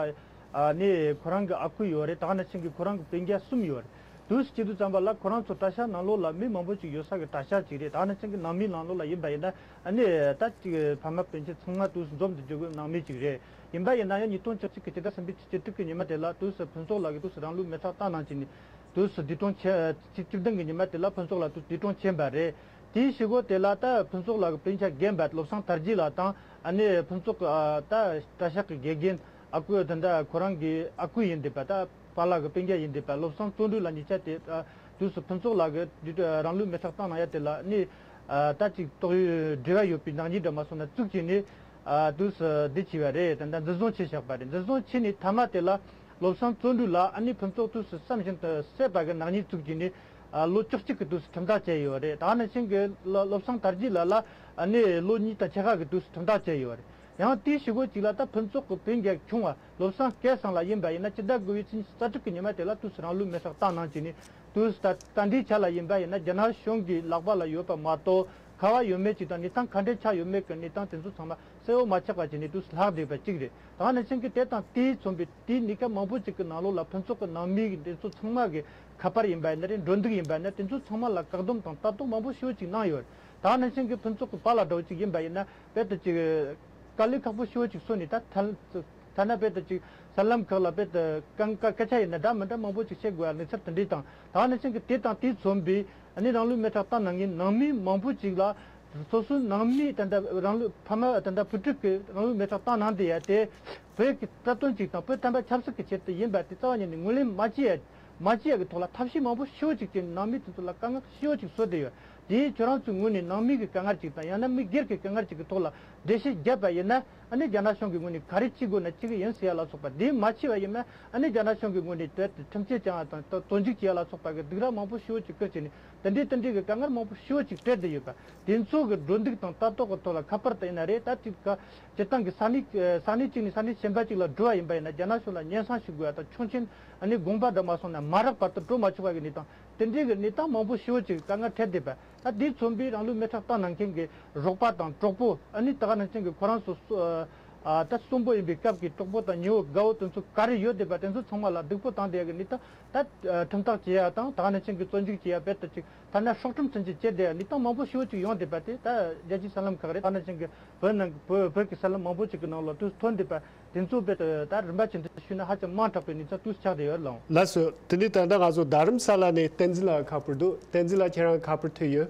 ཨ་ནི་ཁོ་རང་གི་ཨ་ཁུ་ཡོད་རེད། ད་ག་ནང་བཞིན་གྱི་ཁོ་རང་གི་སྤུན་ཀྱག་གསུམ་ཡོད་རེད། དུས་སུ་བྱེད་དུས་ཙམ་པ་ལ་ཁོ་རང་ཚོ་གྲྭ་ཤག་ནང་ལོགས་ལ་མི་མང་པོ་ཅིག་ཡོད་ས་གི་གྲྭ་ཤག་ཅིག་རེད། ད་ག་ནང་བཞིན་གྱི་ནང་མིའི་ནང་ལོགས་ལ་ཡིན་པ་ཡིན་ན་ཨ་ནི་ད་ཅིག་ཕ་མ་སྤུན་མཆེད་ཚང་མ་དུས་སུ་འཛོམས་ཏེ་འཇོག་གི་ནང་མི་ཅིག་རེད། ཡིན་པ་ཡིན་ན་ཡང་ཉིས་སྟོང་བཅུ་གཅིག་གི་ཕྱི་ཟླ་གསུམ་པའི་ཚེས་བཅུ་དྲུག་གི་ཉི་མ་དེ་ལ་དུས་སུ་ཕུན་ཚོགས་ལགས་ཀྱིས་དུས་སུ་རང་ལུས་མེ་སྲེག་བཏང་གནང་བྱས་ནས་དུས་སུ་འདས་གྲོངས་བྱས། བཅུ་བདུན་གི་ཉི་མ་དེ་ལ་ཕུན་ཚོགས་ལགས་དུས་འདས་གྲོངས་ཕྱིན་པ་རེད། དེའི་ཞུ་སྒོ་དེ་ལ་ད་ཕུན་ཚོགས་ལགས་ཀྱི་སྤུན་ཆ་རྒན་པ་བློ་བཟང་དར་རྒྱས་ལགས་དང་ཨ་ནི་ཕུན་ཚོགས་ཀྱི་ཨ་ད་གྲྭ་ཤག་གི་དགེ་རྒན་ཨ་ཁུ་དེ་འདྲ་ཁོ་རང་གི་ཨ་ཁུ་ཡིན་བསྡད་པ་ད་པཱ་ལགས་ཀྱི་སྤུན་ཀྱག་ཡིན་བསྡད་པ་བློ་བཟང་བརྩོན་འགྲུས་ལགས་གཉིས་ཆ་དེ་ཨ་དུས་སུ་ཕུན་ཚོགས་ལགས་ཀྱིས་རང་ལུས་མེ་སྲེག་བཏང་གནང་ཡ་དེ་ལ་ནི་ཨ་ད་ཅིག་ཏོག་དབྱིབས་འབྲེལ་བ་ཡོད་པའི་ནག་ཉེས་འདྲ་མ་སོང་ན་བཙུགས་བྱས་ནས་ཨ་དུས་སུ་འདི་བྱས་པ་རེད། ད་ལྟ་འཛིན་བཟུང་བྱས་བཞག་པ་རེད། འཛིན་བཟུང་བྱས་ནས་མཐའ་མ་དེ་ལ་བློ་བཟང་བརྩོན་འགྲུས་ལགས་ཨ་ནི་ཕུན་ཚོགས་དུས་སུ་བསམ་བཞིན་དུ་བསད་པ་གི་ནག་ཉེས་བཙུགས་བྱས་ནས་ཨ་ལོ་བཅུ་གཅིག་གི་དུས་སུ་ཁྲིམས་ཐག་བཅད་ཡོད་རེད། ད་ག་ནང་བཞིན་གྱི་བློ་བློ་བཟང་དར་རྒྱས་ལགས་ལ་ཨ་ནི་ལོ་གཉིས་དང་ཕྱེད་ཀ་གི་དུས་སུ་ཁྲིམས་ཐག་བཅད་ཡོད་རེད། ཡང་དེའི་ཞུ་སྒོ་གཅིག་ལ་ད་ཕུན་ཚོགས་ཀྱི་སྤུན་ཀྱག་ཆུང་བ་བློ་བཟང་སྐལ་བཟང་ལགས་ཡིན་པ་ཡིན་ན་སྤྱི་ཟླ་དགུ་པའི་ཚེས་ཉི་ཤུ་རྩ་དྲུག་གི་ཉི་མ་དེ་ལ་དུས་སུ་རང་ལུས་མེ་སྲེག་བཏང་གནང་བྱས་ནས་དུས་སུ་ད་ད་ལྟའི་ཆ་ལ་ཡིན་པ་ཡིན་ན་རྒྱ་ནག་གཞུང་གི་ལག་པ་ལ་ཡོད་པ་མ་གཏོགས་ག་བ་ཡོད་མེད་ཅིག་དང་གནས་སྟངས་ག་འདྲས་ཆགས་ཡོད་མེད་ཀྱི་གནས་སྟངས་དེ་ཚོ་ཚང་མ་གསལ་བོ་མ་ཆགས་པ་བྱས་ནས་དུས་སུ་ལྷག་བསྡད་པ་གཅིག་རེད། ད་ག་ནང་བཞིན་གྱི་དེ་དང་དེས་མཚོན་པའི་དེའི་གནས་སྐབས་མང་པོ་ཅིག་གི་ནང་ལོགས་ལ་ཕུན་ཚོགས་ཀྱི་ནང་མི་དེ་ཚོ་ཚང་མ་གི་ཁ་པར་ཡིན་པ་ཡིན་ན་རེད། འགྲོ་འདུག་ཡིན་པ་ཡིན་ན་དེ་ཚོ་ཚང་མ་ལ་བཀག་སྡོམ་དང་ལྟ་རྟོག་མང་པོ་ཞེ་པོ་ཅིག་གནང་ཡོད་རེད། ད་ག་ནང་བཞིན་གྱི་ཕུན་ཚོགས་ཀྱི་པཱ་ལགས་འདྲ་བོ་ཅིག་ཡིན་པ་ཡིན་ན་དཔེ་དེ་ཅིག་དཀའ་ལས་ཁག་པོ་ཞེ་པོ་ཅིག་བཟོས་ནས་ད་ཐ་ཐ་ན་དཔེ་དེ་ཅིག་གསར་ལམ་ཁག་ལ་དཔེ་དེ་གང་སྐད་སྐད་ཆ་ཡིན་ན་འདྲ་མི་འདྲ་མང་པོ་ཅིག་བཤད་དགོས་ཡ་གནས་ཚུལ་དེ་འདྲས་དང་ད་ག་ནང་བཞིན་གྱི་དེ་དང་དེས་མཚོན་པའི་ཨ་ནི་རང་ལུས་མེ་སྲེག་བཏང་གནང་མཁན་ནང་མི་མང་པོ་ཅིག་ལ་སོ་སོའི་ནང་མི་དེ་འདྲ་རང་ལུས་ཕ་མ་དེ་འདྲ་བུ་ཕྲུག་གིས་རང་ལུས་མེ་སྲེག་བཏང་གནང་བསྡད་ཡ་དེ་བོད་ཀྱི་རྩ་དོན་ཅིག་དང་བོད་བསྟན་པ་ཆབ་སྲིད་ཀྱི་ཆེད་དུ་ཡིན་པ་དེ་རྩ་བ་ཉིད་ནས་ངོས་ལེན་མ་བྱེད་ཡ། མ་བྱེད་ཡ་གི་ཐོག་ལ་ཐབས་ཤེས་མང་པོ་ཞེ་པོ་ཅིག་བྱས་ནས་ནང་མི་དེ་ཚོ་ལ་དཀའ་ངལ་ཞེ་པོ་ཅིག་བཟོ་བསྡད་ཡོད། དེས་ཁྱོད་རང་ཚོའི་ངོས་ནས་ནང་མི་གི་དཀའ་ངལ་ཅིག་དང་ཡང་ན་མི་སྒེར་གྱི་དཀའ་ངལ་ཅིག་གི་ཐོག་ལ་འགྲེལ་བཤད་བརྒྱབ་པ་ཡིན་ན་ཨ་ནི་རྒྱ་ནག་གཞུང་གི་ངོས་ནས་ག་རེ་བྱེད་དགོས་ན་བྱེད་ཀྱི་ཡིན་ཟེར་ཡ་ལ་སོགས་པ་དེ་མ་བྱས་པ་ཡིན་ན་ཨ་ནི་རྒྱ་ནག་གཞུང་གི་ངོས་ནས་དེ་ཁྲིམས་ཆད་བཅང་བ་དང་དོ་དོ་འཇུག་བྱེད་ཡ་ལ་སོགས་པ་གི་སྡིགས་ར་མང་པོ་ཞེ་པོ་ཅིག་བསྐུལ་བྱས་ནས་དེ་འདྲའི་དེ་འདྲའི་གི་དཀའ་ངལ་མང་པོ་ཞེ་པོ་ཅིག་སྤྲད་བསྡད་ཡོད་པ། དེ་ཚོ་གི་འགྲོ་འདུག་དང་ལྟ་རྟོག་གི་ཐོག་ལ་ཁ་པར་དང་ཡིན་ན་རེད། ད་ཅིག་ག་སྤྱིར་བཏང་གི་ས་གནས་ས་གནས་གཅིག་ནས་ས་གནས་གཞན་པ་ཅིག་ལ་འགྲོ་བ་ཡིན་པ་ཡིན་ན་རྒྱ་ནག་གཞུང་ལ་སྙན་སེང་ཞུ་དགོས་ཡ་དང་ཆོག་མཆན་ཨ་ནི་དགོངས་པ་འདྲ་མ་སོང་ན་མ་རག་བར་དུ་འགྲོ་མ་ཆོག་པ་གི་གནས་སྟངས་དེ་འདྲའི་གི་གནས་སྟངས་མང་པོ་ཞེ་པོ་ཅིག་དཀའ་ངལ་འཕྲད་བསྡད་པ། ད་དེ་མཚོན་པའི་རང་ལུས་མེ་སྲེག་བཏང་གནང་མཁན་གྱི་རོགས་པ་དང་གྲོགས་པོ་ཨ་ནི་ད་ག་ནང་བཞིན་གྱི་ཁོ་རང་ཚོ་སོ་ཨ་ད་གསོན་པོ་ཡིན་པའི་སྐབས་ཀྱི་གྲོགས་པོ་དང་ཉེ་བོ་དགའ་བོ་དེ་ཚོ་ག་རེ་ཡོད་བསྡད་པ་དེ་ཚོ་ཚང་མ་ལ་སྡིགས་པོ་བཏང་བསྡད་ཡ་གི་གནས་སྟངས་ད་ཁྲིམས་ཐག་བཅད་ཡ་དང་ད་ག་ནང་བཞིན་གྱི་བཙོན་འཇུག་བྱེད་ཡ་དཔེ་ལྟ་ཅིག་ཐ་ན་སྲོག་ཁྲིམས་ཚུན་ཆད་བཅད་བསྡད་ཡ་གནས་སྟངས་མང་པོ་ཞེ་པོ་ཅིག་ཡོང་བསྡད་པ་དེ་ད་རྒྱལ་སྤྱིའི་གསར་ལམ་ཁག་རེད། ད་ག་ནང་བཞིན་གྱི་བོད་ནང་བོད་བོད་ཀྱི་གསར་ལམ་མང་པོ་ཅིག་གི་ནང་ལ་དུས་ཐོན་བསྡད་པ་དེ་ཚོ་དཔེ་ད་རིམ་པ་བྱས་ནས་ཞུས་ན་ཧ་ཅང་མང་དྲགས་པའི་གནས་ཚུལ་དུས་ཆགས་བསྡད་ཡོད་ལགས། ལགས་སོ། དེ་ནས་ད་ལྟ་ང་ཚོ་རྡ་རམ་ས་ལ་ནས་བསྟན་འཛིན་ལགས་ཁ་པར་འདུག་བསྟན་འཛིན་ལགས་ཁྱེད་རང་ཁ་པར་ཐོན་ཡོད།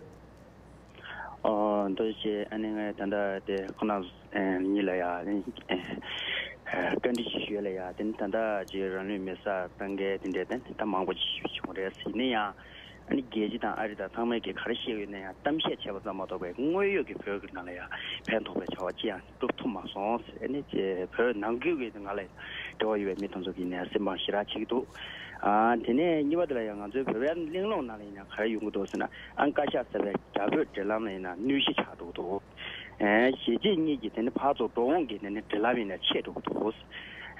ཨོ་འདུག་བྱས་ཨ་ནི་ངས་ད་ལྟ་དེ་ཁོ་ན་གཉིས་ལ་ཡ་ཨ་ནི་བཀའ་འདྲི་ཞིག་ཞུ་ཡ་ལ་ཡ་དེ་ནི་ད་ལྟ་ཅིག་རང་ལུས་མེ་སྲེག་བཏང་མཁན་དེ་འདྲས་དེ་ནི་ད་མང་པོ་ཅིག་བྱུང་རེད། ཡིན་ན་ཡང་། ཨ་ནི་རྒྱལ་སྤྱི་དང་ཨ་རི་དང་ཚང་མས་ཀྱིས་ག་རེ་བཤད་ཡོད་ན་ཡང་གཏམ་བཤད་བྱས་པ་ཙམ་མ་གཏོགས་པའི་དངོས་ཡོད་ཀྱི་བོད་ཀྱི་ནང་ལ་ཡང་ཕན་ཐོགས་པའི་བྱ་བ་ཅི་ཡང་སྒྲུབ་ཐུབ་མ་སོང་ཟེར། ཨ་ནི་ཅེ་བོད་ནང་ཁུལ་གྱི་ང་ལ་འབྲེལ་བ་ཡོད་པའི་མི་དེ་ཚོ་གིས་ནས་སེམས་ཕམ་ཞེ་དྲག་བྱེད་ཀྱི་འདུག་ཨ་དེ་ནས་གཉིས་པ་དེ་ལ་ཡང་ང་ཚོའི་བོད་པའི་གླེང་སློང་ནང་ལ་ཡིན་ན་ག་རེ་ཡོང་གི་འདུག་ཟེར་ན། ཨ་བཀའ་ཤག་གསར་པའི་རྒྱ་བོད་འབྲེལ་ལམ་ལ་ཡིན་ན་གནོད་གཞི་ཆགས་འགྲོ་གི་འདུག་ཨེ་གཞིས་བྱེས་གཉིས་ཀྱི་དེ་ནི་ཕར་ཚུར་འགྲོ་འོང་གི་དེ་ནི་འབྲེལ་ལམ་ཡིན་ན་ཆད་འགྲོ་གི་འདུག་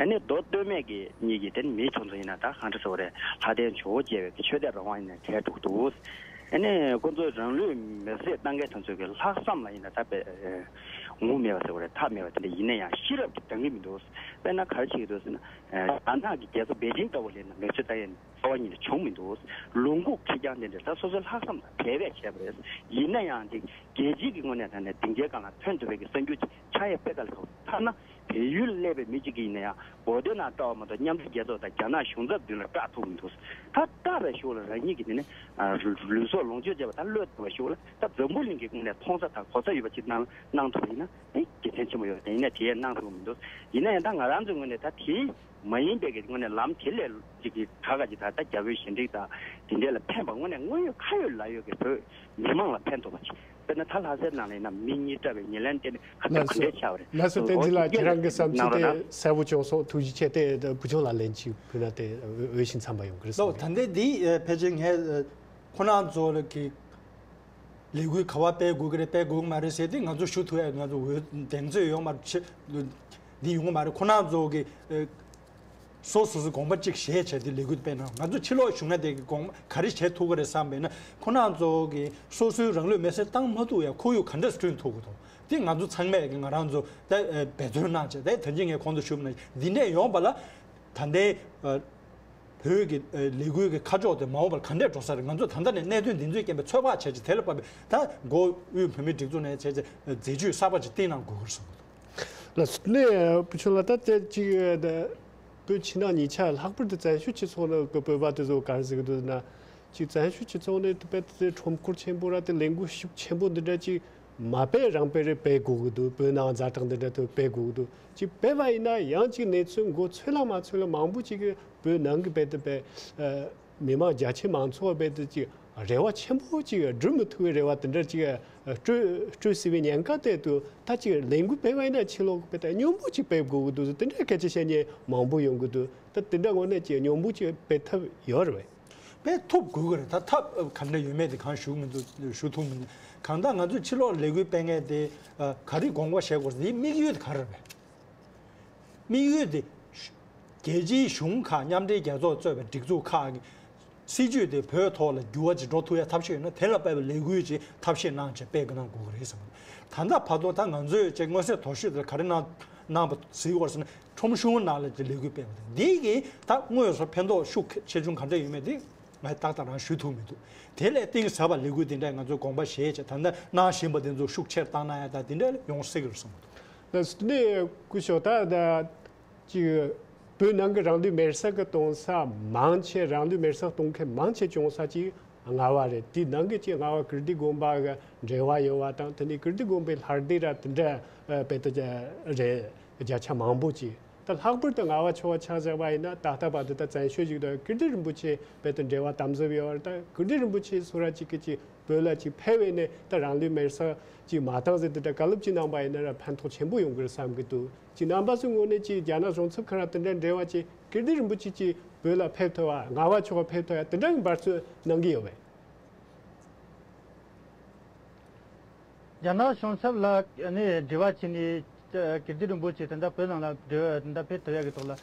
ཨ་ནི་མདོ་སྟོད་སྨད་ཀྱི་གཉིས་ཀྱི་དེ་ནི་མི་ཆུང་ཚོ་ཡིན་ན་ད་གང་འདྲ་ཟེར་བ་རེད། ལྷ་ལྡན་ཇོ་བོ་མཇལ་བའི་ཆོས་དད་རང་དབང་ཡིན་ན་བྲལ་འགྲོ་གི་འདུག་ཨ་ནི་ཁོ་ཚོས་རང་ལུས་མེར་སྲེག་བཏང་མཁན་དེ་ཚོ་གི་ལྷག་བསམ་ལ་ཡིན་ན་ད་དཔེ་ངོ་མེད་པ་ཟེར་བ་རེད། ཐབས་མེད་པ་དེ་འདྲ་ཡིན་ན་ཡང་ཤེས་རབ་ཀྱིས་འདང་གི་མི་འདུག་དཔེར་ན་ག་རེ་བྱེད་ཀྱི་འདུག་ཟེར་ན། རྒྱ་ནག་གི་རྒྱལ་ས་པེ་ཅིང་ལྟ་བུ་ལ་ཡིན་ན་མེ་མཆོད་ལྟ་ཡ་ནི་རྩ་བ་ཉིད་ནས་བྱུང་མི་འདུག་ལུང་ཁུག་ཁེར་རྐྱང་དེ་འདྲ་ད་སོ་སོའི་ལྷག་བསམ་དང་བྲལ་བས་བྱས་པ་རེད། ཡིན་ན་ཡང་དེ་རྒྱལ་སྤྱིའི་གི་ངོས་ནས་ད་ནས་སྡིངས་ཆའི་སྒང་ལ་ཐོན་ཐུབ་པའི་གི་གསར་འགྱུར་ཅིག་ཆགས་ཡས་དཔེ་དཀའ་ལས་ཁག་པོ། ཐ་ན་བལ་ཡུལ་སླེབས་པའི་མི་གཅིག་གིས་ཡིན་ན་ཡང་གོ་ཐོས་ནང་བཀྲལ་བ་མ་གཏོགས་མཉམ་འབྲེལ་རྒྱལ་ཚོགས་དང་རྒྱ་ནག་གཞུང་ཚབ་མདུན་ལ་བཀྲལ་ཐུབ་མི་འདུག་ད་བཀྲལ་བའི་ཤུགས་ལ་རང་ཉིད་ཀྱི་དེ་ནས་ལུས་སྲོག་ལོངས་སྤྱོད་བྱས་པ་དང་བློས་བཏང་བའི་ཤུགས་ལ་ད་འཛམ་བུ་གླིང་གི་ངོས་ནས་མཐོང་ས་དང་གོ་ས་ཡོད་པ་ཅིག་གནང་གནང་ཐུབ་པ་ཡིན་ན་ཨེ་དགེ་མཚན་ཆེན་པོ་ཡོད་རེད། ཡིན་ན་དེ་ཡང་གནང་ཐུབ་མི་འདུག་ཡིན་ན་ཡང་ད་ང་རང་ཚོའི་ངོས་ནས་ད་དེའི་མ་ཡིན་པའི་གི་དངོས་གནས་ལམ་དེ་ལས་ཅིག་གི་ག་ག་ཅིག་ད་ལྟ་རྒྱ་བོད་ཞི་འགྲིག་དང་དེ་འདྲས་ལ་ཕན་པ་དངོས་གནས་དངོས་ཡོད་ཁ་ཡོད་ལག་ཡོད་ཀྱི་བོད་མི་མང་ལ་ཕན་ཐོགས་པ་ཅིག་དཔེར་ན་ད་ལྷ་སའི་ནང་ལ་ཡིན་ན་མི་གཉིས་བཀྲལ་བའི་ཉེར་ལེན་དེ་ནི་ག་ཚོད་ག་འདྲས་ཆགས་པ་རེད། ལགས་སོ། བསྟན་འཛིན་ལགས་ཁྱེད་རང་གི་བསམ་ཚུལ་དེ་གསལ་པོ་བྱུང་སོང་། ཐུགས་རྗེ་ཆེ། དེ་བུ་ཆུང་ལགས་ལན་གཅིག་ཕུལ་ན་དེ་འོས་ཤིང་འཚམས་པ་ཡོང་གི་རེད་བསམ་གི་རེད། ད་ལྟ་འདི་ཕལ་ཆེར་ངས་ཁོ་རང་ཚོ་ལ་གི་ལས་འགུལ་ག་བ་སྤེལ་དགོས་ཀྱི་རེད་སྤེལ་དགོས་ཀྱི་མ་རེད་ཟེར་ཏེ་ང་ཚོ་ཞུ་ཐུབ་ཡ་ང་ཚོ་འོས་གདེང་ཚོད་ཡོད་མ་རེད། འདི་ཡོང་གི་མ་རེད། ཁོ་རང་ཚོ་གི་ཨ། སོ་སོ་སོའི་དགོངས་པ་གཅིག་བཞེས་བྱས་ཏེ་ལས་འགུལ་སྤེལ་ན། ང་ཚོ་ཕྱི་ལོགས་བཞུགས་མཁན་དེ་གི་དགོངས་པ་ག་རེ་བྱེད་ཐུབ་ཀྱི་རེད་བསམ་པས་ན། ཁོ་རང་ཚོ་གི་སོ་སོའི་རང་ལུས་མེར་སྲེག་བཏང་མ་ཐུབ་ཡ་ཁོར་ཡུག་ག་འདྲ་བསྐྲུན་ཐུབ་ཀྱི་འདུག་དེ་ང་ཚོ་ཚང་མས་ཀྱི་ང་རང་ཚོ་ད་འབད་བརྩོན་གནང་བྱས། ད་ད་གིན་ངས་གོང་དུ་ཞུས་པ་ནང་བཞིན་འདི་འདྲས་ཡོང་བ་ལ་ད་ལྟའི་ཨ། བོད་ཀྱི་ཨ། ལས་འགུལ་གྱི་ཁ་ཕྱོགས་དེ་མ་འོངས་པར་ག་འདྲས་འགྲོ་ས་རེད། ང་ཚོས་ད་ལྟ་ནས་གནད་དོན་འདི་ཚོའི་རྐྱེན་པས་ཚོད་དཔག་བྱས་ཀྱི། དེ་ལ་དཔག་པའི་ད་མགོ་དབུས་བོད་མིའི་སྒྲིག་འཛུགས་ནས་བྱས་ཀྱི་མཛད་ཇུས་གསར་པ་ཅིག་བཏིང་གནང་དགོས་ཀྱི་རེད་བསམ་གྱི་འདུག་ལགས་སོ། ལགས་བུ་ཆུང་ལགས། ད་དེ་གཅིག་ཨ། བོད་ཕྱི་ནང་གཉིས་ཆ་ལྷག་པར་དུ་བཙན་བྱོལ་སྤྱི་ཚོགས་ནང་གི་བོད་པ་དེ་ཚོ་ག་རེ་ཟེར་གྱི་འདུག་ན། གཅིག་བཙན་བྱོལ་སྤྱི་ཚོགས་ནས་དེ་དཔེ་དེ་ཁྲོམ་སྐོར་ཆེན་པོ་ར་དེ་ལས་འགུལ་ཤུགས་ཆེན་པོ་འདི་འདྲ་གཅིག་མ་སྤེལ་རང་སྤེལ་རེ་སྤེལ་དགོས་ཀྱི་འདུག་བོད་ནང་ཛ་དྲག་འདི་འདྲ་དེ་སྤེལ་དགོས་ཀྱི་འདུག་གཅིག་སྤེལ་བ་ཡིན་ན་ཡང་གཅིག་གནས་ཚུལ་མགོ་ཚོས་ལ་མ་ཚོས་ལ་མང་པོ་གཅིག་གི་བོད་ནང་གི་དཔེ་དེ་དཔེ་ཨ། མི་མང་རྒྱ་ཆེ་མང་ཚོགས་དཔེ་དེ་གཅིག་རེ་བ་ཆེན་པོ་གཅིག་སྒྲུབ་མི་ཐུབ་པའི་རེ་བ་དེ་འདྲ་གཅིག་ཨ། སྤྲོད་སྤྲོད་སྲིད་པའི་ཉེན་ཁ་དེ་དུ་ད་གཅིག་ལས་འགུལ་སྤེལ་བ་ཡིན་ན་ཕྱི་ལོགས་དཔེ་དེ་སྙོམས་པོ་གཅིག་སྤེལ་དགོས་ཀྱི་འདུག་དེ་འདྲ་སྐད་ཆ་བཤད་མཁན་མང་པོ་ཡོང་གི་འདུག་ད་དེ་འདྲ་ངོ་ནས་གཅིག་སྙོམས་པོ་གཅིག་སྤེལ་ཐབས་ཡོད་རེད་པས། དཔེ་ཐུབ་དགོས་ཀྱི་རེད། ད་ཐབས་ག་འདྲ་ཡོད་མེད་དེ་གང་ཞུ་མི་འདུག་ཞུ་ཐུབ་མི་འདུག་གང་ལྟར་ང་ཚོས་ཕྱི་ལོགས་ལས་འགུལ་སྤེལ་མཁན་དེ་ཨ། ག་རེ་དགོངས་པ་བཞེས་དགོས་རེད། དེའི་དམིགས་ཡུལ་དེ་ག་རེ་རེད། དམིགས་ཡུལ་དེ་རྒྱལ་སྤྱིའི་གཞུང་ཁག་མཉམ་འབྲེལ་རྒྱལ་ཚོགས་གཙོས་པའི་སྒྲིག་འཛུགས་ཁག་གི་སྲིད་ཇུས་དེ་བོད་ཐོག་ལ་འགྱུར་བ་ཅིག་འགྲོ་ཐུབ་ཡ་ཐབས་ཤེས་ཡོད་ན། དེ་ལ་དཔག་པའི་ལས་འགུལ་ཅིག་ཐབས་ཤེས་གནང་བྱས་སྤེལ་གནང་དགོས་ཀྱི་རེད་བསམ། ད་ལྟ་བར་དུ་ད་ང་ཚོས་ཅིག་མངོན་གསལ་དོད་ཤོས་དེ་ག་རེ་གནང་གནང་བ་གཟིགས་དགོས་ཟེར་ན། ཁྲོམ་གཞུང་ནང་ལ་ཅིག་ལས་འགུལ་སྤེལ་བ་དང་། འདི་གིས་ད་དངོས་སུ་ཕན་ཐོགས་ཤུགས་ཆེ་ཆུང་ག་འདྲ་ཡོད་མེད་དེ་ང་ཏག་ཏག་རང་ཞུ་ཐུབ་མི་འདུག་དེ་ལས་གཏིང་ཟབ་པ་ལས་འགུལ་དེ་འདྲ་ང་ཚོས་དགོངས་པ་བཞེས་བྱས་ད་ལྟ་གནང་བཞིན་པ་དེ་ཚོ་ཤུགས་ཆེར་བཏང་གནང་ཡ་ད་དེ་འདྲ་ཡོང་སྲིད་ཀྱི་རེད་བསམ་གྱི་འདུག་ལགས་སོ། དེ་ནས་སྐུ་ཞབས་ད་ད་ཅིག་བོད་ནང་གི་རང་ལུས་མེར་སྲེག་གི་གཏོང་ས་མང་ཆེ། རང་ལུས་མེར་སྲེག་གཏོང་མཁན་མང་ཆེ་བྱུང་ས་ཅིག་རྔ་བ་རེད། དེའི་ནང་གི་ཅིག་རྔ་བ་ཀིརྟི་དགོན་པ་གི་འབྲེལ་བ་ཡོད་པ་དང་། དེ་ནས་ཀིརྟི་དགོན་པའི་ལྷ་སྡེ་ར་དེ་འདྲ་ཨ། དཔེ་དེ་རེད། བརྒྱ་ཆ་མང་པོ་ཅིག་ད་ལྷག་པར་དུ་རྔ་བ་ཆོལ་ཁ་ཆ་བཞག་པ་ཡིན་ན། ད་ལྟ་བར་དུ་ད་བཙན་བྱོལ་ཞིག་དང་ཀིརྟི་རིན་པོ་ཆེ་དཔེ་དེ་འབྲེལ་བ་དམ་ཟབ་ཡོད་པ་རེད། ད་ཀིརྟི་རིན་པོ་ཆེ་སུ་ར་ཅིག་གིས་ཅིག་བོད་ལ་ཅིག་ཕེབས་པ་ཡིན་ན་ད་རང་ལུས་མེར་སྲེག་ཅིག་མ་བཏང་ཟེར་དེ་འདྲ་བཀའ་སློབ་ཅིག་གནང་པ་ཡིན་ན་ར་ཕན་ཐོགས་ཆེན་པོ་ཡོང་གི་རེད་བསམ་གྱི་འདུག་ཅིག་རྣམ་པ་ཚོའི་ངོས་ནས་ཅིག་རྒྱ་ནག་གཞུང་ཚབ་ཁང་ར་དེ་འདྲ་འབྲེལ་བ་ཅིག་ཀིརྟི་རིན་པོ་ཆེ་ཅིག་བོད་ལ་ཕེབས་ཐུབ་པ། རྔ་བ་ཆོལ་ཁ་ཕེབས་ཐུབ་ཡ་དེ་འདྲ་གི་འབད་བརྩོན་གནང་གི་ཡོད་པས། རྒྱ་ནག་གཞུང་ཚབ་ལ་ནི་འབྲེལ་བ་བྱས་ནས་ཀིརྟི་རིན་པོ་ཆེ་དེ་འདྲ་བོད་ནང་ལ་འབྲེལ་དེ་འདྲ་ཕེབས་ཐུབ་ཡ་གི་ཐོག་ལ་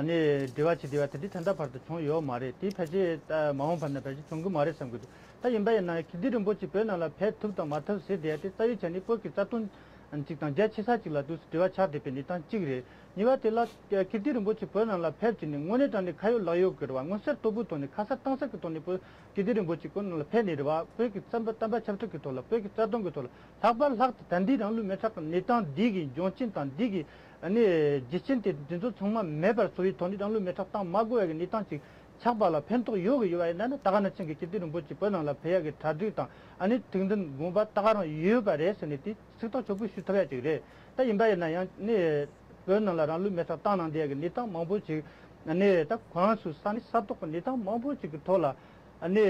ནི་འབྲེལ་བ་བྱས་བསྡད་པ་དེ་འདྲའི་ད་ལྟ་བར་དུ་བྱུང་ཡོད་མ་རེད། དེ་ཕལ་ཆེར་མ་འོངས་པ་ན་ཕལ་ཆེར་བྱུང་གི་མ་རེད་བསམ་གྱི་འདུག་ད་ཡིན་པ་ཡིན་ན་ཀིརྟི་རིན་པོ་ཆེ་བོད་ནང་ལ་ཕེབས་ཐུབ་དང་མ་ཐུབ་ཟེར་བསྡད་ཡ་དེ་རྩ་བའི་ཆ་ནས་བོད་ཀྱི་རྩ་དོན་གཅིག་དང་རྒྱ་ཆེ་ས་གཅིག་ལ་དུས་སུ་འབྲེལ་བ་ཆགས་བསྡད་པའི་གནས་སྟངས་གཅིག་རེད། གཉིས་པ་དེ་ལ་ཀིརྟི་རིན་པོ་ཆེ་བོད་ནང་ལ་ཕེབས་བྱས་ནས་དངོས་གནས་དྲང་གནས་ཁ་ཡོད་ལག་ཡོད་ཀྱི་རེད་བ། མངོན་གསལ་དོད་པོའི་ཐོག་ནས་ཁ་གསལ་གཏིང་གསལ་གྱི་ཐོག་ནས་བོད་ཀིརྟི་རིན་པོ་ཆེ་བོད་ནང་ལ་ཕེབས་ནས་རེད་བ། བོད་ཀྱི་བསམ་པ་བསྟན་པ་ཆབ་སྲིད་ཀྱི་ཐོག་ལ། བོད་ཀྱི་རྩ་དོན་གྱི་ཐོག་ལ། ལྷག་པར་ལྷག་ཏུ་ད་ལྟའི་རང་ལུས་མེར་སྲེག་གི་གནས་སྟངས་འདི་གི་འབྱུང་རྐྱེན་དང་འདི་གི་ཨ་ནི་རྒྱུ་རྐྱེན་དེ་འདི་ཚོ་ཚང་མ་མེད་པར་བཟོ་བའི་ཐོག་ནས་རང་ལུས་མེར་སྲེག་བཏང་མ་དགོས་པའི་གནས་སྟངས་ཅིག་ཆགས་པ་ལ་ཕན་ཐོགས་ཡོད་གི་ཡོད་པ་ཡིན་ན་ནི། ད་ག་ནང་བཞིན་གྱི་ཀིརྟི་རིན་པོ་ཆེ་བོད་ནང་ལ་ཕེབས་ཡག་གི་གྲ་སྒྲིག་དང་། ཨ་ནི་ཐུགས་འདུན་དགོངས་པ་ད་ག་རང་ཡོད་པ་རེད་ཟེར་ནས་དེ་ཚིག་ཐག་ཆོད་པོ་ཞུ་ཐུབ་ཡག་ཅིག་རེད། ད་ཡིན་པ་ཡིན་ན་ཡང་ནི་བོད་ནང་ལ་རང་ལུས་མེར་སྲེག་བཏང་གནང་བསྡད་ཡག་གི་གནས་སྟངས་མང་པོ་ཅིག་ནི་ད་གོང་སུ་ས་གནས་ས་ཐོག་གི་གནས་སྟངས་མང་པོ་ཅིག་གི་ཐོག་ལ། ཨ་ནི་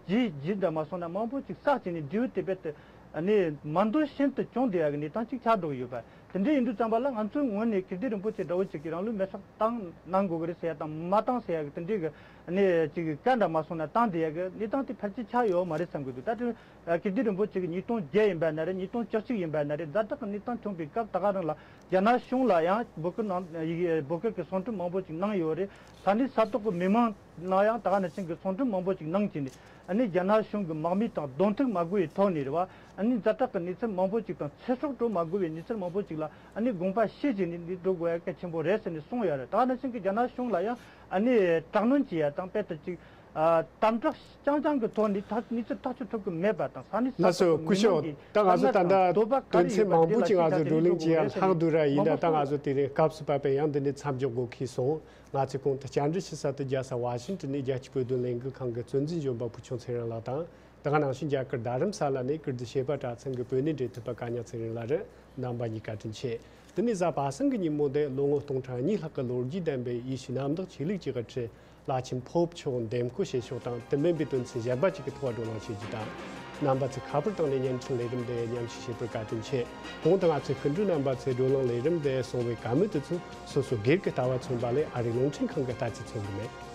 ཇི་ཇི་འདྲ་མ་སོང་ན་མང་པོ་ཅིག་བསགས་བྱས་ནས་འབྲས་བུ་དེ་རྦད་དེ་ཨ་ནི་མ་འདོད་བཞིན་དུ་བྱུང་བསྡད་ཡག་གི་གནས་སྟངས་ཅིག་ཆགས་འགྲོ་གི་ཡོད་པ། དེ་འདྲ་ཡིན་དུས་ཙམ་པ་ལ་ང་ཚོའི་ངོས་ནས་ཀིརྟི་རིན་པོ་ཆེ་འདྲ་བོ་ཅིག་གིས་རང་ལུས་མེར་སྲེག་བཏང་གནང་དགོས་ཀྱི་རེད་ཟེར་ཡ་དང་མ་བཏང་ཟེར་ཡ་གི་དེ་འདྲའི་གི་ཨ་ནི་ཅིག་གི་བཀའ་འདྲ་མ་སོང་ན་བཏང་བསྡད་ཡ་གི་གནས་སྟངས་དེ་ཕལ་ཆེར་ཆགས་ཡོད་མ་རེད་བསམ་གྱི་འདུག་ད་དེ་ཀིརྟི་རིན་པོ་ཆེ་གིས་ཉིས་སྟོང་བརྒྱད་ཡིན་པ་ན་རེད། ཉིས་སྟོང་བཅུ་གཅིག་ཡིན་པ་ན་རེད། ཛ་དྲག་གི་གནས་སྟངས་བྱུང་པའི་སྐབས་ད་ག་རང་ལ་རྒྱ་ནག་གཞུང་ལ་ཡང་འབོད་སྐུལ་གནང་ཡི་གེ་འབོད་སྐུལ་གྱི་གསུང་འཕྲིན་མང་པོ་ཅིག་གནང་ཡོད་རེད། ས་གནས་ས་ཐོག་གི་མི་མང་ནང་ཡང་ད་ག་ནང་བཞིན་གྱི་གསུང་འཕྲིན་མང་པོ་ཅིག་གནང་བྱས་ནས། ཨ་ནི་རྒྱ་ནག་གཞུང་གི་དམག་མི་དང་གདོང་ཐུག་མ་དགོས་པའི་ཐོག་ནས་རེད་བ། ཨ་ནི་ཛ་དྲག་གི་གནས་ཚུལ་མང་པོ་ཅིག་དང་ཚེ་སྲོག་འགྲོ་མ་དགོས་པའི་གནས་ཚུལ་མང་པོ་ཅིག་ལ་ཨ་ནི་དགོངས་པ་བཞེས་བྱས་ནས་འདི་འགྲོ་དགོས་ཡ་གལ་ཆེན་པོ་རེད་ཟེར་ནས་གསུངས་ཡོད་རེད། ད་ག་ནང་བཞིན་གྱི་རྒྱ་ནག་གཞུང་ལ་ཡང་ཨ་ནི་དྲག་གནོན་བྱེད་ཡ་དང་དཔེ་དེ་ཅིག་ཨ་དམ་དྲག་རྐྱང་རྐྱང་གི་ཐོག་ནས་ཐག་གནས་ཚུལ་ཐག་གཅོད་ཐུབ་ཀྱི་མེད་པ་དང་། ས་གནས་ལགས་ས་སོ། ཐོག་གི་སྐུ་མི་མང་ཞབས་གིས་ད་ང་ཚོ་ད་ལྟ་དོན་ཚན་མང་པོ་ཅིག་ང་ཚོ་བགྲོ་གླེང་བྱེད་ཡ་ལྷག་འདུག་ར། ཡིན་ན་ད་ང་ཚོ་དེ་རིང་སྐབས་སུ་བབས་པའི་ཡང་འདི་ནས་མཚམས་འཇོག་དགོས་ཁེལ་སོང་། ང་ཚོས་གོང་དུ་བཅར་འདྲི་ཞུ་ས་དེ་རྒྱལ་ས་ཝ་ཤིང་ཏོན་ནས་རྒྱལ་སྤྱིའི་བོད་དོན་ལས་འགུལ་ཁང་གི་གཙོ་འཛིན་གཞོན་པ་བུ་ཆུང་ཚེ་རིང་ལགས་དང་། དེ་ག་ནང་བཞིན་རྒྱ་གར་རྡ་རམ་ས་ལ་ནས་ཀིརྟི་བྱེས་པ་གྲྭ་ཚང་གི་བོད་གནས་འབྲེལ་མཐུད་པ་ཀ་ཉག་ཚེ་རིང་ལགས་རེད། རྣམ་པ་གཉིས་བཀའ་དྲིན་ཆེ། དེ་ནས་གཟའ་པ་སངས་ཀྱི་ཉིན་མོ་དེ་ལོ་ངོ་སྟོང་ཕྲག་གཉིས་ལྷག་གི་ལོ་རྒྱུས་ལྡན་པའི་ཡེ་ཤུ་གནམ་བདག་ཆོས་ལུགས་ཀྱི་དབུ་ཁྲིད་བླ་ཆེན་ཕོབ་མཆོག་འདེམས་བསྐོ་བྱེད་ཕྱོགས་དང་དེ་མིན་པའི་དོན་ཚན་གཞན་པ་ཞིག་གི་ཐོག་བགྲོ་གླེང་བྱེད་རྒྱུ་དང་། རྣམ་པ་ཚོས་ཁ་པར་བཏང་ནས་བརྙན་འཕྲིན་ལས་རིམ་དེ་མཉམ་ཞུགས་བྱེད་པར་བཀའ་དྲིན་ཆེ། གོང་དུ་ང་ཚོའི་སྐུ་མགྲོན་རྣམ་པ་ཚོས་བགྲོ་གླེང་ལས་རིམ་དེ་གསུངས་པའི་བཀའ་མོལ་དེ་ཚོ་སོ་སོ་སྒེར་གྱི་ལྟ་བ་མཚོན་པ་ལས་ཨ་རིའི་རླུང་འཕྲིན་ཁང་གི་ལྟ་ཚུལ་མཚོན་གྱི་མེད།